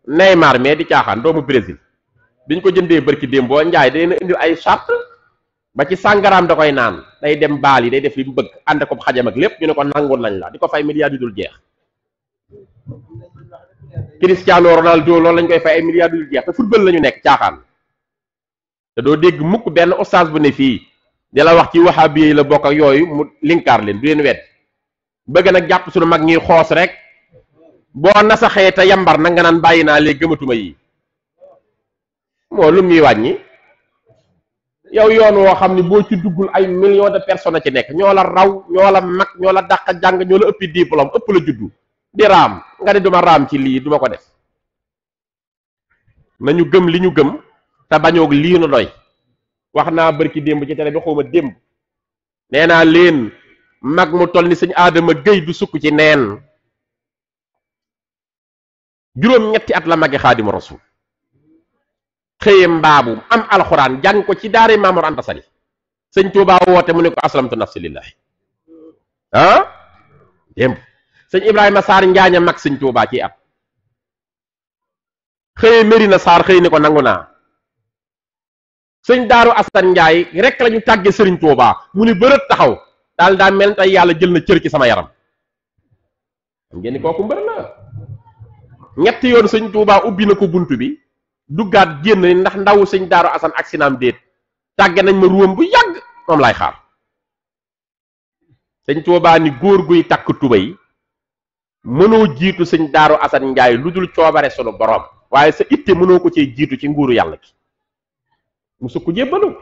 [SPEAKER 1] Neymar mais di caaxaan doomu Brésil biñ ko jëndee barki démb boo njaay day na indi ay charte ba ci sàngaraam da koy naan day dem baal yi day def li mu bëgg ànd ko xajam ak lépp ñu ne ko nangoon nañ la di ko fay milliards yu dul jeex Cristiano Ronaldo loolu lañ koy fay ay milliards yu dul jeex te football la ñu nekk caaxaan te doo dégg mukk benn oustaz bu ne fii di la wax ci wahabi yi la bokk ak yooyu mu linkaar leen du leen wet bëgg nag jàpp suñu mag ñuy xoos rek boo nasaxee te yambar na nga naan bàyyi naa léegi gëmatuma yi moo lum ñuy wàññi yow yoon woo xam ni boo ci duggul ay millions de personnes ci nekk ñoo la raw ñoo la mag ñoo la dàq jàng ñoo la ëppi diplôme ëpp la juddu di raam nga ne duma raam ci lii duma ko def nañu gëm li ñu gëm te bañoog lii nu doy wax naa bërki démb ci télé bi xawma démb nee naa leen mag mu toll ni sëñ Adama Gueye du sukk ci neen juróom-ñetti at la magi Xaadimu Rasuul xëye mbaabu am alxuraan jàng ko ci daare Maamor Anta Sali sëñ Tuubaa woote mu ne ko aslamtu nafsi lillahi ah démb sëñ Ibrahima Sarr Njaaña mag sëñ Tuubaa ci at xëye Mérina Sarr xëy ni ko nangu naa sëñ Daaru Asan Njaay rek la ñu tàggee sëriñ Tuubaa mu ni bërët taxaw daal daa mel tey yàlla jël na cër ci sama yaram xam ngeen ni kooku mbër la ñetti yoon sëñ Tuubaa ubbi na ko bunt bi duggaat génn ndax ndaw sëñ Daaru Asan ak sinaam déet tàgge nañ ma ruwam bu yàgg moom laay xaar sëñ Tuubaa ni góor guy takk tubay mënoo jiitu sëñ Daaru Asan Njaay lu dul coobare sunu borom waaye sa itte mënoo ko cee jiitu ci nguuru yàlla ki mu sukk jébbalu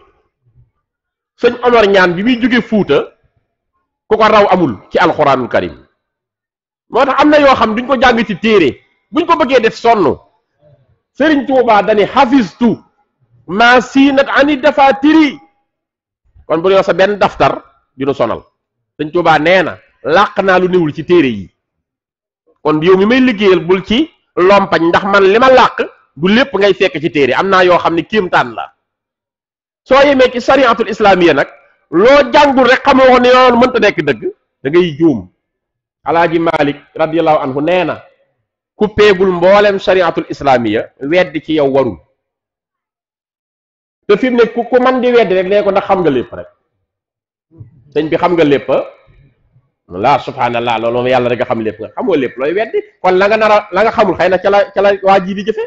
[SPEAKER 1] sëñ Omar ñaan bi muy jóge Fuuta ku ko raw amul ci alxuraanul karim moo tax am na yoo xam duñ ko jàng ci téere buñ ko bëggee def sonn Sëriñ Tuubaa dani xafistu maa siinat ani dafaatiri kon bu yow sa benn daftar dina sonal Sëriñ Tuubaa nee na làq naa lu newul ci téere yi kon yow mi may liggéeyal bul ci lompañ ndax man li ma làq du lépp ngay fekk ci téere am naa yoo xam ne kéemtaan la soo yemee ci sariatul islamiya nag loo jàngul rek xamoo ne yoon mënta nekk dëgg da ngay juum alaaji Malik radiyallahu anhu nee na ku peegul mboolem sariatul islamiya weddi ci yow warul te fi mu ne ku man di weddi rek nee ko ndax xam nga lépp rek sëñ bi xam nga lépp la subhanallah loolu moom yàlla rek nga xam lépp nga xamoo lépp looy weddi kon la nga xamul xëy na ca la waa ji di jëfe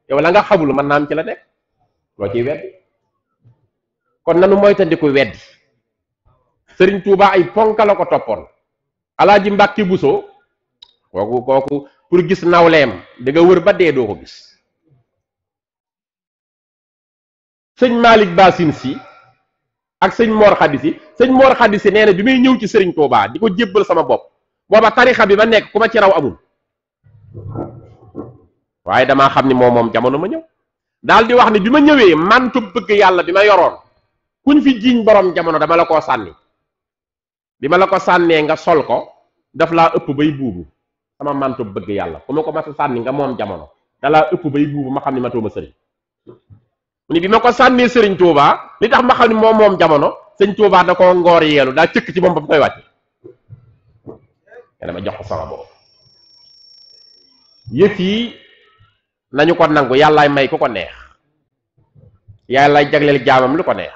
[SPEAKER 1] yow la nga xamul mën naa am ci la nekk loo ciy weddi kon nanu moytandiku weddi Sëriñ Tuubaa ay ponka la ko toppoon alaaji Mbàkke Buso kooku pour gis nawleem da nga wër ba dee doo ko gis sëñ Malick Basin si ak sëñ Mor Khady si sëñ Mor Khady si nee na bi may ñëw ci Sëriñ Tuubaa di ko jébbal sama bopp booba tarixa bi ma nekk ku ma ci raw amul waaye damaa xam ni moom jamono ma ñëw daal di wax ni bi ma ñëwee mantu bëgg yàlla bi ma yoroon kuñ fi jiiñ borom jamono dama la koo sànni bi ma la ko sànnee nga sol ko daf laa ëpp bay buubu sama mantu bëgg yàlla ku ma ko mas a sànni nga moom jamono da laa ëpp bay buubu ma xam ni ma tooma sëriñ mu ni bi ma ko sànnee Sëriñ Tuubaa li tax ma xam ni moom jamono Sëriñ Tuubaa da koo ngoor yeelu daa cëkk ci moom ba mu koy wàcce dama jox ko sama bopp yëf yi nañu ko nangu yàllaay may ku ko neex yàllaay jagleel jaamam lu ko neex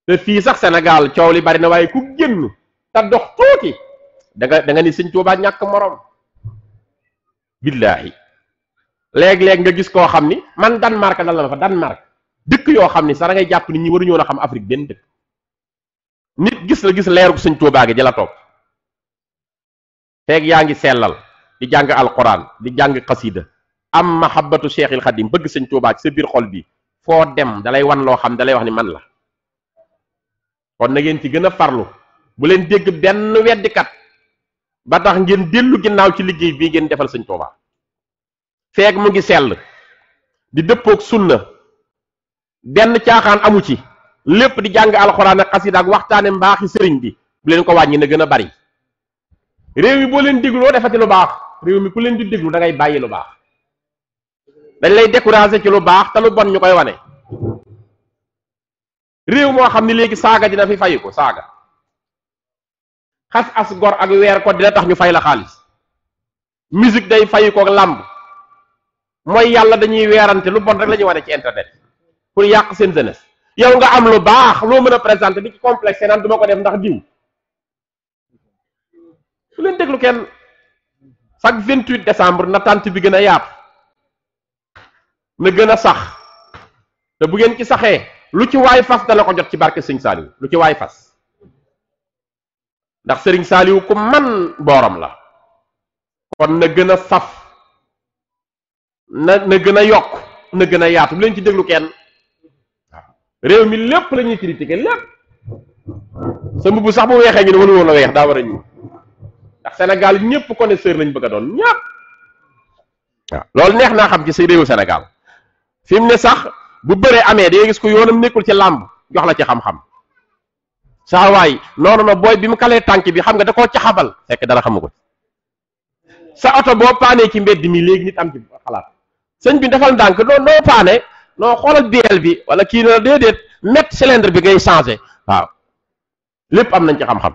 [SPEAKER 1] te fii sax Sénégal coow li bari na waaye ku génn te dox tuuti da nga ni Sëriñ Tuubaa ñàkk morom billaahi léeg-léeg nga gis koo xam ni man Danemark dal na ma fa Danemark dëkk yoo xam ni sax da ngay jàpp nit ñi waruñoo a xam Afrique benn dëkk nit gis leeru Sëriñ Tuubaa gi di la topp feeg yaa ngi sellal di jàng alquran di jàng xasida am mahabbatu Cheikhil Xadim bëgg Sëriñ Tuubaa ci sa biir xol bi foo dem dalay wan loo xam dalay wax ni man la kon na ngeen ci gën a farlu bu leen dégg benn weddikat ba tax ngeen dellu ginnaaw ci liggéey bii ngeen defal Sëriñ Tuubaa feeg mu ngi sell di dëppook sunna benn caaxaan amu ci lépp di jàng alxuraan ak xasida ak waxtaane mbaaxi sëriñ bi bu leen ko wàññi na gën a bari réew mi boo leen dégloo defati lu baax réew mi ku leen di déglu da ngay bàyyi lu baax dañ lay décourager ci lu baax te lu bon ñu koy wane réew moo xam ni léegi saaga dina fi fayi ko saaga xas as gor ak weer ko dina tax ñu fay la xaalis musique day fayi ko làmb mooy yàlla dañuy weerante lu bon rek la ñuy wane ci internet pour yàq seen jeunesse yow nga am lu baax loo mën a présenter di ci complexe naan duma ko def ndax diw su leen déglu kenn chaque 28 décembre na tànt bi gën a yaatu na gën a sax te bu ngeen ci saxee lu ci waay fas dana ko jot ci barke Sëriñ Saaliw lu ci waay fas ndax Sëriñ Saaliw ku man booram la kon na gën a saf na gën a yokk na gën a yaatu bu leen ci déglu kenn waaw réew mi lépp la ñuy critiquer lépp sa mbubb sax bu weexee ñu ne waru woon a weex daa war a ñuul ndax Sénégal ñëpp connaisseur lañ bëgg a doon ñëpp waaw loolu neex naa xam ci sa réewu Sénégal fi mu ne sax bu bëree amee day gis ko yoonam nekkul ci làmb jox la ci xam-xam saa waay non booy bi mu kalee tànk bi xam nga da koo caxabal fekk dara xamu ko sa oto boo paanee ci mbedd mi léegi nit am ci xalaat sëñ bi defal ndànk noo paane noo xoolal biel bi wala kii na déedéet mètre cylindre bi ngay changé waaw lépp am nañ ci xam-xam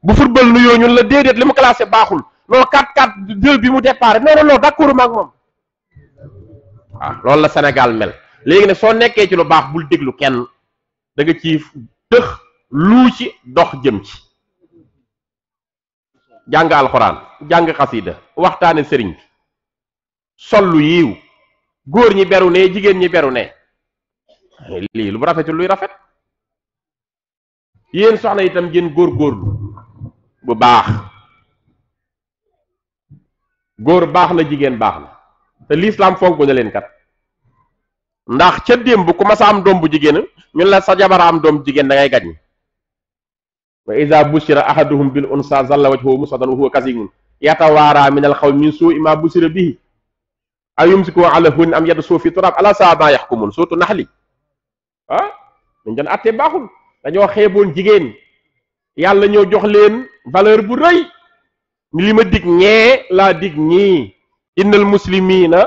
[SPEAKER 1] bu football nuyoo ñun la déedéet li mu classé baaxul non 4-4-2 bi mu départ non d'accord ma ak moom waaw loolu la Sénégal mel léegi nag soo nekkee ci lu baax bul déglu kenn da nga ci tëx luu ci dox jëm ci jàng alxuraan jàng xasida waxtaane sëriñ bi sol lu yiiw góor ñi beru ne jigéen ñi beru ne lii lu rafetul luy rafet yéen soxna itam ngeen góorgóorlu bu baax góor baax na jigéen baax na te lislaam fonk na leen kat ndax ca démb ku ma sa am doom bu jigéen ñun la sa jabara am doom jigéen da ngay gañ wa iza bushira ahaduhum bil unsa zalla wajhuhu muswaddan wa huwa kazim yatawaara min al xawmi min suu'i ma busira bihi aw yumsiku ala hun am yadsu fi turab ala saa ma yaxkumun surtout naxli dañ doon attee baaxul dañoo xeeboon jigéen yàlla ñëw jox leen valeur bu rëy li ma dig ñee laa dig ñii innal muslimina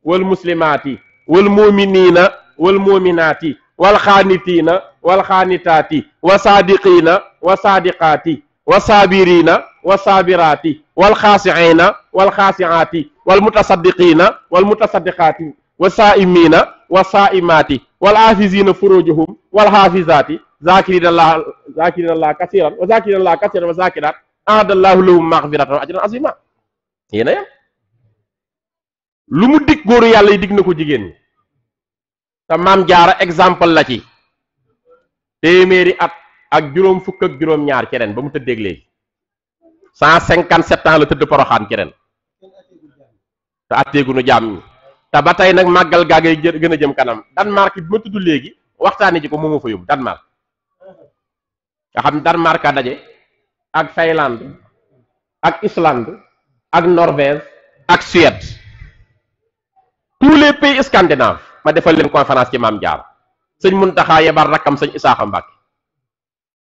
[SPEAKER 1] wal muslimaati wal muminina wal muminaati wal xaanitiina wal xaanitaati wa saadiqiina wa saadiqaati wa saabiriina wa saabiraati wal xaasiina wal xaasiaati wal mutasaddiqiina wal mutasaddiqaati wa saa'imiina wa saa'imaati wal aafiziina furujahum wal haafizaati zaakiriina Allah kasiiran wa zaakiriina Allah kasiiran wa zaakiraat a'adallahu lahum maghfiratan wa ajran azima yéen a yem lu mu dig góoru yàlla yi dig na ko jigéen ñi te maam jaara exemple la ci téeméeri at ak juróom fukk ak juróom ñaar ci ren ba mu tëddeeg léegi 157 ans la tëdd poroxaan ci ren te atteegunu jaam ñi te ba tey nag màggal gaa ngay gën a jëm kanam Danemark bi ma tudd léegi waxtaane ji ko moom moo fa yóbbu Danemark nga xam ne Danemark a daje ak Finlande ak Islande ak Norvège ak Suède tous les pays scandinaves ma defal leen conférence ci maam Jaara sëñ Muntaxa yebar rakkam sëñ Isaaxa Mbàkke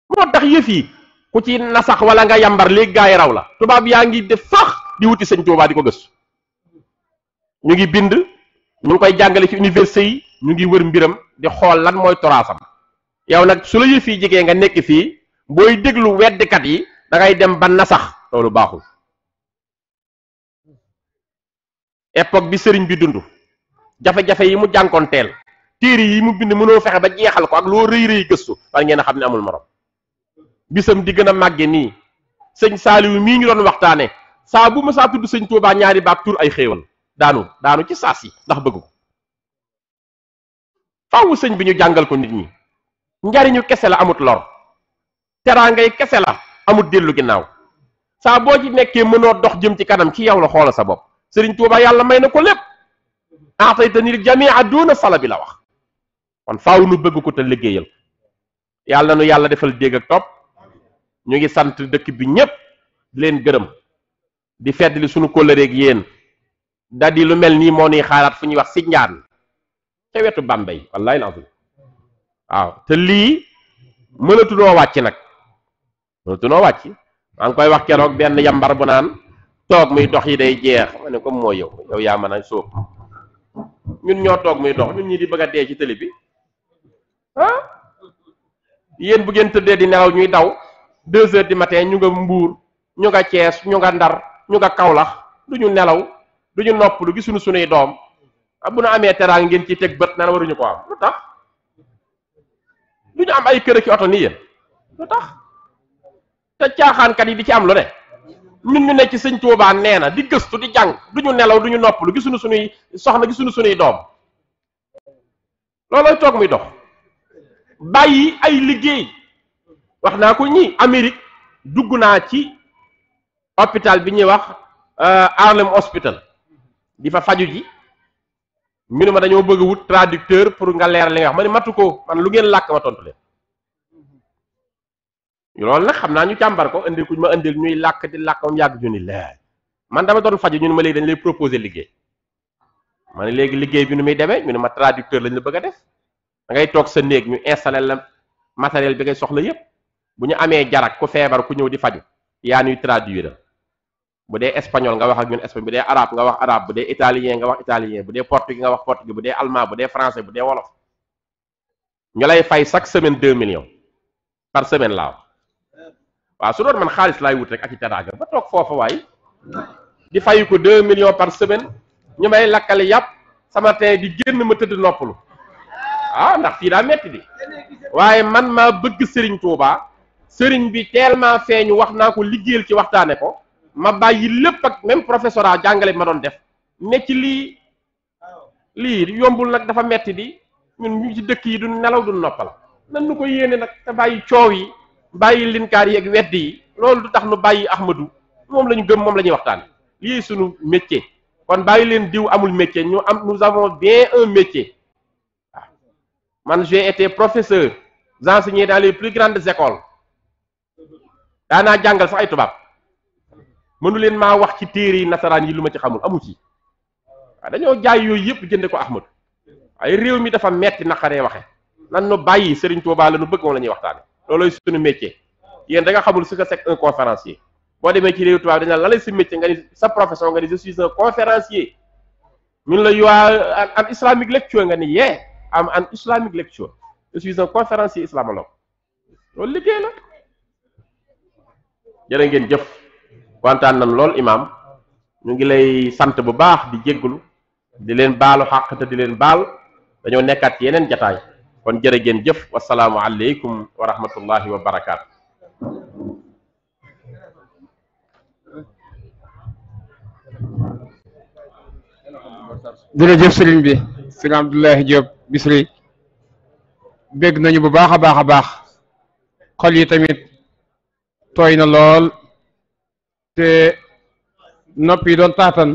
[SPEAKER 1] moo tax yëf yi ku ci nasax wala nga yambar léegi gaa yi raw la tubaab yaa ngi def sax di wuti sëñ Tuubaa di ko gëstu ñu ngi bind ñu ngi koy jàngale ci université yi ñu ngi wër mbiram di xool lan mooy toraasam yow nag su la yëf yi jigee nga nekk fii booy déglu weddikat yi da ngay dem ba nasax loolu baaxul époque bi sëriñ bi dund jafe-jafe yi mu jànkoonteel téere yi mu bind mënoo fexe ba jeexal ko ak loo rëy rëy gëstu war ngeen a xam ne amul morom bisam di gën a màgge nii sëñ Saaliwu mii ñu doon waxtaane saa bu ma saa tudd sëñ Tuubaa ñaari baat tur ay xéewal daanu ci saas yi ndax bëgg ko faawu sëñ bi ñu jàngal ko nit ñi njariñu kese la amut lor teraangay kese la amut dellu ginnaaw saa boo ci nekkee mënoo dox jëm ci kanam ci yow la xoola sa bopp sëriñ Tuubaa yàlla may na ko lépp a'taytanil jami'a duna salabi la wax kon faaw nu bëgg ko te liggéeyal yàlla nu yàlla defal dégg ak topp ñu ngi sant dëkk bi ñépp di leen gërëm di feddali sunu kóllëreeg yéen daldi lu mel nii moo nuy xaaraat fu ñuy wax si njaan ca wetu Bambey wallahi lazim waaw te lii mënatunoo wàcc nag mënatunoo wàcc maa ngi koy wax keroog benn yambar bu naan toog muy dox yi day jeex ma ne ko moo yow yaa mën a sóob ñun ñoo toog muy dox ñun ñi di bëgg a dee ci télé bi yéen bu ngeen tëddee di nelaw ñuy daw 2 heures du matin ñu nga Mbuur ñu nga Cees ñu nga Ndar ñu nga Kawlax du ñu nelaw du ñu noppalu gisuñu sunuy doom bu nu amee teraanga ngeen ciy teg bët naan waruñu ko am lu tax du ñu am ay kër ak oto nii yéen lu tax te caaxaankat yi di ci am lu ne ñun ñu ne ci sëñ Tuubaa nee na di gëstu di jàng du ñu nelaw du ñu noppalu gisuñu sunuy soxna gisuñu sunuy doom loolooy toog muy dox bàyyi ay liggéey wax naa ko ñi Amérique dugg naa ci hôpital bi ñuy wax Harlem Hospital di fa faju ji ñu ne ma dañoo bëgg wut traducteur pour nga leeral li nga wax ma ne matu ko man lu ngeen làkk ma tontu leen loolu nag xam naa ñu càmbar ko indil ku ma indil ñuy làkk di làkk moom yàgg ñu ni la man dama doon faju ñu ne ma léegi dañ lay proposer liggéey ma ne léegi liggéey bi nu muy demee ñu ne ma traducteur lañ la bëgg a def da ngay toog sa néeg ñu installé la matériel bi ngay soxla yépp bu ñu amee jarak ku feebar ku ñëw di faju yaa ñuy traduire bu dee espagnol nga wax ak ñun espagnol bu dee arabe nga wax arabe bu dee italien nga wax italien bu dee portugais nga wax portugais bu dee allemand bu dee français bu dee wolof ñu lay fay chaque semaine 2 millions par semaine laa wax waaw su doon man xaalis laay wut rek ak i teraanga ba toog foofa waay di fayu ko 2 millions par semaine ñu may lakkale yàpp sama tey di génn ma tëdd noppalu ndax fii daa metti di waaye man maa bëgg Serigne Touba Serigne bi tellement feeñu wax naa ko liggéeyal ci waxtaane ko ma bàyyi lépp ak même professorat jàngale bi ma doon def ne ci lii yombul nag dafa metti di ñun ñu ci dëkk yi du nelaw du noppal nan nu ko yéene nag te bàyyi coow yi bàyyi linkaar yi ak weddi yi loolu du tax nu bàyyi Ahmadou moom la ñu gëm moom la ñuy waxtaane lii suñu métier kon bàyyi leen diw amul métier nous avons bien un métier man j'ai été professeur j'enseignais dans les plus grandes écoles daanaa jàngal sax ay tubaab mënu leen maa wax ci téere yi nasaraan yi lu ma ci xamul amu ci waaw dañoo jaay yooyu yëpp jënde ko Ahmadu ay réew mi dafa metti naqaree waxe nan nu bàyyi Serigne Touba la nu bëgg moom la ñuy waxtaane looloy suñu métier yéen da nga xamul ce que c'est un conférencier boo demee ci réew tubaab dañ la lay sa métier nga ni sa profession nga ni je suis un conférencier ñun la you are an islamic lecturer nga ni yee am an islamic lecturer je suis un conférencier islamologue loolu liggéey la jërë ngeen jëf kontaan nañ lool imam ñu ngi lay sant bu baax di jégglu di leen baalu xàq te di leen baal dañoo nekkaat ci yeneen jataay kon jërë ngeen jëf wasalaamu aleykum wa rahmatullahi wa barakaatu.
[SPEAKER 7] jërëjëf sëriñ bi sëriñ Abdoulaye Diop Bichri bégg nañu bu baax a baax a baax xol yi tamit tooy na lool te nopp yi doon taatan